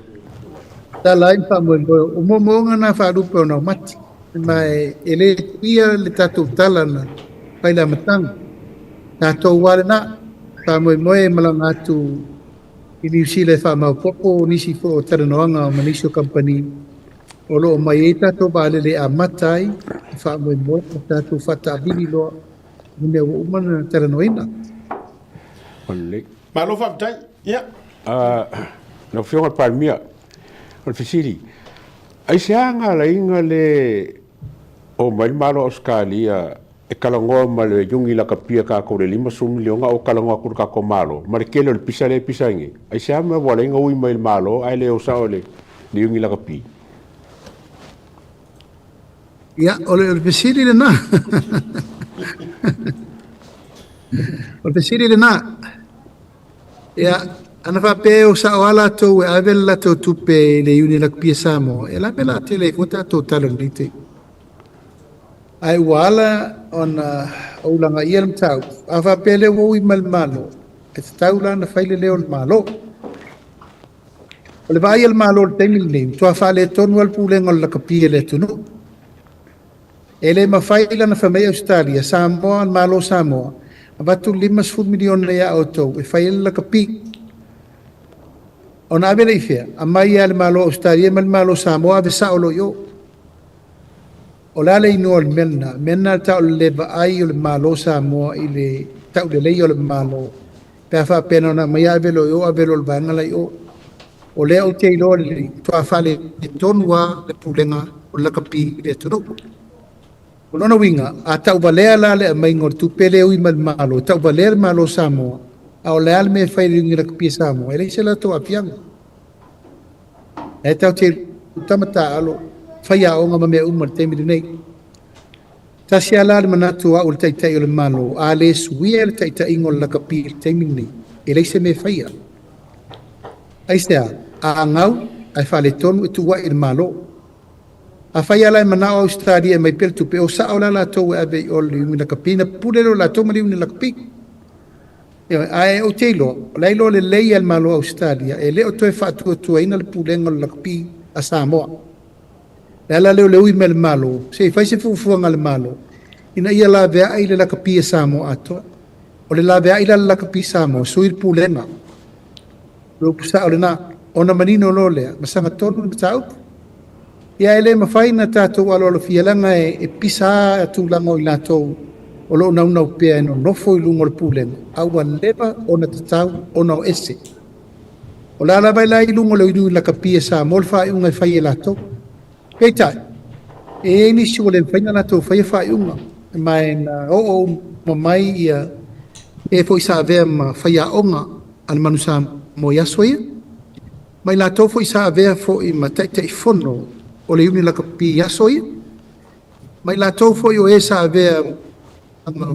S4: Tala ai ma faamoemoe, o moomooga na faalupe o naumati. Ma e le tuia le tatou tala na fai i le amataga. Tatou lava lena, faamoemoe e malaga atu i Niu Sila e faamaopoopo nisi foi o talanoaga ma nisi o kamupani o lo o mai ai tatou vaalele e amata ai le faamoemoe ma tatou faataavili loa i mea ua uma ona talanoaina.
S3: Lelei.
S1: Malo faafetai. Ia.
S3: Lau Afioga i le Palemia, o le fesili, aisea na ala ai na le O mai le Malo o Ausetalia e talanoa ma le iugi lakapi a tatou i le $50 miliona o talanoa atu i le tatou Malo ma le tele o le pisa lea e pisa ai nei. Aisea mea ua ala ai ona ui mai i le Malo ae le o sao i le iugi lakapi?
S4: Ia, o le fesili lena. O le fesili lena. Ia, ana faapea o sao lava latou e ave le latou tupe i le Iuni Lakapi a Samoa, e lave la tele ai fua tatou tala i lenei taimi. Ae ua ala ona ou lagaia le mataupu, a faapea lea ua ui mai le Malo, e tatau la ona fai le leo o le Malo. O le vaai a le Malo i le taimi lenei, ua matua faaletonu lava le pulega o le lakapi a le atunuu. E le mafai la ona fai mai Ausetalia, Samoa, le Malo o Samoa, avatu le $50 miliona ia outou e fai ai le lakapi. Ona ave lea i fea? Aumai lava e le Malo o Ausetalia ma le Malo o Samoa ave sao loa i o. O le a le igoa o le mea lena? O le mea lena e tau o le le vaai o le Malo o Samoa i le tauleleia o le Malo. Pe a faapea na ona aumai ave loa i o, ave loa i le vaega la i o. O lea ou te iloa lelei, matua faaletonu lava le pulega o le lakapi i le atunuu. O lona uiga, a tauvalea la le aumaiga o le tupe lea e ui mai le Malo, e tauvalea le Malo o Samoa, a o le a le mea e fai i le iugi lakapi a Samoa, e leai se latou aafiaga. E tatou te tama taaalo, faiaoga ma mea uma i le taimi lenei. Tasi lava la le manatu o au o le Taitai o le Malo, a le suia le taitaiga o le lakapi i le taimi lenei, e leai se mea e faia. Aisea? A gau ae faaletonu e tuuai i le Malo. Afai lava la e manao Ausetalia e aumai pea le tupe, o sao la latou e ave i o i le iugi lakapi, ona pule lea o latou ma le iugi lakapi. Ae ou te iloa, o la e iloa lelei e le Malo o Ausetalia, e le o toe faatuatuaina le pulega o le lakapi a Samoa. Le ala lea o le ui mai le Malo, se i fai se fuafuaga a le Malo, ina ia laveai le lakapi a Samoa atoa. O le laveai la le lakapi Samoa, sui le pulega. O le upu sao lena, ona manino loa lea, ma sagatonu le mataupu. Ia e le mafai ona tatou aloalofia leaga e pisa lava tulaga o i latou o lo o naunau pea e nonofo i luga o le pulega, a ua leva ona tatau ona o ese. O le a lava la i luga o le iugi lakapi a Samoa le faaiuga e fai e latou. Peitai, e i ai nisi ua le mafai ona latou faia faaiuga, ma e na oo uma mai ia e foi sa avea ma faiaoga a le Manu Samoa i aso ia, ma i latou foi sa avea foi ma Taitaifono o le Iuni Lakapi i aso ia, ma i latou foi o e sa avea ma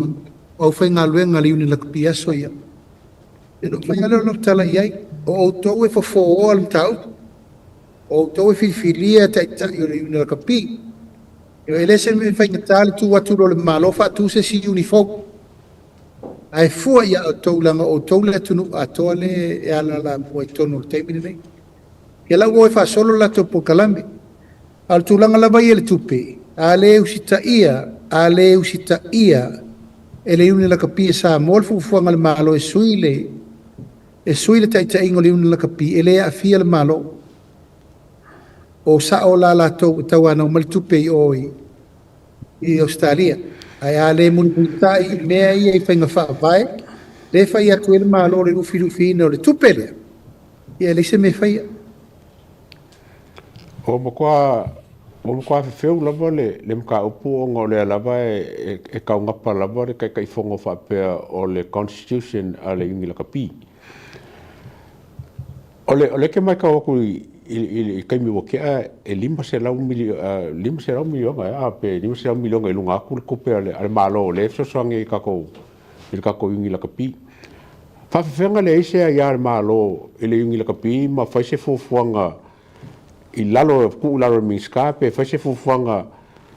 S4: aufaigaluega a le Iuni Lakapi i aso ia. E no fai lea o lau tala i ai, o outou e fofōa le mataupu, o outou e filifilia taitai o le Iuni Lakapi. E le se mea faigata le tu atu loa o le Malo faatu se isi iuni fou. Ae fua ia outou leaga o outou le atunuu atoa le e alalamua i totonu o le taimi lenei. Ia la ua o e faasolo le latou polokalame. A o le tulaga lava ia i le tupe, a le usitaia, a le usitaia e le Iuni Lakapi a Samoa le fuafuaga a le Malo e sui le, e sui le taitaiga o le Iuni Lakapi, e le aafia le Malo. O sao la latou e tauanau mai le tupe i o i Ausetalia. Ae a le mulimulitai i mea ia i faiga faavae, le fai atu ai le Malo le lufilufiina o le tupe lea, ia e leai se mea e faia.
S3: Ua matua fefeu lava le mataupu ona o lea lava e taugapa lava le Taitaifono faapea o le Constitution a le Iuni Lakapi. O lea e te matau atu i le taimi ua tea e $500 miliona ea pe $500 miliona i luga atu le tupe a le Malo o lea e fesoasoani ai i le tatou Iuni Lakapi. Faafefeaga leai se aia a le Malo i le Iuni Lakapi ma fai se fuafuaga i lalo, tuu i lalo o le Minisita pe fai se fuafuaga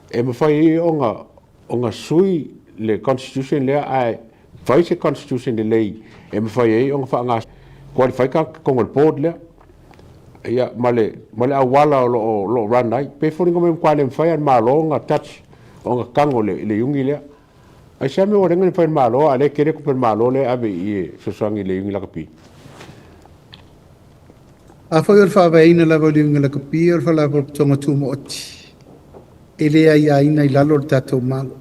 S3: e mafai ai ona sui le Constitution lea ae fai se Constitution lelei e mafai ai ona qualify tagata i totonu o le board lea, ia, ma le auala o lo o run ai. Pe foliga mai matua le mafai lava e le Malo ona touch, ona tago i le iugi lea. Aisea mea ua leai ona mafai e le Malo, a o lea e tele tupe a le Malo lea e ave i i e fesoasoani i le iugi lakapi?
S4: Afai o le faavaeina lava o le iugi lakapi o le Faalapotopotoga Tumaoti, e le aiaina i lalo o le tatou Malo.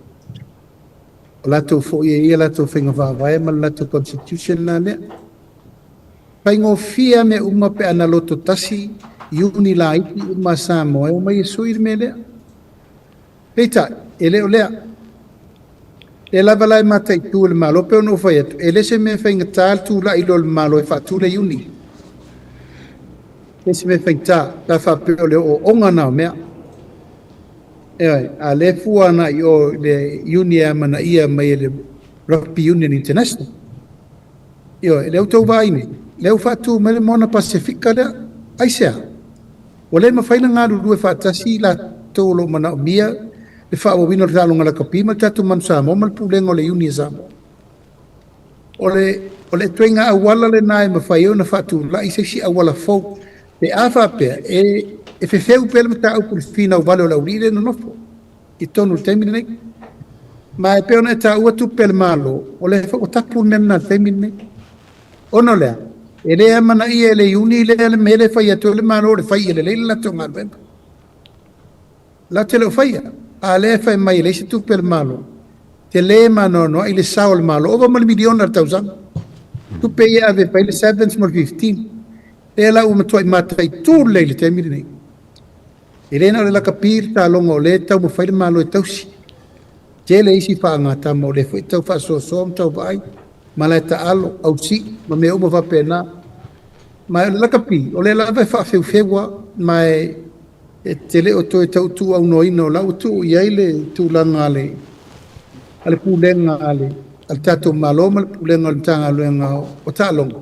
S4: O latou foi e i ai a latou faiga faavae ma le latou constitution la lea. Faigofie lava mea uma pe ana loto tasi iuni laiti uma a Samoa e omai e sui le mea lea. Peitai, E le o lea. Lea lava la e mataitu e le Malo, pei ona ou fai atu, e le se mea faigata le tulai loa o le Malo e faatu le iuni. E le se mea faigata, pe a faapea o le ooooga lena o mea. Ioe, a o lea e fua agai i o i le iuni e amanaia mai e le Rugby Union International. Ioe, lea ua outou vaai nei, lea ua faatu mai le Moana Pasefika lea. Aisea? Ua le mafai ona galulue faatasi i latou o lo o manaomia le faaauauina o le taaloga lakapi ma le tatou Manu Samoa ma le Pulega o le Iuni a Samoa. O le, o le ituaiga auala lena e mafai ai ona faatulai se isi auala fou pe a faapea e, e fefeu pea le mataupu i le finau vale o le aualii lea e nonofo i totonu i le taimi lenei. Ma e pei ona e taua tupe a le Malo, o lea foi ua tapu le mea lena i le taimi lenei. Ona o le a? E le amanaia e le Iuni lea le mea lea e fai atu ai le Malo o le fai ia lelei le latou galuega. Latou te le o faia, a o lea e fai mai e leai se tupe a le Malo. Tele ma anoanoai le sao o le Malo, ova ma le miliona i le tausaga. Tupe ia e ave e fai le sevens ma le fifteen. Lea la ua matuai mataitu lelei i le taimi lenei. E le na o le lakapi le taaloga o lea e taumafai le Malo e tausi. Tele isi faagatama o lea foi e tau faasoasoa ma tau vaai, malae taalo, ausii ma mea uma faapena. Ma o le lakapi, o lea lava e faafeufeu lava, ma e te le o toe tau tuuaunoaina o la ua tuu i ai le tulaga a le a le pulega a le a le tatou Malo ma le pulega o le Matagaluega o Taaloga,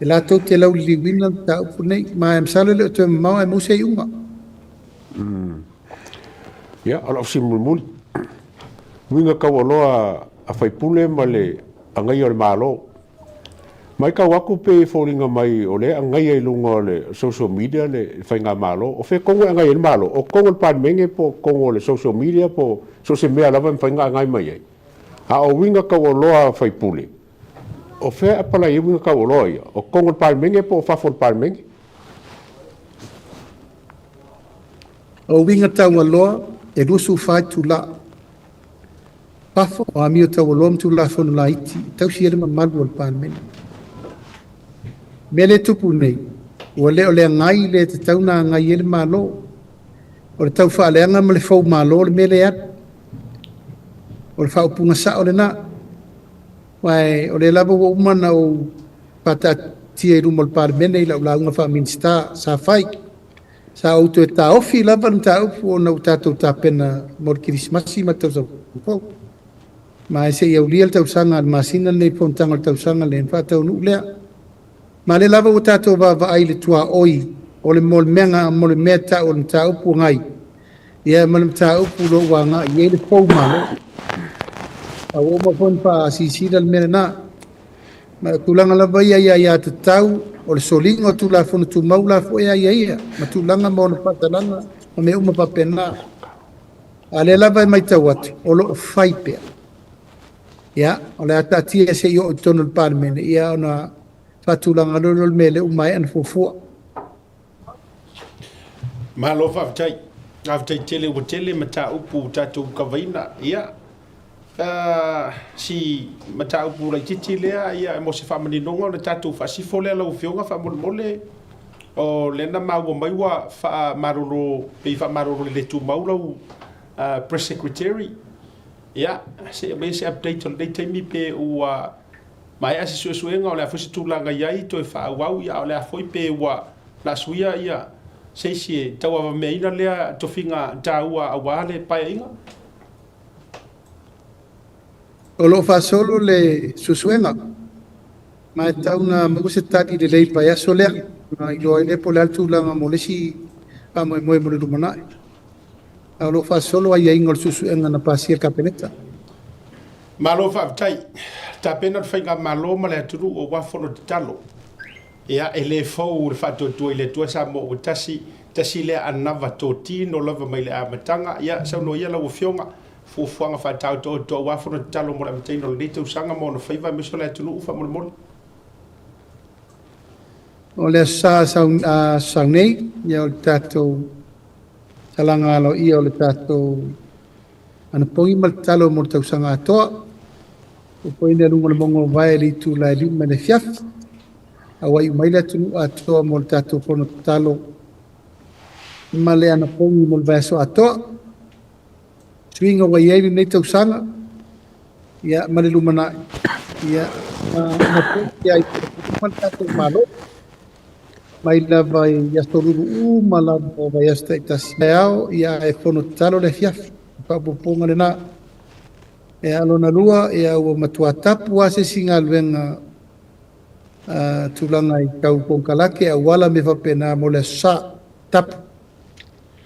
S4: e latou te lauliliuina le mataupu lenei, ma e masalo e le o toe mamao ae maua se iuga.
S3: Ia, o lau fesili mulimuli, uiga taualoa a faipule ma le agaia o le Malo. Matau atu pei e foliga mai o lea e agaia i luga o le social media le faigamalo. O fea tonu e agaia ai le Malo? O totonu o le Palemene po o totonu o le social media po o so o se mea lava e mafai ona agai mai ai? A o uiga taualoa a faipule, o fea e apalai ai uiga taualoa ia? O totonu o le Palemene po o fafo o le Palemene?
S4: O uiga taualoa e 24 itula. Fafo o amio taualoa ma Tulafono laiti e tausi ai le mamalu o le Palemene. O le mea lea e tupu nei, ua le o le agai lea e tatau ona agai ai le Malo. O le taufaaleaga ma le fou malo le mea lea e alu. O le faaupuga sao lena. Aua o lea lava ua uma ona ou faataatia i luma o le Palemene i lau lauga faa-Minisita sa fai. Sa ou toe taofi lava le mataupu ona ua tatou tapena mo le Kerisimasi ma le tausaga fou. Ma e se i aulia le tausaga a le masina lenei, le fonotaga o le tausaga lenei, ona faataunuu lea. Ma o lea lava ua tatou vaavaai i le tuaoi o le mo le mea e tau o le mataupu agai, ia ma le mataupu o lo o ua agai i ai le fou malo. A ua uma foi ona faasilasila le mea lena. Ma o tulaga lava ia i aiatatau o le soliga o Tulafono Tumau la foi e aiaia ma tulaga ma ona faatalaga ma mea uma faapena. A o lea lava e matau atu, o lo o fai pea. Ia, o le a taatia se i oo i totonu o le Palemene, ia ona faatulaga loa lea o le mea lea ua maea ona fuafua.
S1: Malo faafetai. Faafetai tele ua tele mataupu ua tatou kavaina. Ia, si mataupu laitiiti lea ia mo se faamaninoga o le tatou faasifo lea lau Afioga faamolemole o lea na maua mai ua faamalolo pei faamalolo i le tumau lau Press Secretary. Ia, se i aumai se update o lenei taimi pe ua maea se suesuega o le a foi se tulaga i ai toe faaauau ia a o le a foi pe ua na suia ia se isi e tauavameaina lea tofiga taua aua le Paeaiga.
S4: O lo o faasolo le suesuega, ma e tatau ona maua se tali lelei i le vaiaso lea, ona iloa ai lea po o le a le tulaga mo le isi faamoemoe mo le lumanai. A o lo o faasolo aiaiga o le suesuega na pasia e le Kapeneta.
S1: Malo faafetai. Tapena le Faigamalo ma le atunuu aua fono tatalo. Ia, e le fou le faatuatua i le Atua Samoa ua tasi, tasi lea anava totino lava mai le amataga. Ia, saunoa ia lau Afioga, fuafuaga faataotooto aua fono tatalo mo le amataina o lenei tausaga ma ona faiva aemaise o le atunuu faamolemole.
S4: O le Aso Sa sau nei, ia o le tatou talaga aloaia o le tatou anapogi ma le tatalo mo le tausaga atoa. Ua fofoina i luga o le mauga o Vae i le itula e 5 i le afiafi. A ua iu mai le atunuu atoa mo le tatou fono tatalo ma le anapogi mo le vaiaso atoa. Suiga ua i ai lenei tausaga, ia, ma le lumanai, ia, ma pei ai ma le tatou Malo. Mai lava i aso lulu uma lava o vaiaso taitasi. Taeao, ia, ae fono tatalo le afiafi. O faaopoopoga lena. Ia, lona lua, ia, ua matua tapu lava se isi galuega tulaga i tau konekarate, auala, mea faapena mo le Aso Sa. Tapu.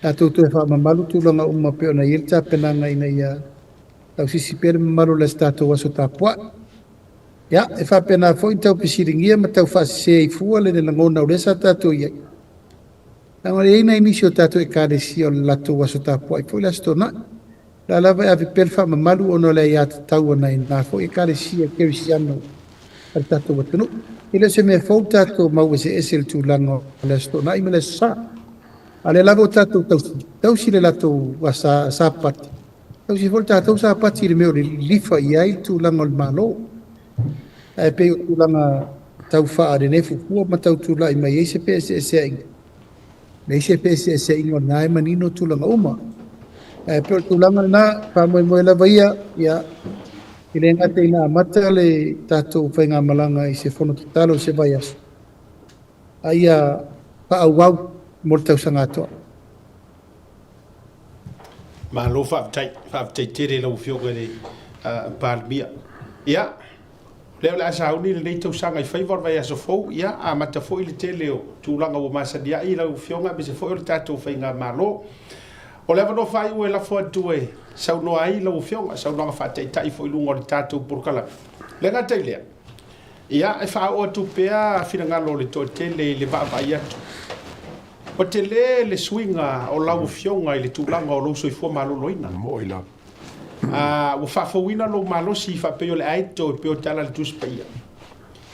S4: Tatou toe faamamalu tulaga uma pei ona i ai le tapenaga ina ia tausisi pea le mamalu o le tatou aso tapuai. Ia, e faapena foi ona tau fesiligia ma tau faasese ai fua le lagona o lea sa tatou i ai. Leaga e i ai nai nisi o tatou Ekalesia o le latou aso tapuai foi le Aso Toonai. O la lava e ave pea le faamamalu ona o le aiatatau a nai na foi Ekalesia Kerisiano a le tatou atunuu. E le o se mea fou tatou mau eseese i le tulaga o le Aso Toonai ma le Aso Sa. A o lea lava ua tatou tausi, tausi le latou Sapati, tausi foi le tatou Sapati i le mea o le lilifa i ai le tulaga o le Malo. Ae pei o tulaga tau faanenefu fua ma tau tulai mai ai se feeseeseaiga, leai se feeseeseaiga, o lena e manino tulaga uma. Ae pei o le tulaga lena, faamoemoe lava ia, ia, e le gata ina amata le tatou faigamalaga i se fono tatalo i se vaiaso, a ia faaauau mo le tausaga atoa.
S1: Malo faafetai, faafetai tele i lau Afioga i le Palemia. Ia, o lea o le a sauni lenei tausaga i faiva o le vaiaso fou, ia, amata foi le tele o tulaga ua masani ai lau Afioga aemaise foi o le tatou faigamalo. O le avanoa faaiu e lafo atu e saunoa ai lau Afioga, saunoaga faataitai foi i luga o le tatou polokalame. Le gata i lea, ia, e faaoo atu pea finagalo o le toatele i le vaavaai atu. Ua tele le suiga o lau Afioga i le tulaga o lou soifua maloloina.
S3: Mo'i lava.
S1: Ua faafouina lou malosi faapei o le aeto e pei o tala a le Tusi Paia.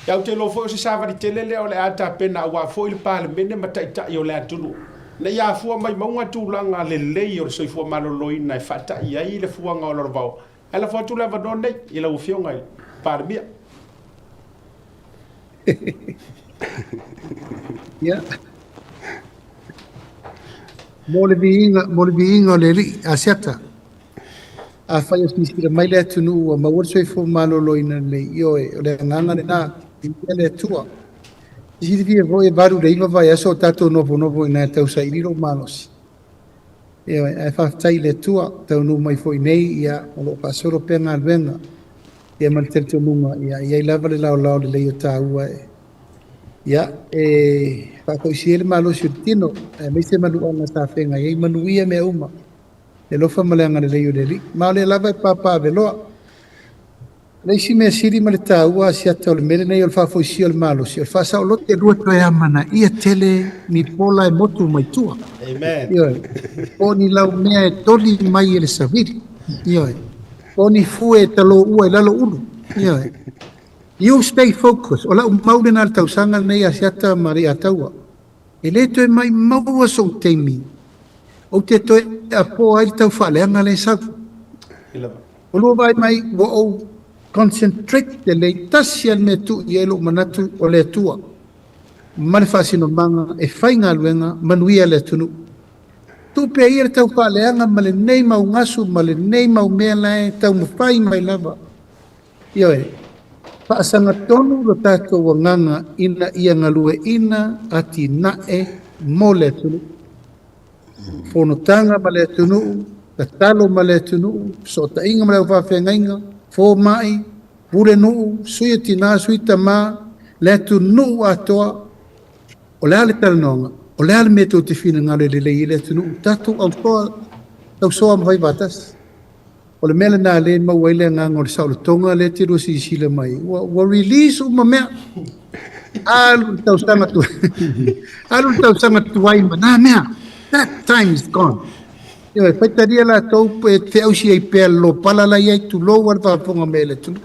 S1: Ia, ou te iloa foi o se savali tele lea o le a tapena aua foi le Palemene ma Taitai o le atunuu, ina ia afua mai mauga tulaga lelei o le soifua maloloina e faata'i ai le fuaga o Lalovaoa. Ae lafo atu le avanoa lenei i lau Afioga i le Palemia.
S4: Ia. Mo le viiga, mo le viiga o le Alii, Asiata. Afai o silasila mai le atunuu ua maua le soifua maloloina lelei, ioe, o le agaga lena, viia le Atua. E silafia foi e 8 i le 9 vaiaso o tatou nofonofo i ina e tausaili lou malosi. Ioe, ae faafetai i le Atua, taunuu mai foi nei, ia, o lo o faasolo pea galuega, ia ma le talitonuga, ia, e i ai lava le laolao lelei o taua e, ia, e faafoisia ai le malosi o le tino, aemaise manuaga sa feagai ai, manuia mea uma, le alofa ma le agalelei o le Alii. Ma o lea lava e papaaveloa. O le isi mea sili ma le taua, Asiata, o le mea lenei o le faafoisia o le malosi, o le faasaoloto. E lua toe amanaia tele ni pola e motu mai tua.
S1: Amen.
S4: Ioe. Po o ni laumea e toli mai e le savili. Ioe. Po o ni fue e taloua i lalo ulu. Ioe. You stay focused. O lau mau lena i le tausaga lenei, Asiata ma Alii-Ataua. E le toe maumau sou taimi ou te toe apoa ai le tau faaleaga lea e sau. Ua lua vaai mai ua ou concentrate lelei, tasi lava le mea e tuu i ai lou manatu o le Atua ma le faasinomaga e fai galuega manuia le atunuu. Tuu pea ia le tau faaleaga ma lenei mau gasu ma lenei mau mea la e taumafai mai lava. Ioe, faasagatonu lo tatou agaga ina ia galueaiina atinae mo le atunuu. Fonotaga ma le atunuu, tatalo ma le atunuu, fesootaiga ma le aufaafeagaiga, fomai, pulenuu, sui o tina, sui tama, le atunuu atoa. O le a le talanoaga? O le a le mea tou te finagalo e lelei ai le atunuu? Tatou ausoa, tausoa ma fai faatasi. O le mea lena lea e maua ai le agaga o le saolotoga lea e te lua silasila mai ai. Ua release uma mea. Alu le tausaga tu alu le tausaga tuai ma nā mea. That time is gone. Ioe, faitalia latou e feausi ai pea le lopala la i ai, tulou a le faafofoga mai a le atunuu.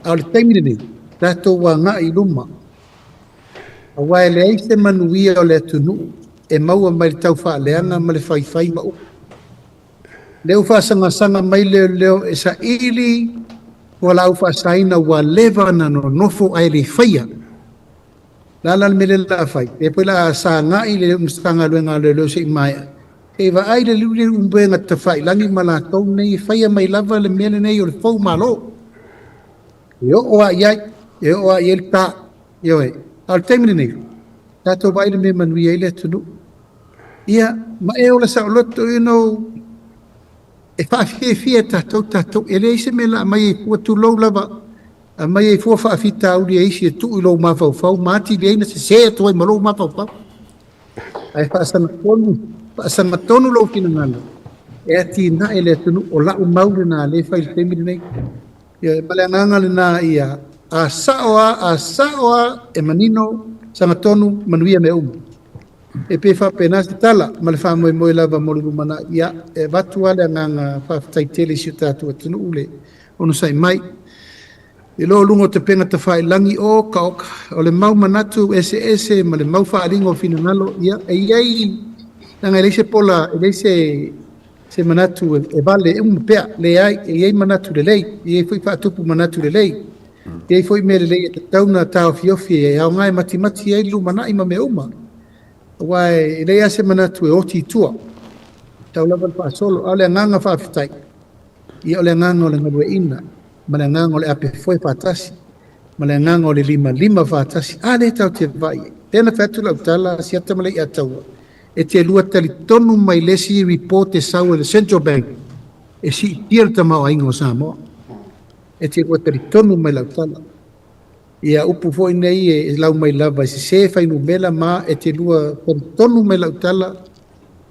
S4: A o le taimi lenei, tatou agai i luma. Aua e leai se manuia o le atunuu e maua mai le taufaaleaga ma le faifai ma upu. Lea ua faasagasagaga mai leoleo e saili fualaau faasaina ua leva ona nonofo ae le faia. O le a la le mea lea o le a fai? Lea foi o le a sagai le Matagaluega a Leoleo se i maea. Se i vaai le liuliu upega tafailagi ma latou nei e faia mai lava le mea lenei o le fou malo. E oo lava i ai, e oo lava i ai le ta. Ioe. A o le taimi lenei, tatou vaai i le mea e manuia ai le atunuu. Ia, ma e ola saoloto, you know, e faafiafia e tatou tatou, e leai se mea o le a aumai ai fua, tulou lava, aumai ai fua faafitauli e isi e tuu i lou mafaufau ma atili ai ona sese atu ai ma lou mafaufau. Ae faasagatonu, faasagatonu lou finagalo e atinae le atunuu, o lau mau lena lea e fai i le taimi lenei. Ia, ma le agaga lena ia a sao lava, a sao lava e manino, sagatonu, manuia mea uma. E pei e faapena se tala ma le faamoemoe lava mo le lumanai. Ia, e avatu lava le agaga faafetai tele i si o tatou atunuu le onosai mai. I lo luga o tapega tafailagi, oka oka, o le mau manatu eseese ma le mau faaaliga o finagalo, ia, e i ai, leaga e leai se pola, e leai se, se manatu e vale e uma pea, leai, e i ai manatu lelei, e i ai foi faatupu manatu lelei, e i ai foi mea lelei e tatau ona taofiofi e aoga e matimati ai le lumanai ma mea uma. Aua e leai lava se manatu e oti i tua, tau lava le faasolo, a o le agaga faafetai, ia o le agaga o le galueaiina, ma le agaga o le ape foe faatasi, ma le agaga o le limalima faatasi. A lea tatou te vaai i ai. Lea na fai atu lau tala, Asiata ma Leiataua, e te lua talitonu mai le isi report e sau e le Central Bank e siitia le tamaoaiga o Samoa. E te lua talitonu mai lau tala. Ia upu foi nei e lau mai lava e sese fuainumera ma e te lua talitonu mai lau tala,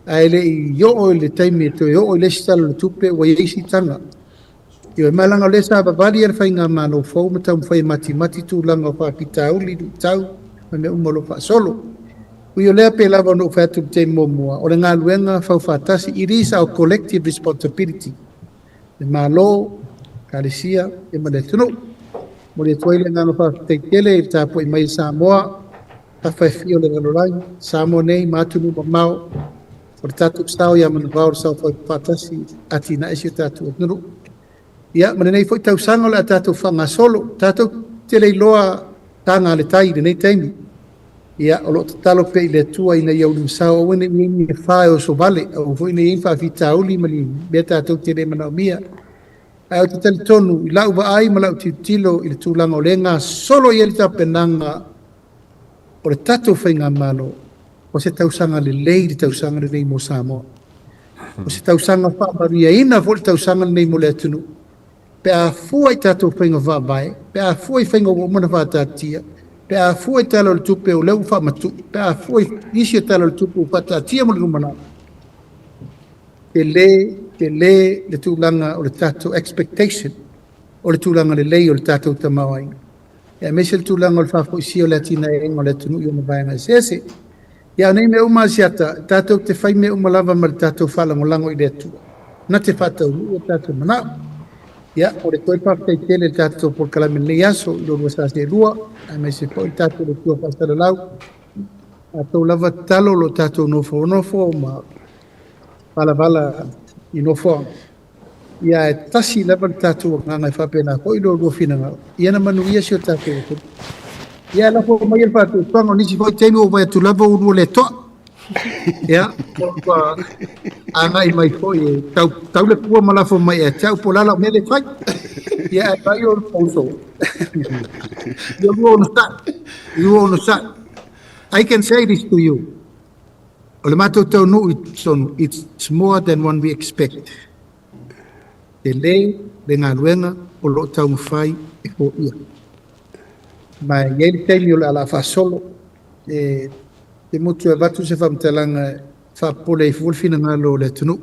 S4: ae le i oo i le taimi e toe oo i le isi tala o le tupe ua i ai siitaga. Ioe, ma leaga o lea sa vavali le faigamalo fou ma taumafai e matimati tulaga o faafitauli, luitau ma mea uma o lo o faasolo. Ui o lea, pei lava ona ou fai atu i le taimi muamua, o le galuega faufaatasi, it is our collective responsibility, le Malo, Ekalesia ma le atunuu. Momoli atu ai le agaga faafetai tele i le tapuai mai a Samoa, tafa e fia o le lalolagi, Samoa nei ma atunuu mamao, o le tatou sao ia manuvao, o le sao faatasi, atinae si o tatou atunuu. Ia, ma lenei foi tausaga o le a tatou faagasolo, tatou te le iloa taga a le tai i lenei taimi. Ia, o lo o tatalo pea i le Atua ina ia ulumasao, aua ne i i ai ni afa e osovale, aua foi ne i i ai ni faafitauli ma ni mea tatou te le manaomia. Ae ou te talitonu i lau vaai ma lau tilotilo i le tulaga o lea e gasolo i ai le tapenaga o le tatou faigamalo, o se tausaga lelei le tausaga lenei mo Samoa. O se tausaga faamanuiaina foi le tausaga lenei mo le atunuu. Pe a fua i tatou faiga faavae, pe a fua i faiga ua uma ona faataatia, pe a fua i Tala o le Tupe o lea ua faamatuu, pe a fua i nisi o Tala o le Tupe ua faataatia mo le lumanai, tele, tele le tulaga o le tatou expectation o le tulaga lelei o le tatou tamaoaiga, aemaise le tulaga o le faafoisia o le atinaeina o le atunuu i ona vaega eseese. Ia, o nei mea uma, Asiata, tatou te fai mea uma lava ma le tatou faalagolago i le Atua, na te faataunuu o tatou manao. Ia, o le toe faafetai tele i le tatou polokalame i lenei aso i lo lua sa seelua, aemaise foi le tatou Atua faasalalau. Tatou lava tatalo o lo o tatou nofonofo ma valavala i nofoaga. Ia, e tasi lava le tatou agaga e faapena foi lo lua finagalo. Ia na manuia si o tatou atunuu. Ia, lafo mai le faatuatuaga o nisi foi taimi ua vai atu lava ua lua le toa. Ia, ua agai mai foi e tau, tau le pua ma lafo mai e te au po lala o mea le fai. Ia, e vai o le Ia lua ono sa. Lua ono sa. I can say this to you. O le matou taunuu i totonu, it's more than one we expect. Tele le galuega o lo o taumafai e foia. Ma e i ai le taimi o le a la faasolo, e te motu e avatu se faamatalaga e faapopole ai fua le finagalo o le atunuu.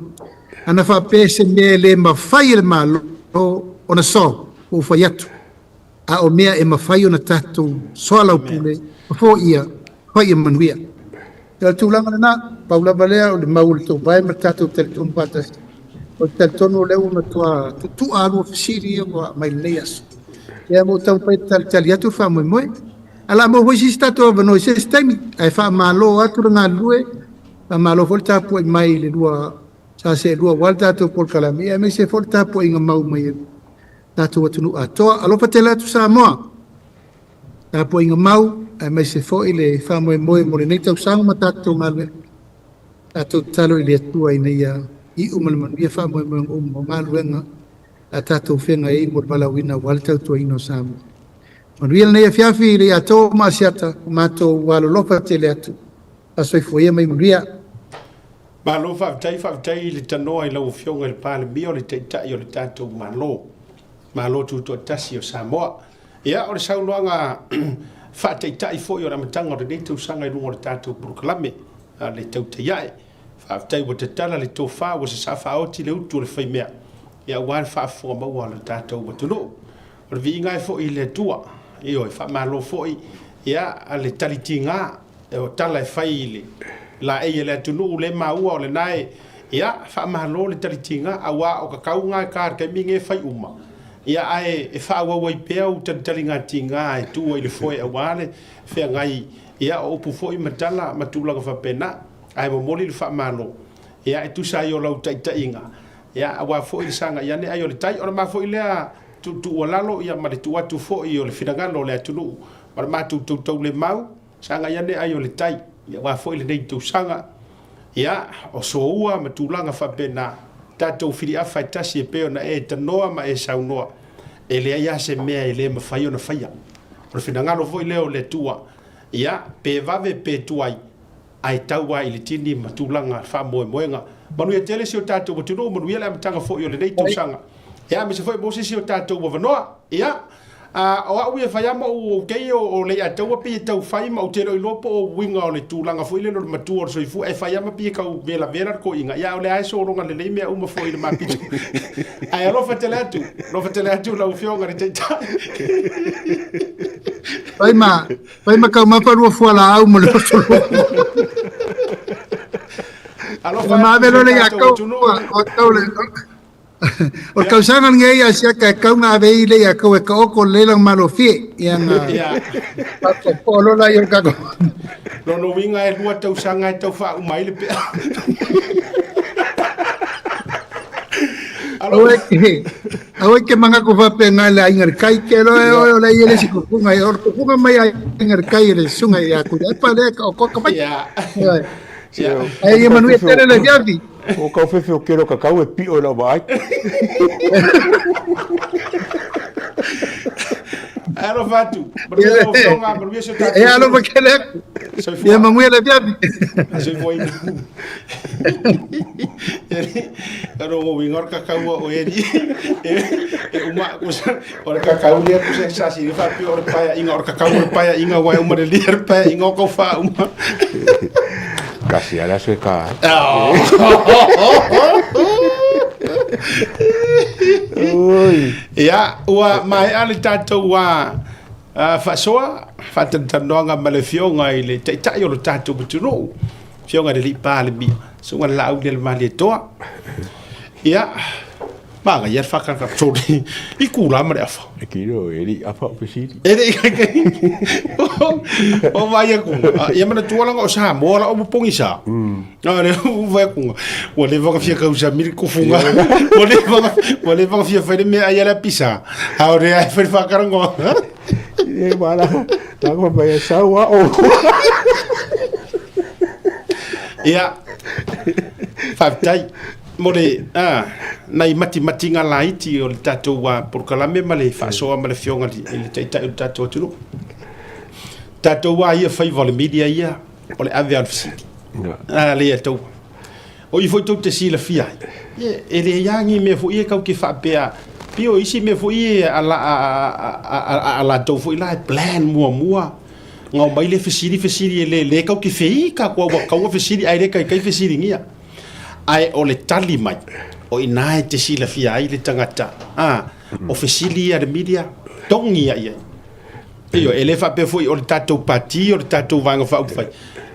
S4: Ana faapea se mea e le mafai e le Malo ona solve, ua ou fai atu. A o mea e mafai ona tatou soalaupule ma foia, fai ia manuia. O le tulaga lena, pau lava lea o le mau o le tou vae ma le tatou talitonu faatasi. O le talitonu o lea ua matua tutua lua fesili ia ua aumai lenei aso. Ia, mo taumafai e talitali atu le faamoemoe. Ae o le a maua foi se isi tatou avanoa i se isi taimi. Ae faamalo atu le galulue, faamalo foi le tapuai mai i le lua sa seelua aua le tatou polokalame, ia aemaise foi le tapuaiga mau mai e tatou atunuu atoa. Alofa tele atu Samoa, tapuaiga mau, aemaise foi le faamoemoe mo lenei tausaga ma tatou galuega. Tatou tatalo i le Atua ina ia iu ma le manuia faamoemoega uma o galuega a tatou feagai ai mo le valaauina aua le tautuaina o Samoa. Manuia lenei afiafi i le Atoa ma Asiata, o matou alolofa tele atu. Faasoifua ia ma ia manuia.
S1: Malo faafetai, faafetai i le tanoa i lau Afioga i le Palemia o le Taitai o le tatou Malo, Malo Tutoatasi o Samoa. Ia, o le saunoaga faataitai foi o le amataga o lenei tausaga i luga o le tatou polokalame a le Tautai Ae. Faafetai ua tatala le tofa, ua sasaa faaoti le utu o le faimea, ia aua le faafofoga maua a lo tatou atunuu. O le viiga ai foi i le Atua, ioe, faamalo foi ia le talitiga o tala e fai i le laei a le atunuu le maua o lena e, ia, faamalo le talitiga, aua o kakau ga ka le taimi ge fai uma, ia ae e faaauau ai pea ou talitaliga tiga e tuu ai i le foe aua le feagai, ia o upu foi ma tala ma tulaga faapena. Ae momoli le faamalo, ia e tusa ai o lau taitaiga, ia aua foi le sagai ane ai o le tai. O le ma foi lea tuualalo ia ma le tuu atu foi o le finagalo o le atunuu ma le matou tautaulemau, sagai ane ai o le tai, ia aua foi lenei tausaga, ia o soua ma tulaga faapena, tatou filiafa e tasi e pei ona e tanoa ma e saunoa, e leai lava se mea e le mafai ona faia. O le finagalo foi lea o le Atua, ia pe vave pe tuai, ae tau lava i le tini ma tulaga faamoemoega. Manuia tele si o tatou atunuu, manuia le amataga foi o lenei tausaga. Ia, aemaise foi mo se isi o tatou avanoa. Ia, a, o au ia e fai lava ma ou kei o, o Leiataua pei e tau fai ma ou te le o iloa po o uiga o le tulaga foi lele o le matua o le soifua, e fai lava ma pei e tau velavela le toeaina. Ia, a o lea lava e sologa lelei mea uma foi i le ma pito. Ae alofa tele atu, alofa tele atu lau Afioga i le Taitai.
S4: Fai ma, Fai ma taumafa lua fualaau ma le oso lua.
S1: Alofa
S4: Ma
S1: atu
S4: ave
S1: si o
S4: loa le ia
S1: tatou
S4: kau,
S1: atunuu.
S4: o kau le o le tausaga lenei a siaka e kau nga ave i le ia kau e ka oko le lang malofie ia nga
S1: Ia.
S4: po lo la ia ka ko.
S1: Lona uiga e lua tausaga e tau faauma ai le pea.
S4: Aua
S1: Alofa.
S4: e Aua ke mangaku faapena i le aiga le kai ke loa e oe o le ia le isi kupunga e o le kupunga mai aiga le kai e le susuga ia Tuilaepa lea ka o koka mai.
S1: Ia.
S4: Ioe.
S1: Ia.
S4: Ai ia manuia tele le afiafi.
S3: O kau fefe o kero kakau e pio e lau vaai.
S1: Alofa atu. Manuia lau Afioga, manuia si o tatou
S4: E alofa
S1: atunuu.
S4: kele aku.
S1: Soifua.
S4: Ia manuia le afiafi.
S1: Soifuaina. Ero o winga o le kakau o eri. E uma o le kakau lea kusa sa si fa pi o le paia inga o le kakau o le paia inga wa uma le lia le paia inga o kau fa uma.
S3: Kasi ala se ka. Oi.
S1: Ia, ua maea le tatou a faasoa faatalatalanoaga ma le Afioga i le Taitai o le tatou atunuu, Afioga i le Alii Palemia, Susuga i le Laaulialemalietoa. Ia, manaia le faakatakatoli i kula ma le afa.
S3: E kilo e li afa o fesili.
S1: E le o vai aku. Ia manatua langa o Samoa la o pogisa. A le vai aku. Ua leva ona fia kausami le kufuga. Ua leva ona ua leva ona fia fai le mea ai a le apisa. A o lea e fai le faakarangoa.
S3: E mala, la ko mai sau a o.
S1: Ia, faafetai mo le a, nai matimatiga laiti o le tatou polokalame ma le faasoa ma le Afioga i le Taitai o le tatou atunuu. Tatou a ia faiva o le media ia, o le ave lava o le fesili. A le taua. O i foi tou te silafia ai, ia, e leai lava ni mea foi ia kau te faapea, pei o isi mea foi ia a, a, a, a, a, a latou foi la e plan muamua, na omai le fesili fesili e le, le kau te feika atu a ua tatau ona fesili ae le taitai fesiligia. Ae o le tali mai, o i ina e te silafia ai le tagata, a, o fesili ia a le media, togi ia i ai. Ioe, e le faapea foi o le tatou pati, o le tatou Vaega Faaupufai,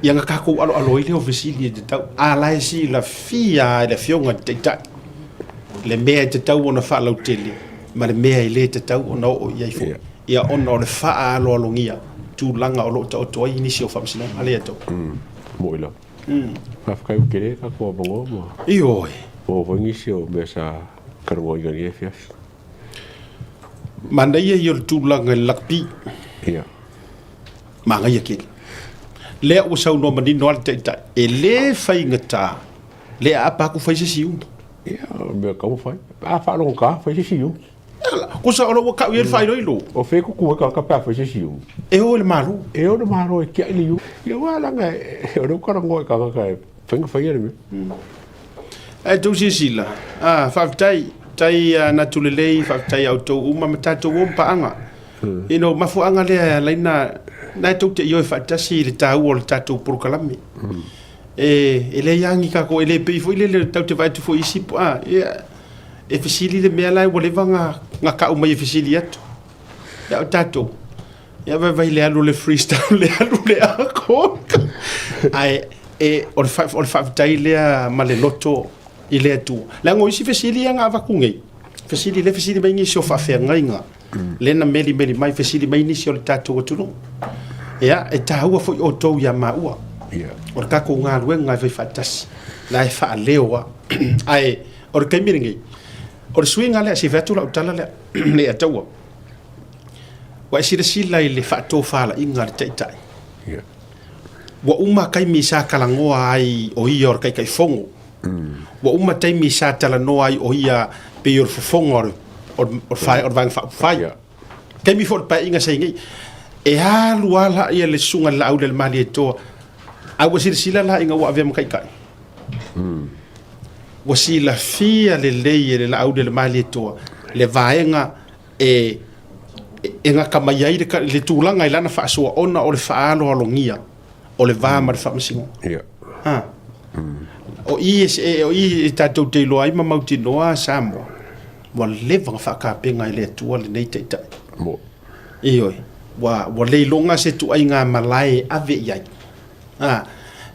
S1: ia na tatou aloalo ai lea o fesili e tatau. A la e silafia lava e le Afioga i le Taitai le mea e tatau ona faalautele ma le mea e le tatau ona oo i ai foi. Ia ona o le faaaloalogia tulaga o lo o taoto ai nisi o faamasinoga. A lea tou.
S3: Moʻi lava. Faafetai ua tele tatou avanoa ma
S1: Ioe.
S3: maua foi nisi o mea sa talanoaina i lenei afiafi.
S1: Manaia ia o le tulaga i le lakapi.
S3: Ia.
S1: Manaia tele. Lea ua saunoa manino lava le Taitai, e le faigata le aapa atu fai se isi iuga.
S3: Ia, o le mea e tatau ona fai. A faalogogata, fai se isi iuga.
S1: Tusa o lo ua tau i ai le faailoilo.
S3: O fea e tutu ai tagata pe a fai se isi iuga?
S1: E o i le Malo.
S3: E o i le Malo e tiai le iuga. Ia aua leaga o lea ua talanoa i tagata e mafai ona faia le mea.
S1: Ae tou silasila, a, faafetai, tai a natu lelei, faafetai a outou uma ma tatou o ma paaga. You know, mafuaaga lea e ala ai na, na e tou te ioe faatasi i le taua o le tatou polokalame. E, e leai lava ni tatou, e le pei foi lele tatou te vaai atu foi i isi, a, ia, e fesili le mea la ua leva na tau mai e fesili atu. Ia o tatou, ia vaivai le alu o le freestyle, le alu le ako. Ae e, o le, o le faafetai lea ma le loto i le Atua. Leaga o isi fesili ia na avatu nei, fesili le fesili mai nisi o faafeagaiga, le na melimeli mai, fesili mai nisi o le tatou atunuu. Ia, e taua foi outou ia maua.
S3: Yeah.
S1: O le tatou galuega e fai faatasi, la e faaleo lava. Ae o le taimi lenei, o le suiga lea, se i fai atu lau tala lea, ne i ataua. Ua e silasila i le faatofalaiga a le Taitai.
S3: Yeah.
S1: Ua uma taimi sa talanoa ai o ia o le Taitaifono. Ua uma taimi sa talanoa ai o ia pei o le fofoga o le, o le, o le, o le Vaega Faaupufai.
S3: Yeah.
S1: Taimi foi o le Paeaiga sa i nei, e alu lava la ia le Susuga i le Laaulialemalietoa, a ua silasila la ina ua avea ma Taitai. Ua silafia lelei e le Laaulialemalietoa le vaega e e gata mai ai le, le tulaga i lana faasoa ona o le faaaloalogia o le va ma le faamasinoga.
S3: Yeah.
S1: Ha. O i e, o i e tatou te iloa ai ma mautinoa Samoa, ua leva na faatapena e le Atua lenei taitai.
S3: Mo.
S1: Ioe, ua, ua leiloga se tuaiga malae e ave i ai. Ha,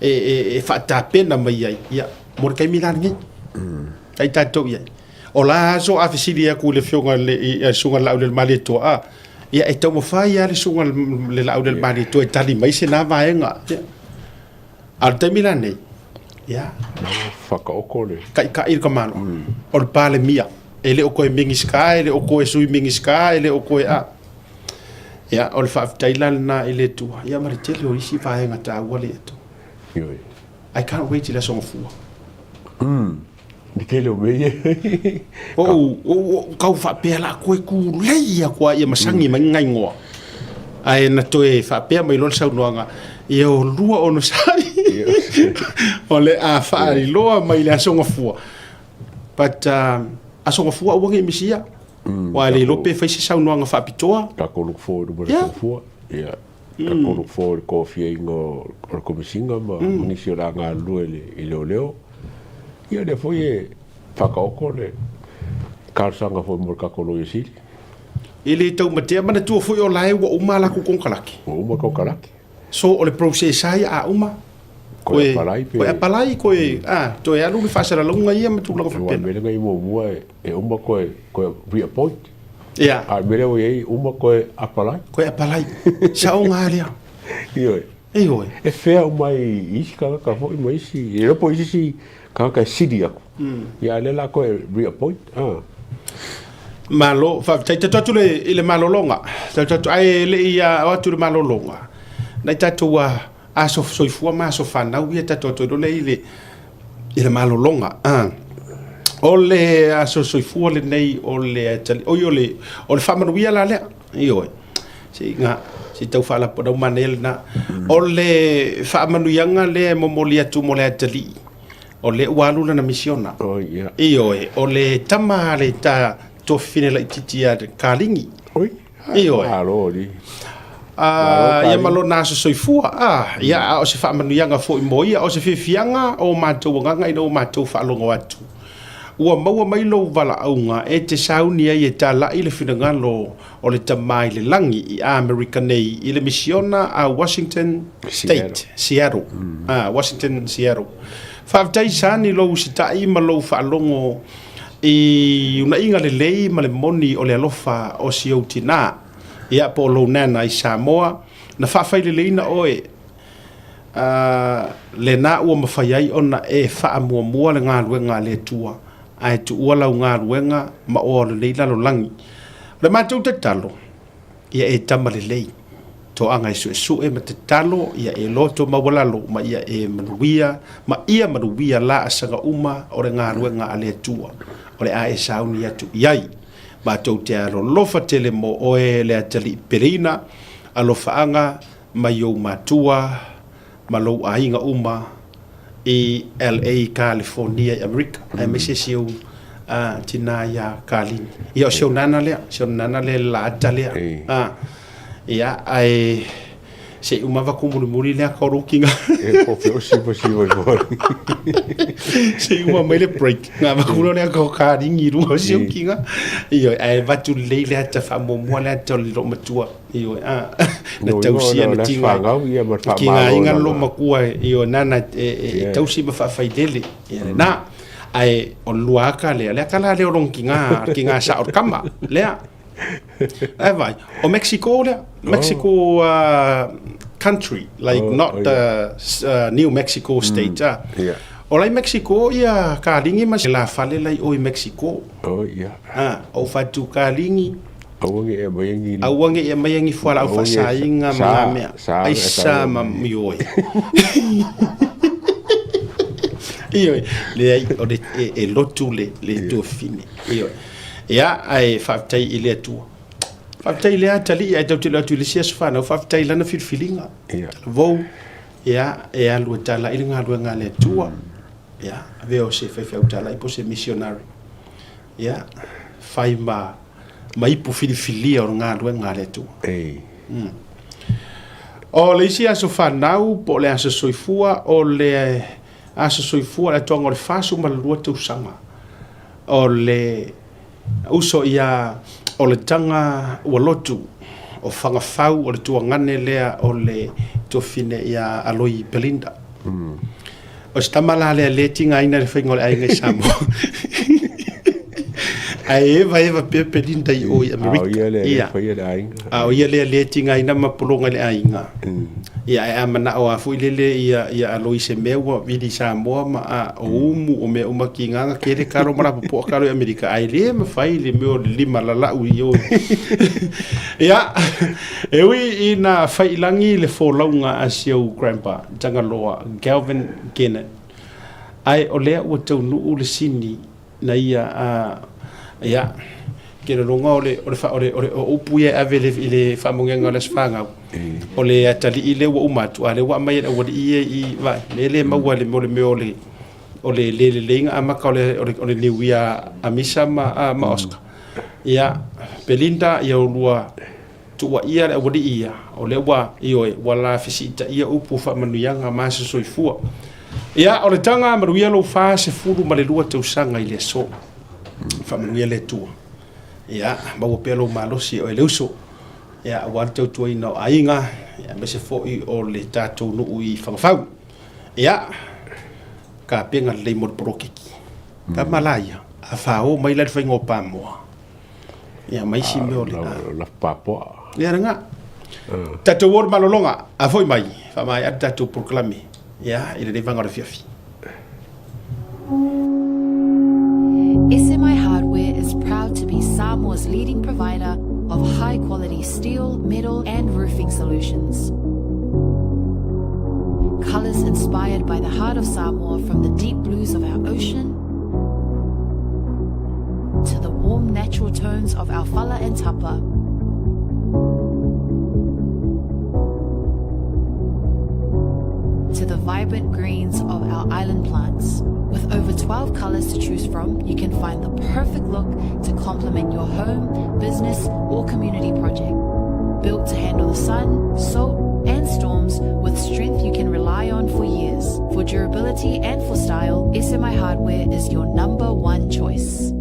S1: e, e, e faatapena mai ai, ia, mo le taimi la lenei. Ai tatou i ai. O la aso a fesili atu i le afioga i le, i le susuga i le Laaulialemalietoa, a, ia e taumafai lava le susuga i le Laaulialemalietoa e tali mai se na vaega. Ia. A o le taimi la nei, ia.
S3: Whakaoko le.
S1: Kaikai le kamalo. O le Palemia. E le o koe Minisita, e le o koe Sui Minisita, e le o koe a. Ia, o le faafetai la lena i le Atua. Ia ma le tele o isi vaega taua le Atua.
S3: Ioe.
S1: I can't wait i le Aso Gafua.
S3: Le tele o mea ia.
S1: Ou, ou, ou kau faapea la koe kulei aku a ia masagi mai ngai ngoa. Ae na toe faapea mai loa le saunoaga, ia o lua onosai. O le a faailoa mai le Aso Gafua. But Aso Gafua aua ne i misia. Aua e le iloa pe fai se saunoaga faapitoa.
S3: Tatou look forward uma i le Aso Gafua. Yeah. Tatou look forward i le tofiaina o le Komesina ma nisi o le a galulue i leoleo. Ia o lea foi e faataoto le talosaga foi mo le tatou Loia Sili.
S1: E le taumatea, manatua foi o la e ua uma a latou konekarate.
S3: Ua uma konekarate.
S1: So o le process lava ia a uma,
S3: Koe apalai pe.
S1: Koe apalai, koe, a, toe alu le faasalalauga ia ma tulaga faapena.
S3: Aua o le mea lea na i muamua e uma koe, koe reappoint.
S1: Ia.
S3: A o le mea lea ua i ai, uma koe apalai.
S1: Koe apalai. Saoga lava lea.
S3: Ioe.
S1: Ioe.
S3: E fea uma ai isi tagata foi ma isi, e iloa po o isi isi tagata e sili atu. Ia a o lea o le a toe reappoint. A.
S1: Malo, faafetai. Tatou atu le, i le malologa. Tatou atu, ae le i o atu i le malologa, nai tatou aso soifua ma aso fanau ia tatou atu ai loa lea i le, i le malologa. O le aso soifua lenei o le, oi o le, o le faamanuia la lea. Ioe. Se i ga, se i tau faalapolau manaia lena. O le faamanuiaga lea e momoli atu mo le atalii, o lea ua alu lana misiona.
S3: Oh, yeah.
S1: Ioe, o le tama a le ta tuafafine laitiiti a Kaligi.
S3: Oi,
S1: Ioe.
S3: Malo, alii.
S1: Ah, ia ma lona aso soifua. Ah, ia, a o se faamanuiaga foi mo ia, o se fiafiaga o matou agaga ina ua matou faalogo atu. Ua maua mai lou valaauga e te sauni ai e talai le finagalo o le Tama i le Lagi i Amerika nei i le misiona a Washington State, Seattle. Ah, Washington, Seattle. Faafetai Sani lou usitai ma lou faalogo i unaiga lelei ma le moni o le alofa o si ou tinā, ia po o lou nana i Samoa, na faafaileleina oe A lena ua mafai ai ona e faamuamua le galuega a le Atua, ae tuua lau galuega ma oa o lenei lalolagi. O le matou tatalo, ia e tama lelei. Toaga e suesue ma tatalo ia e loto maualalo ma ia e manuia ma ia manuia laasaga uma o le galuega a le Atua o le a e sauni atu i ai. Matou te alolofa tele mo oe le atalii peleina, alofaaga mai ou matua ma lou aiga uma i LA, Kalifonia i Amerika, aemaise si ou tina ia Kalini. Ia o si ou nana lea, si ou nana lea le laata lea. Ia, ae se i uma vaku mulimuli lea ka rukinga.
S3: E po fe osi po si voi voi.
S1: Se i uma mai le break. Ngā vaku lea ka ka ringi runga o si ukinga. Ioe, ae vatu lelei le ata faamuamua le ata o le loomatua. Ioe, a. Na tausia na tiga. Tiga inga lo makua ioe nana e tausi ma faafailele. Ia lena. Ae o le lua aka lea, le aka la lea o lona tiga, tiga sao o le kama. Lea. Ae vai, o Mexico lea. Mexico country, like not the New Mexico state.
S3: Yeah.
S1: O lai Mexico ia kalingi ma se la fale lai o i Mexico.
S3: Oh, yeah.
S1: O fatu kalingi.
S3: Aua nge e mai angi.
S1: Aua nge e mai angi fualaau faasaina ma ngā mea. Ai sa ma ioe. Ioe. Leai, o le, e, e lotu le, le tuafafine. Ioe. Ia, ae faafetai i le Atua. Faafetai i le atalii, ae tau te atu i le isi aso fanau, faafetai i lana filifiliga.
S3: Ia.
S1: Talavou, ia, e alu e talai le galuega a le Atua. Ia, avea o se faifeau talai po o se missionary. Ia, fai ma ma ipu filifilia o le galuega a le Atua.
S3: Ei.
S1: O le isi aso fanau po o le aso soifua, o le aso soifua le atoaga o le 42 tausaga o le uso ia o le taga ua lotu o Fagafau o le tuagane lea o le tuafine ia Aloi Belinda. O se tama la lea le tigaina i le faiga o le aiga i Samoa. Ae eva eva pea Belinda i o i Amerika.
S3: A o ia lea le faia le aiga.
S1: A o ia lea le tigaina ma pologa i le aiga. Ia ae a manao a foi lele ia ia alo i se mea ua vili i Samoa ma a o umu o mea uma tigaga kele kalo ma lapopoa kalo i Amerika ae le mafai le mea o le lima lalau i o. Ia e ui ina fai i lagi le folauga a si ou grandpa Tagaloa Galvin Gennett. Ae o lea ua taunuu le sini na ia a ia ke lologa o le o le o le o le o upu ia e ave le i le faamogega o le Aso Fanau. O le atalii lea ua uma atu a lea ua aumai e le aualii ia i vai me le maua le mo le mea o le o le le leleiga amata o le o le o le niuia a Misa ma a ma Oscar. Ia Belinda ia olua Tuuaia le aualii ia, o lea ua, ioe, ua la fesiitaia upu o faamanuiaga ma aso soifua. Ia, o le taga manuia lou 42 tausaga i le aso. Faamanuia le Atua. Ia, maua pea lou malosi e oe le uso. Ia, aua le tautuaina o aiga, ia, aemaise foi o le tatou nuu i Fagafau. Ia, kapena lelei mo le poloketi. Tama la ia, a fao mai la le faiga o pamoa. Ia ma isi mea o le
S3: La papoa.
S1: Ia lena. Tatou o le malologa, a foi mai, faamaea le tatou polokalame, ia, i lenei vaega o le afiafi.
S2: SMI Hardware is proud to be Samoa's leading provider of high quality steel, metal, and roofing solutions. Colors inspired by the heart of Samoa from the deep blues of our ocean to the warm natural tones of our fala and tapa. To the vibrant greens of our island plants. With over 12 colors to choose from, you can find the perfect look to complement your home, business, or community project. Built to handle the sun, salt, and storms with strength you can rely on for years. For durability and for style, SMI Hardware is your number one choice.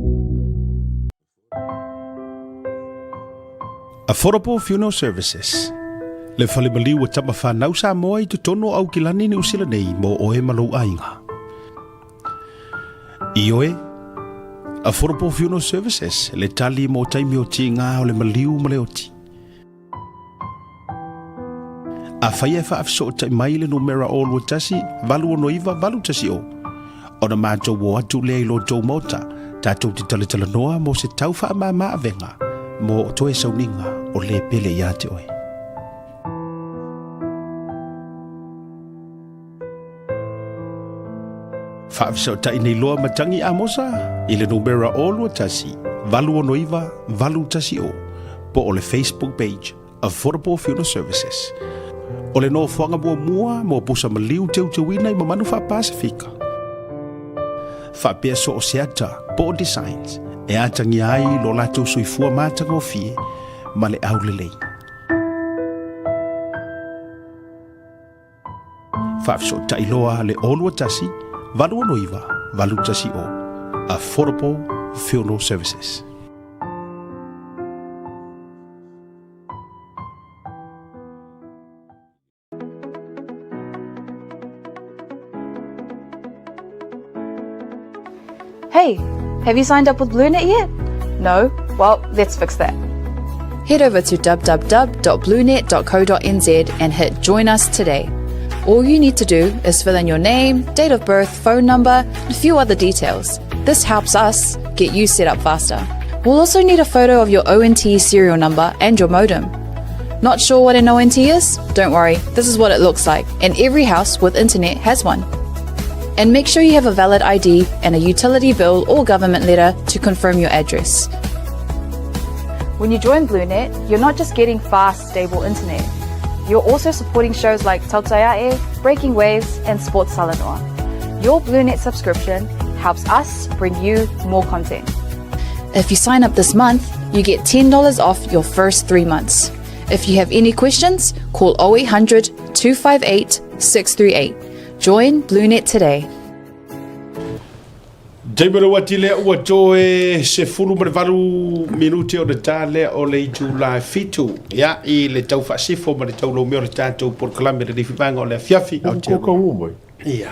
S1: Affordable Funeral Services Le fale maliu o tama whanau Samoa i totonu o Aukilani Niu Sila nei mō oe ma lou aiga. Ioe, Affordable Funeral Services, le tali mō taimi o tīngā o le maliu ma le oti. Afai e faafesootai mai le numera 021 869 810, ona matou o atu lea i lo tou maota, tatou te talatalanoa mo se tau faamama avega mo toe sauniga o le pele ia te oe. Faafesootai nei loa ma Tagi Amosa i le numera 021 869 810 po o le Facebook page Affordable Funeral Services. O le nofoaga muamua mo pusa maliu teuteuina i mamanu faa-Pasefika. Faapea so o se ata po o designs e atagia ai lo latou soifua matagofie ma le aulelei. Faafesootai loa le 021 869 810 Affordable Funeral Services.
S2: Hey, have you signed up with BlueNet yet? No? Well, let's fix that. Head over to www.bluenet.co.nz and hit Join Us Today. All you need to do is fill in your name, date of birth, phone number, and a few other details. This helps us get you set up faster. We'll also need a photo of your ONT serial number and your modem. Not sure what an ONT is? Don't worry, this is what it looks like, and every house with internet has one. And make sure you have a valid ID and a utility bill or government letter to confirm your address. When you join BlueNet, you're not just getting fast, stable internet. You're also supporting shows like Tautaiae, Breaking Waves, and Sports Salanoa. Your BlueNet subscription helps us bring you more content. If you sign up this month, you get $10 off your first three months. If you have any questions, call 0800 258 638. Join BlueNet today.
S1: Taimi o le uati lea ua toe 18 minute ona ta lea o le itula e fitu. Ia, i le tau faasifo ma le tau laumea o le tatou polokalame le lifi vaega o le afiafi.
S3: Ua taunuu mai.
S1: Ia.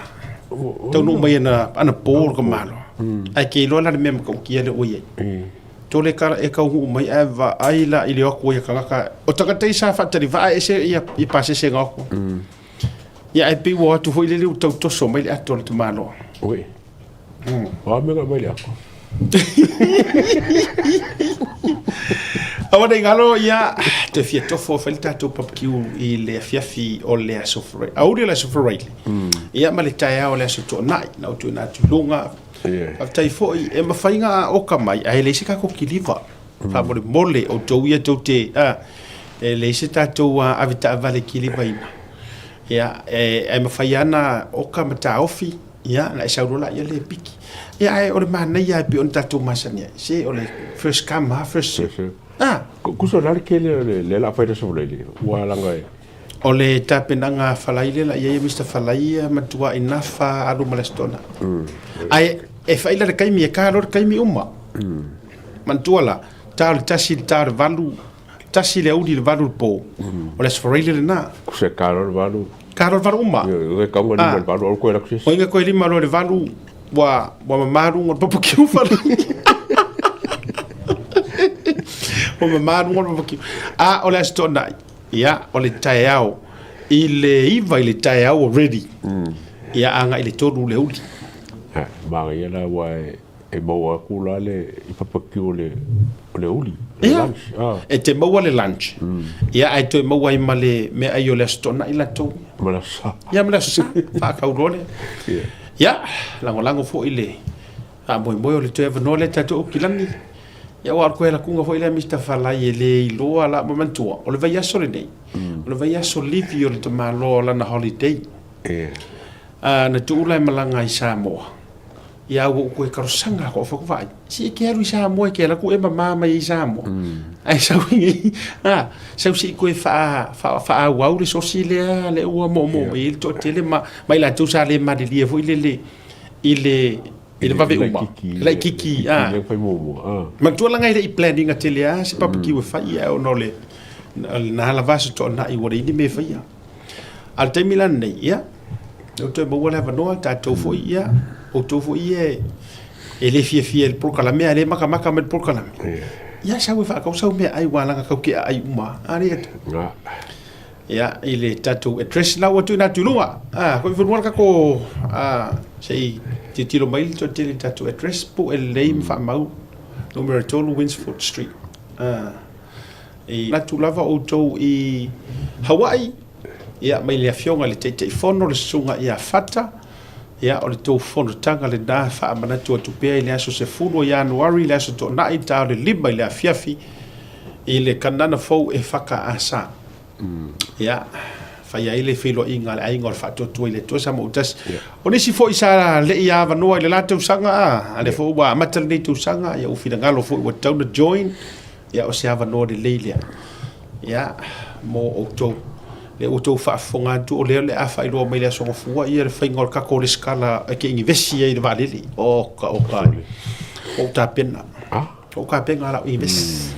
S1: Taunuu mai ana, anapo le kamalo. Ae ke iloa la le mea matautia lea ua i ai. Tole kala e kaunuu mai ae vaai la i le o atu ai a tagata. O tagata ia sa faatalivaa e ese ia i pasese ga atu. Ia ae pei ua o atu foi lele ua tau toso mai le ato a le tamaloa.
S3: Oi. O a mea mai le ato.
S1: Aua nei galo ia te fia tofo fai le tatou barbecue i le afiafi o le aso Friday. Aouli o le aso Friday. Ia ma le taeao o le aso Toonai na o tuuina atu i luga.
S3: Yeah.
S1: Faafetai foi e mafai ona oka mai ae leai se tatou kiliva. Faamolemole outou ia tou te a e leai se tatou avetaavale kilivaina. Ia e ae mafai lava ona oka ma taofi ia ona e sau loa laia lea e piki. Ia ae o le manaia e pei ona tatou masani ai, se o le first come lava first serve. A.
S3: Kusa o le a le tele o le laa fai le aso Faraile ua laga e.
S1: O le tapenaga a Falai lea la i ai Mister Falai ia matuai nafa alu ma le Aso Toonai. Ae e fai la le taimi e ka loa le taimi uma. Manatua la, ta o le tasi i le ta o le valu, tasi le aoauli i le valu i le po, o le Aso Faraile lena.
S3: Se ka loa le valu.
S1: Ka loa le valu uma.
S3: Ioe, e kau lima i le valu, aua koe alu atu se isi.
S1: O inga koe lima loa i le valu, ua ua mama luga o le papakiu Falai. Ua mama luga o le papakiu. A o le Aso Toonai, Ia, o le taeao i le 9 i le taeao ua ready. Ia, agai i le 3 le aoauli.
S3: Ha, manaia la aua e maua atu la le i papakiu o le o le aoauli, le
S1: Ia,
S3: lunch. Ah.
S1: e te maua le lunch. Ia, ae toe maua ai ma le meaai o le Aso Toonai latou.
S3: Ma le Aso Sa.
S1: Ia, ma le Aso Sa, faakau loa lea.
S3: Ia.
S1: Ia, lagolago foi le faamoemoe o le toe avanoa lea tatou Aukilani. Ia aua o le koe lakuga foi lea Mister Falai e le iloa la ma manatua, o le vaiaso lenei, o le vaiaso livi o le tamaloa o lana holiday. A na tuu la e malaga i Samoa, ia ua ou toe talosaga atu au fai atu, vaai, se e te alu i Samoa e te alu atu e mama mai ai i Samoa. Ae sau i a, sau se i toe faaauau le sosi lea lea ua moomoo mai ai le toatele ma ma i latou sa le malilie foi lele i le I le vave uma. Laitiiti, a.
S3: Lea fai muamua, a.
S1: Manatua laga e le i plan ina tele lava se barbecue e fai, ae ona o le na lava aso toanai ua leai ni mea e faia. A o le taimi la lenei, ia, lea ua toe maua le avanoa, tatou foi, ia, outou foi ia e le fiafia i le polokalame, a o lea e matamata mai i le polokalame, ia sau e faatau sau meaai aua leaga tatou te aai uma lava. A lea Ia, i le tatou address la ua tuuina atu i luga. Ah, ko i whenua le tatou, ah, se i tilotilo mai le toatele i le tatou address, pue lelei ma faamau, numera 3 Winsford Street. Ah, i atu lava outou i Hawaii, ia, mai le afioga i le Taitaifono, le Susuga ia Fata, Ia, o le tou fonotaga lena e faamanatu atu pea i le aso 10 o Ianuari, le aso Toonai, ta o le 5 i le afiafi, i le Kanana Fou e FKS. Ia, fai ai le feiloaiga a le aiga o le Faatuatua i le Atua Samoa-tasi. O nisi foi sa le i avanoa i le la tausaga, a lea foi ua amata lenei tausaga, ia ua finagalo foi ua tatau ona join, ia o se avanoa lelei lea. Ia, mo outou. Lea ua outou faafofoga atu, o lea o le a faailoa mai i le Aso Gafua ia le faiga o le tatou resitala e te inivesi ai i le vaalele. Oka, oka, ua ou tapena. Ua ou tapena lau invest.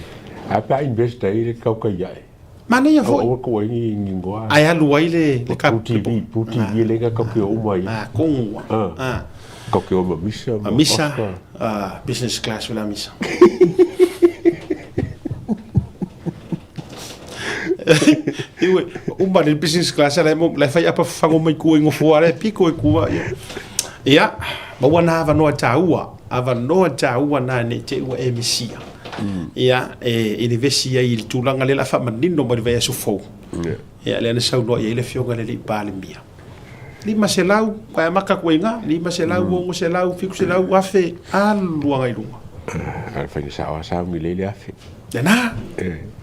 S3: Ae pe a invest ai le tau kai ae.
S1: Manaia foi.
S3: Aua kou ai ni ingoa.
S1: Ae alu ai le
S3: le ka. Pu TV, Pu TV le ka kau ke uma ai.
S1: Ah, kongu. Ah.
S3: Kau ke uma misa.
S1: Ma misa. Ah, business class la misa. Iwe, uma le business class la mo la fai apa fango mai ku ingo fua le piko e kua. Ia, ma ua na avanoa taua, avanoa taua na ne te ua e misia. Ia, e inivesi ai i le tulaga lea o le a faamanino mai le vaiaso fou. Ia, lea na saunoa i ai le Afioga i le Alii Palemia. 500, ae amata atu ai i ina, 500, 600, 700, 1000, alu agai i luga.
S3: A o le faiga sao lava sa umi lelei le 1000.
S1: Lena.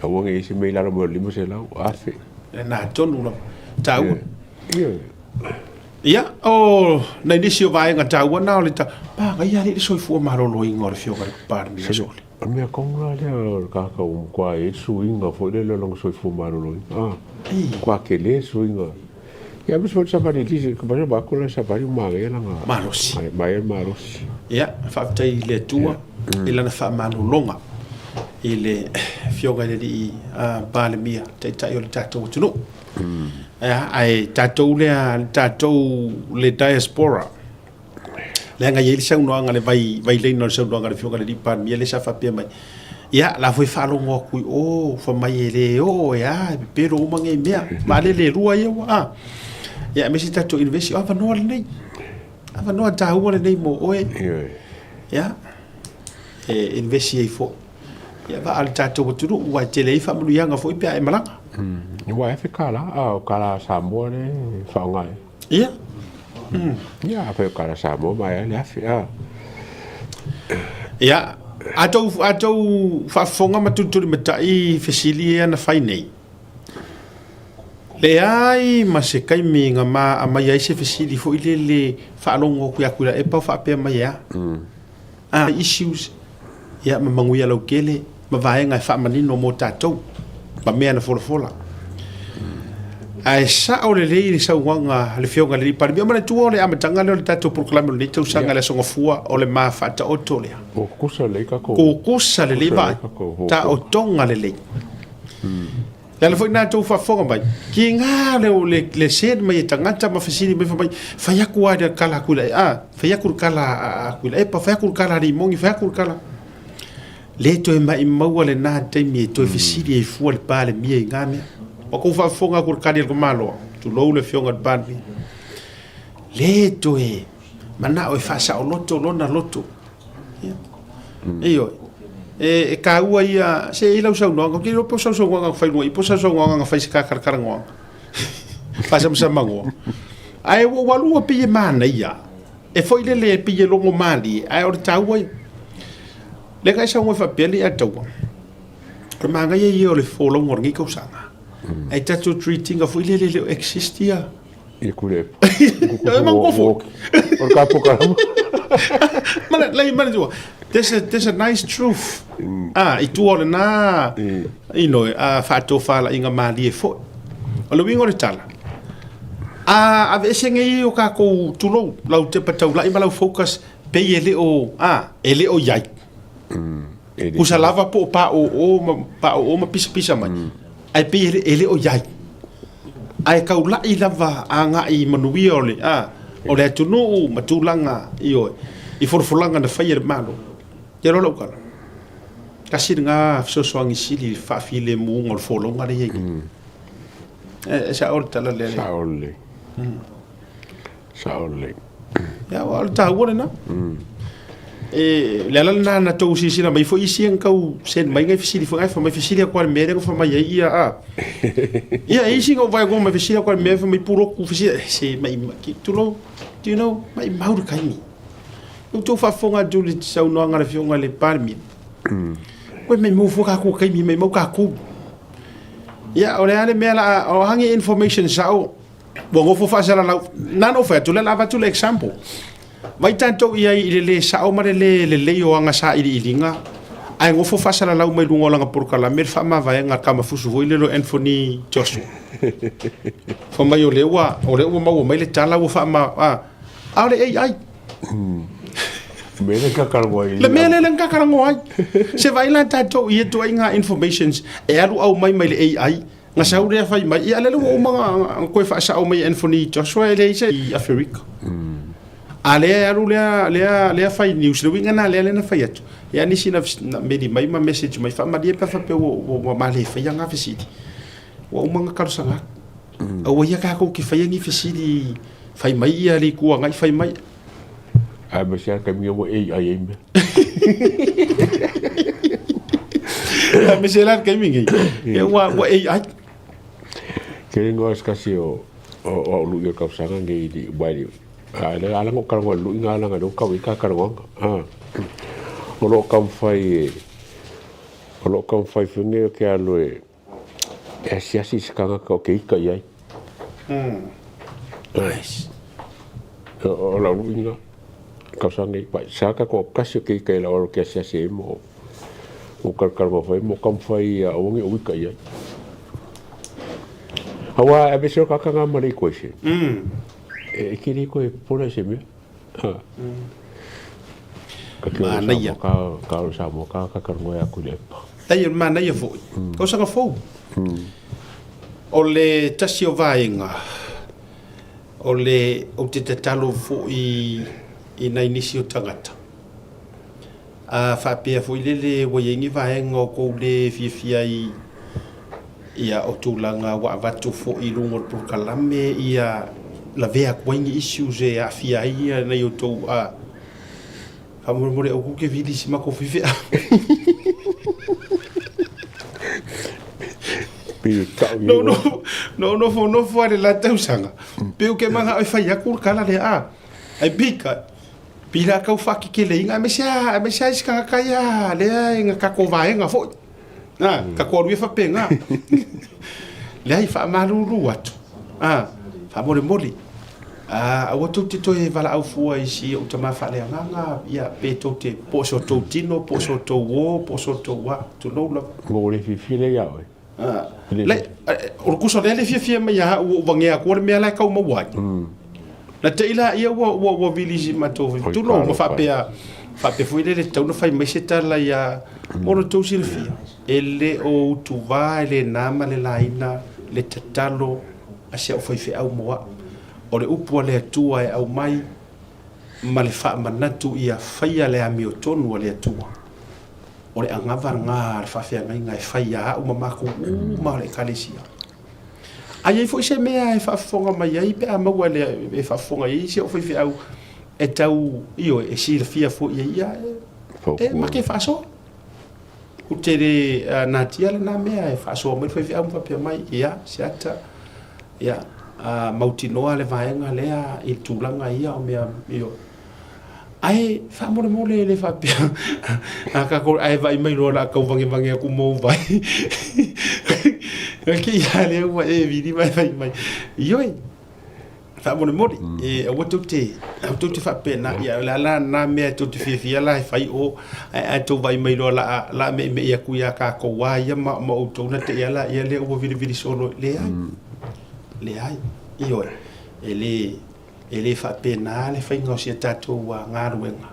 S3: Aua ne i i ai se mea i lalo mai o le 500, 1000.
S1: Lena tonu lava. Taua. Ioe. Ia, o nai nisi o vaega taua na o le ta, manaia alii le soifua maloloina o le Afioga i le Palemia Sole.
S3: O le mea tonu la lea o le tagata ua matua i ai le suiga foi lele o lona soifua maloloina. A, matua tele le suiga. Ia, aemaise foi le savali i le ka vaai atu la savali ua manaia lana
S1: malosi.
S3: Manaia le malosi.
S1: Ia, faafetai i le Atua i lana faamalologa i le Afioga i le Alii Palemia, Taitai o le tatou atunuu. Ae tatou lea, tatou le diaspora, leaga e i ai le saunoaga, le vai, vailaina o le saunoaga a le Afioga i le Alii Palemia lea sa faapea mai, ia, la foi faalogo atu i o, fai mai e le oo e a, e pepelo uma nei mea, vaalele e lua ia ua, a. Ia, aemaise tatou university, o avanoa lenei, avanoa taua lenei mo oe, ia, e invest ai foi. Ia vaa le tatou atunuu aua e tele ai faamanuiaga foi pe a e malaga.
S3: Aua e $1000, a o tala Samoa lea e faaaoga ai.
S1: Ia.
S3: Ia, afai o tala Samoa ma e le afe, a.
S1: Ia, a tou, a tou faafofoga ma tulitulimatai i fesili ia na fai nei, leai ma se taimi na ma aumai ai se fesili foi lele faalogo atu ia Tuilaepa o faapea mai e a. A issues, ia, ma manuia lautele, ma vaega e faamanino mo tatou, ma mea na folafola. Ae sao lelei le saunoaga a le Afioga i le Alii Palemia. Manatua o le amataga lea o le tatou polokalame o lenei tausaga i le Aso Gafua, o le ma faataoto lea.
S3: Tutusa lelei tatou.
S1: Tutusa lelei vaai. Taotoga lelei. Le ala foi lena tou faafofoga mai, tiga le, le, le send mai e tagata ma fesili mai, fai mai, fai atu lava le tala a Tuilaepa, a, fai atu le tala a Tuilaepa, fai atu le tala a Limoni, fai atu le tala. Le toe maimaua lena taimi e toe fesili ai fua le Palemia i na mea. Ua tou faafofoga atu i le tali a le tamaloa, tulou le Afioga i le Palemia. Le toe manao e faasaoloto lona loto. Ia. Ioe. E, e taua ia, se i ai lau saunoaga, ou te iloa po o sausaunoaga na fai luga i, po o sausaunoaga na fai i se katalakalagoaga. Faasamasamagoa. Ae ua ou alu ua pei e manaia, e foi lele e pei e logo malie, ae o le taua ia. Lea na e saunoa faapea le Ataua, o le manaia ia o le folauga o lenei tausaga. Ae tatou treat ina foi lele le o exist ia.
S3: Ia kule. E
S1: mangu
S3: O le ka pokalama.
S1: Mana lei mana tua. There's a there's a nice truth. Ah, i tua o lena you know, a faatofalaiga malie foi. O le uiga o le tala, a aveese nei o tatou tulou, lau tepa taulai ma lau focus, pei e le o, a, e le o i ai. Kusa lava po o paoo ma paoo ma pisapisa mai. Ae pei e le, e le o i ai. Ae taulai lava agai i manuia o le, a, o le atunuu ma tulaga, ioe, i folafolaga na faia e le Malo. Ia loa lau tala, tasi lena fesoasoani sili i le faafilemuga o le folauga lea e i ai nei. E, e sao le tala lea.
S3: Sao lelei. Sao lelei.
S1: Ia, o le taua lena. E, le ala lena na tou silasila mai foi isi na tau send mai ngai fesili foi, ai fai mai fesili aku a le mea lea na fai mai ai ia a. Ia, e isi na ou vaai atu mai fesili aku a le mea fai mai puloku fesili, eh, se mai, ki, tulou, do you know, mai mau le taimi. Ua tou faafofoga atu i le saunoaga a le afioga i le Palemia. Ua mai mau fua kākou taimi, mai mau kākou. Ia, o le a le mea la, o a ni information sao, ua nofo faasalalau, na ona ou fai atu, lea o le a avatu le example. Vai tatou i ai i le lē sao ma le lē lelei o ana sailiiliga, ae nofo faasalalau mai luga o lana polokalame le faamavaega a le kamafusu foi lele o Anthony Joshua. Fai mai o lea ua, o lea ua maua mai le tala ua faama, a, a o le AI.
S3: Mea lea kakalagoa ai.
S1: Le mea lea na kakalagoa ai. Se vaai la tatou i ia ituaiga informations e alu aumai mai le AI, Na sau lea fai mai, ia lele ua uma na toe faasao mai e Anthony Joshua e leai se i Aferika. A lea e alu lea, lea, lea fai news, le uiga na lea lea na fai atu. Ia nisi na, na meli mai ma message mai, faamalie pe faapea ua, ua, ua ma le faia ngā fesili. Ua uma na talosaga atu. Aua ia kākou ke faia ni fesili, fai mai ia le Itu Agai, fai mai.
S3: Ae ma se aka mea ua AI ai mea.
S1: Ae ma se la kaimi ngai. E ua ua AI.
S3: Ke ringo as kasi o o o lu yo kausanga ngai di wai. A le ala ngo kalango lu inga ala ngo kau ika kalango. Ha. O lo kam fai o lo kam fai funge ke alo e e asiasi i se kangaka o ke ika i ai.
S1: Nice.
S3: O lau luiga, tausaga nei, pai, sa ka ko kasi o ke ika i lau alo ke asiasi ai mo, mo kalakalagoa fai, mo kamfai ia aua nge o ika i ai. Aua a vese o kaka ngā marei koe se. E ke le koe pora se mea. Ha. Ka ki o
S1: Manaia.
S3: Samoa, ka, ka o Samoa, ka kakarongo e aku le epa.
S1: Tai o le manaia foi. Tausaga fou. O le tasi o vaega, o le, ou te tatalo foi i nai nisi o tagata, a faapea foi lele ua i ai ni vaega o tou le fiafia ai ia o tulaga ua avatu foi i luga o le polokalame ia lavea atu ai ni issues e aafia ai ia nai outou a faamolemole aua tou te vili i si matou faifeau. No no no nofonofo lava i le la tausaga pei ou te manao e fai atu le tala lea a ae peitai Pei la tau faakekeleina aemaise a aemaise a isi tagata ia lea e na tatou vaega foi. A, tatou alu ia faapena. Leai, faamalulu atu. A, faamolemole. A, aua tou te toe valaau fua i si ou tama faaleagaga, ia, pe tou te, po o so tou tino, po o so tou uo, po o so tou a, tulou lava.
S3: Ua ou le fiafia lea ia oe.
S1: Le, o le kusa lea le fiafia mai ia au ua ou vagea atua le mea la e tau maua ai. Na te i la ia ua, ua, ua vili si matou tulou ma faapea, faapea foi lele tatau ona fai mai se tala ia mo lo tou silafia. E le o utuvā e le na ma le laina le tatalo a si au faifeau mo au. O le upu a le Atua e aumai ma le faamanatu ia faia le amiotonu a le Atua. O le anava lena a le faafeagaiga e fai ia au ma makou uma o le Ekalesia. A i ai foi se mea e faafofoga mai ai pe a maua e faafofoga i ai si ou faifeau e tau, ioe, e silafia foi e ia, e make faasoa. Ou te le natia lena mea e faasoa mai le faifeau ma faapea mai, ia, Siata, ia, mautinoa le vaega lea i le tulaga ia o mea, ioe. Ae faamolemole e le faapea a tatou ae vaai mai loa o le a tau vagevaге atu mou vai. Ke ia lea ua e vili ma e fai mai. Ioe, faamolemole, e aua tou te, aua tou te faapena, ia o le a la lena mea tou te fiafia la e fai o, ae a tou vaai mai loa o le a, o le a meimei atu ia tatou lava ia ma outou na te i lava laia lea ua vilivili solo. Leai, leai, ioe, e le, E le faapena le faiga o si a tatou galuega.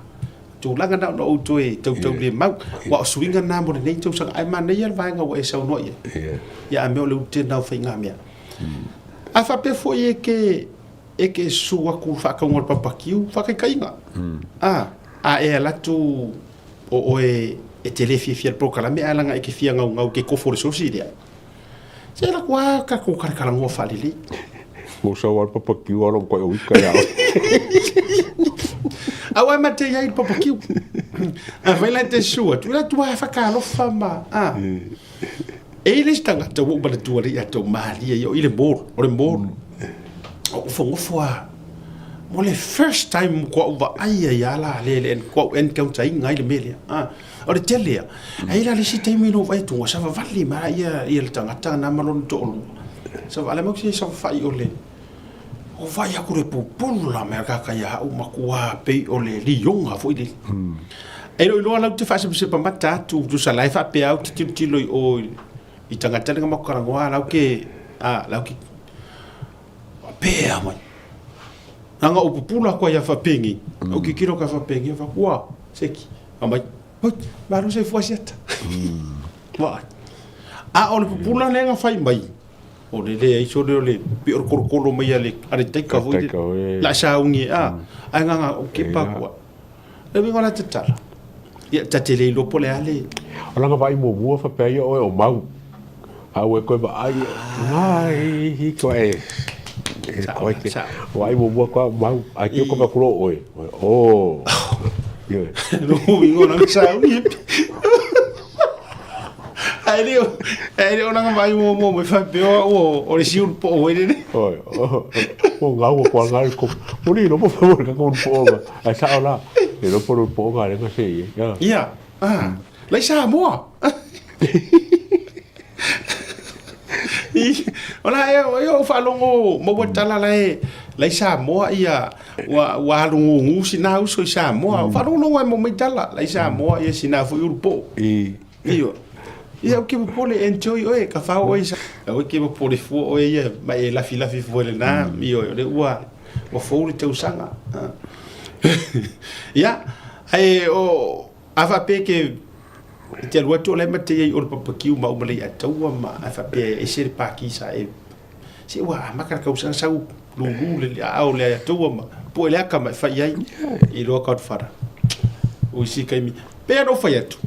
S1: Tulaga na ona ou toe tautaulemau, aua o suiga na mo lenei tausaga. Ae manaia le vaega ua e saunoa i ai. Ia a mea o le ulu tena o faigamea. A faapea foi e ke e ke susu atu i le faatauga o le papakiu, faataitaiga. A, a e alu atu o oe e te le fiafia i le polokalame ae leaga e te fia gaugau i ke kofo o le sosi lea. Se la kua ka ko karakarangua whalili.
S3: Mo sa wal papa kiu alo ko o ika ya.
S1: Aua e mate i ai le papakiu. Afai la e te susu atu, ila atu lava e whakaalofa ma, a. E i le isi tagata ua ou manatua lea ia te au malie ia, o i le mall, o le mall. O ufogofo a, mo le first time ko au vaai ai a la le le ko au encounter ina ai le mea lea. A, o le tele ia. Ai la le isi taimi na ou vaai atu, ua savavali mai ia ia le tagata na ma lona toalua. Savavali mai se savafai o le o vaai aku le pupulu la mea kaka ia au matua pei o le lioga foi lele. E leo iloa lau te faasepasepa mata atu tusa la e faapea au te tilotilo i o i tagata lenga maku talanoa lau ke a lau ke pea mai. Anga o pupula koa ia faapengi. O kikilo ka faapengi fa kua seki. Amai. Hoi, malo se fua siata. Vaai. A o le pupula lea na fai mai. O le leai sole o le pei o le kolokolo mai a le a le taika foi le la sauni a ai nganga o ke pa kua. Le uiga o la tatala. Ia ta te le iloa po o le a le.
S3: O lana vaai muamua faapea ia oe o mau. A ua e koe vaai, ai hi koe e. E koe ke. Vaai muamua koe mau, ai ke koe kulo oe. Oh.
S1: Ia. Lo uiga o lana sauni. Ae le o, ae le o lana vaai muamua mai faapea o au o le siulu poo foi lele.
S3: Oi, o ngau o koa ngai ko. O le lopo fa ka ko po ga. Ai sa ola. Le lopo lo po ga le ka se ye.
S1: Ya. Ia. Ah. Lai Samoa. O la e o faalogo maua tala la e lai Samoa ia ua ua alu gugu sina uso i Samoa. O faalogologo ai mo mai tala lai Samoa ia sina foi ulu poo. Ioe. Ia ou ke popole enjoy oe ka fao oe sa. Aua e ke popole fua oe ia ma e lafilafi fua i lena. Ioe, o lea ua ua fou le tausaga. Ia, ae o a faapea ke e te alu atu o la e mate ai o le papakiu ma uma le iataua ma a faapea e ese le paki sa e se ua amata le tausaga sau lulu le aao le aiataua ma pue le aka ma e fai ai i loa Godfather. O isi kaimi. Pei ona ou fai atu,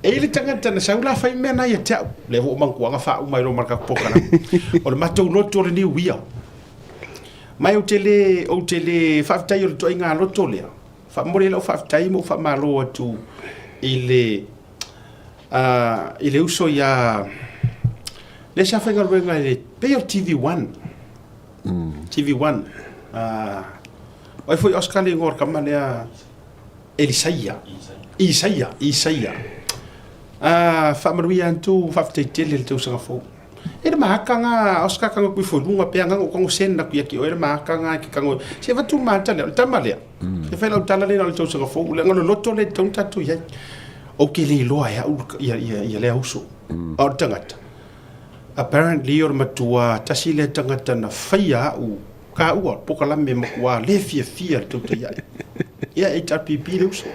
S1: e i le tagata na sau la fai mea na ia te au. Lea ua ou manatuaga faauma ai loa ma le tatou polokalame. O le matou loto o le Niu Ia. Ma ou te le, ou te le faafetai o le ituaiga loto lea. Faamomoli ai lau faafetai ma ou faamalo atu i le, i le uso ia, lea sa faigaluega i le, pei o le TV1. TV1. O ai foi Oscar le igoa o le tama lea? Elisaia. Isaia, Isaia. Faamanuia atu, faafetai tele i le tausaga fou. E le mahaka nga Oscar kanga kui foi lunga pe anga o sen na kuia ki oe le mahaka nga ki kango. Se vatu mata lea, o le tama lea. E fai lau tala lea o le tausaga fou, le ngalo loto le tau tatu iai. O ke le iloa e au ia, ia, ia lea uso. A o le tagata. Apparently o le matua tasi lea tagata na faia au kaua pokalame matua le fiafia le tautai ai. Ia HRPP le uso.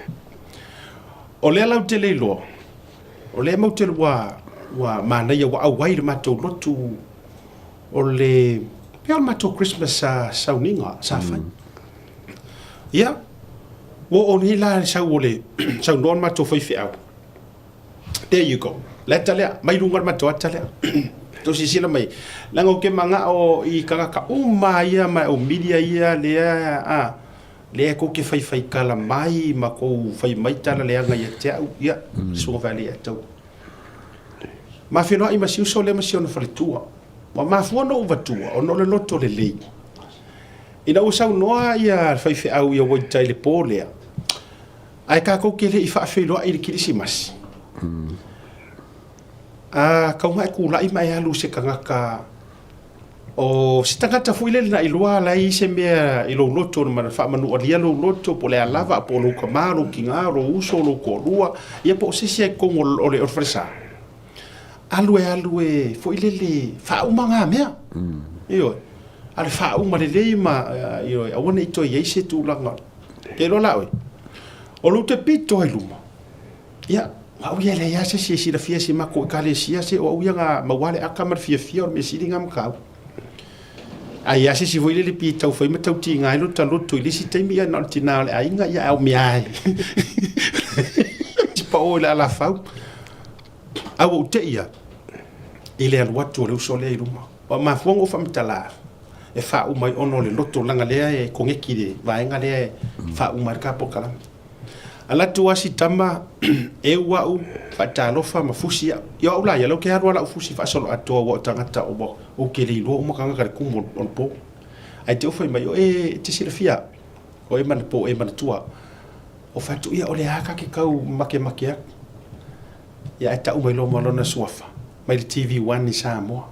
S1: O lea lau te le iloa, o lea mau te ua, ua manaia ua auai le matou lotu o le, pea o le matou Christmas sa sauniga sa fai. Ia, ua oo nei la le sau o le, saunoa le matou faifeau. There you go. Le ata lea, mai luga le matou ata lea. Tou silasila mai, leaga ou te manao i tagata uma ia ma au media ia lea, a, lea tou te faifaitala mai ma tou fai mai tala leaga ia te au, ia, susuga fai ia te au. Ma feiloai ma si uso lea ma si ona faletua. Ua mafua ona ou avatua ona o le loto lelei. Ina ua saunoa ia le faifeau ia Waita i le po lea, Ae tatou te le i faafeiloai i le Kerisimasi. A kau ma e tulai ma e alu se tagata o se tagata foi lele na iloa la i se mea i lou loto ma faamanualia lou loto po o le a lava po o lou tama, lou tina, lou uso, lou toalua, ia po o se isi ai totonu o le falesa. Alu e alu e foi lele faauma ngā mea. Ioe. A le faauma lelei ma ioe, aua ne i toe i ai se tulaga. Ke iloa la oe, o lou te pito ai luma, ia, o au ia e leai lava se isi e silafia e si matou ekalesia se o au ia na maua le aka ma le fiafia o le mea sili na mataupu. A i ai se isi foi lele pi tau fai ma tau tiga ai lota loto i le isi taimi, ia na o le tina o le aiga, ia au mea ai. Pao i le alafau. A ua ou tei lava i le alu atu o le uso lea i luma. Ua mafua ona ou faamatala. e faauma ai ona o le loto leaga lea e koneki i le vaega lea e faauma ai le ka polokalame. Alu atu lava si tama eu au faatalofa ma fusi au. Ia o au la ia, lea ou te alu lava lau fusi faasoloatoa aua o tagata ua ou te le iloa uma tagata i le tumu o le po. Ae te i ua fai mai, o e te silafia au, o e po o e manatua au. Ou fai atu, ia o le a ta te tau makemake atu. Ia ae tau mai loa ma lona suafa mai le TV One i Samoa.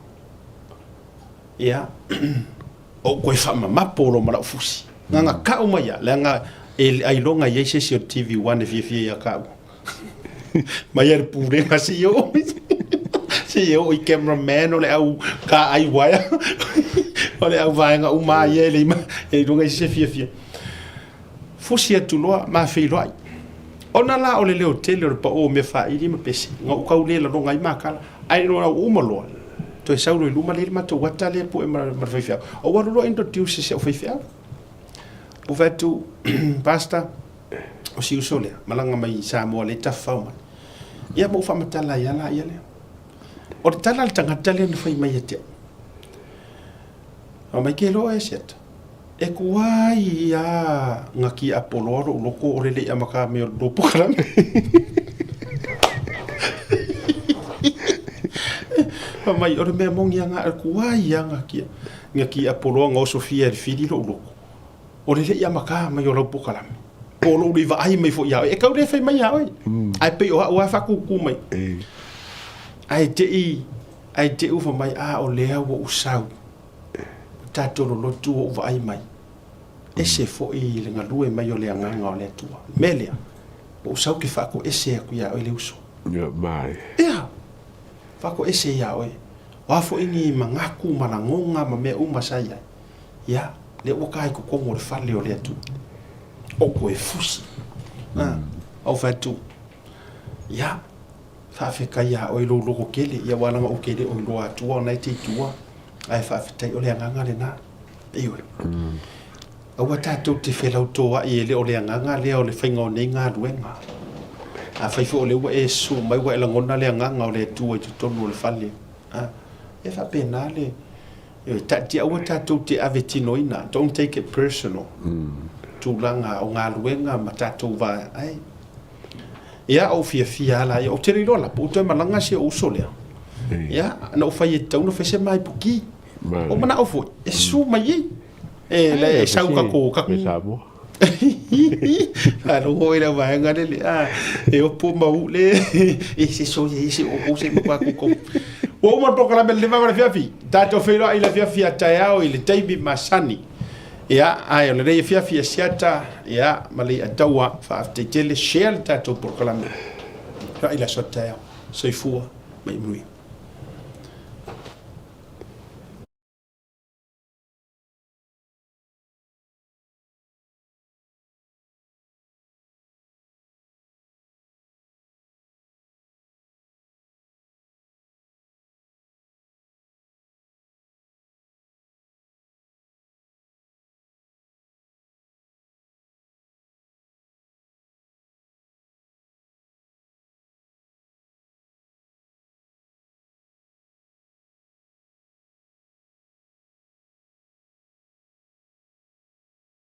S1: Ia, ou toe faamamapo loa ma lau fusi. Gagaka'u mai a, leaga e ailoga i ai se isi o le TV One e fiafia ia ka'u. Mai a le pulega seia oo seia oo i cameraman o le au kāʻai uaea o le au vaega uma a ia e le e iloga i se fiafia. Fusi atu loa ma feiloai. Ona la o le leo tele o le paʻō o mea fāili ma pese, na ou tau le laloga ai makala. Ae ina ua uma loa, toe sau loa i luma lea i le matou ata lea e pue ma le faifeau. Ou alu loa introduce i si au faifeau. Ou fai atu, Pastor, o si uso lea, malaga mai i Samoa lea e tafafao mai. Ia ma ou faamatala ai lava laia lea. O le tala a le tagata lea na fai mai ia te au, Fai mai ke loa e Siata, e kuai a ngaki a poloa lou loko o le lei amata me o le lopo kalame. Fai mai o le mea moni a nga e kuai a ngaki ngaki a poloa nga osofia e le fili lou loko. O le lei amata mai o lau pokalame. Po o lou le vaai mai foi ia oe. E kau le fai mai ia oe. Ae pei o au a whakuku mai. Ae te i, ae te ufa mai, a o lea ua ou sau. Tatou lolotu ua ou vaai mai. Ese foi le galue mai o le agaga o le Atua. Le mea lea, ua ou sau ke faakoese atu iā oe le uso.
S3: Ia, mai.
S1: Ia, faakoese iā oe. O a foi ni manatu ma lagoga ma mea uma sa i ai. Ia, lea ua ta i totonu o le fale o le Atua. O toe fusi. A, ou fai atu, ia, faafetai iā oe i lou loto tele, ia aua leaga ou te le o iloa atua ona e te i tua, ae faafetai o le agaga lena. Ioe. Aua tatou te felautoa'i e le o le agaga lea o le faiga o nei galuega. Afai foi o lea ua e susu mai ua e lagona le agaga o le Atua i totonu o le fale, a, e faapena le, ioe, taatia aua tatou te ave tinoina, don't take it personal, tulaga o galuega ma tatou va, ai. Ia, ou fiafia lava la ia, ou te le iloa la, po ua toe malaga si ou uso lea. Ia, na ou fai e tatau ona fai se maipuki. Ua manao foi, e susu mai i. E, le, e sau kako, kako.
S3: Me Samoa.
S1: Faalogo oi lau vaega lele, a, e opo ma u le, e se soia i se o se mo kako ko. Ua uma le polokalame le leva ma le afiafi. Tatou feiloai i le afiafi a taeao i le taimi masani. Ia, ae o lenei afiafi e siata, ia, ma le iataua, faafetai tele, share le tatou polokalame. Feiloai i le aso a taeao. Soifua ma ia manuia.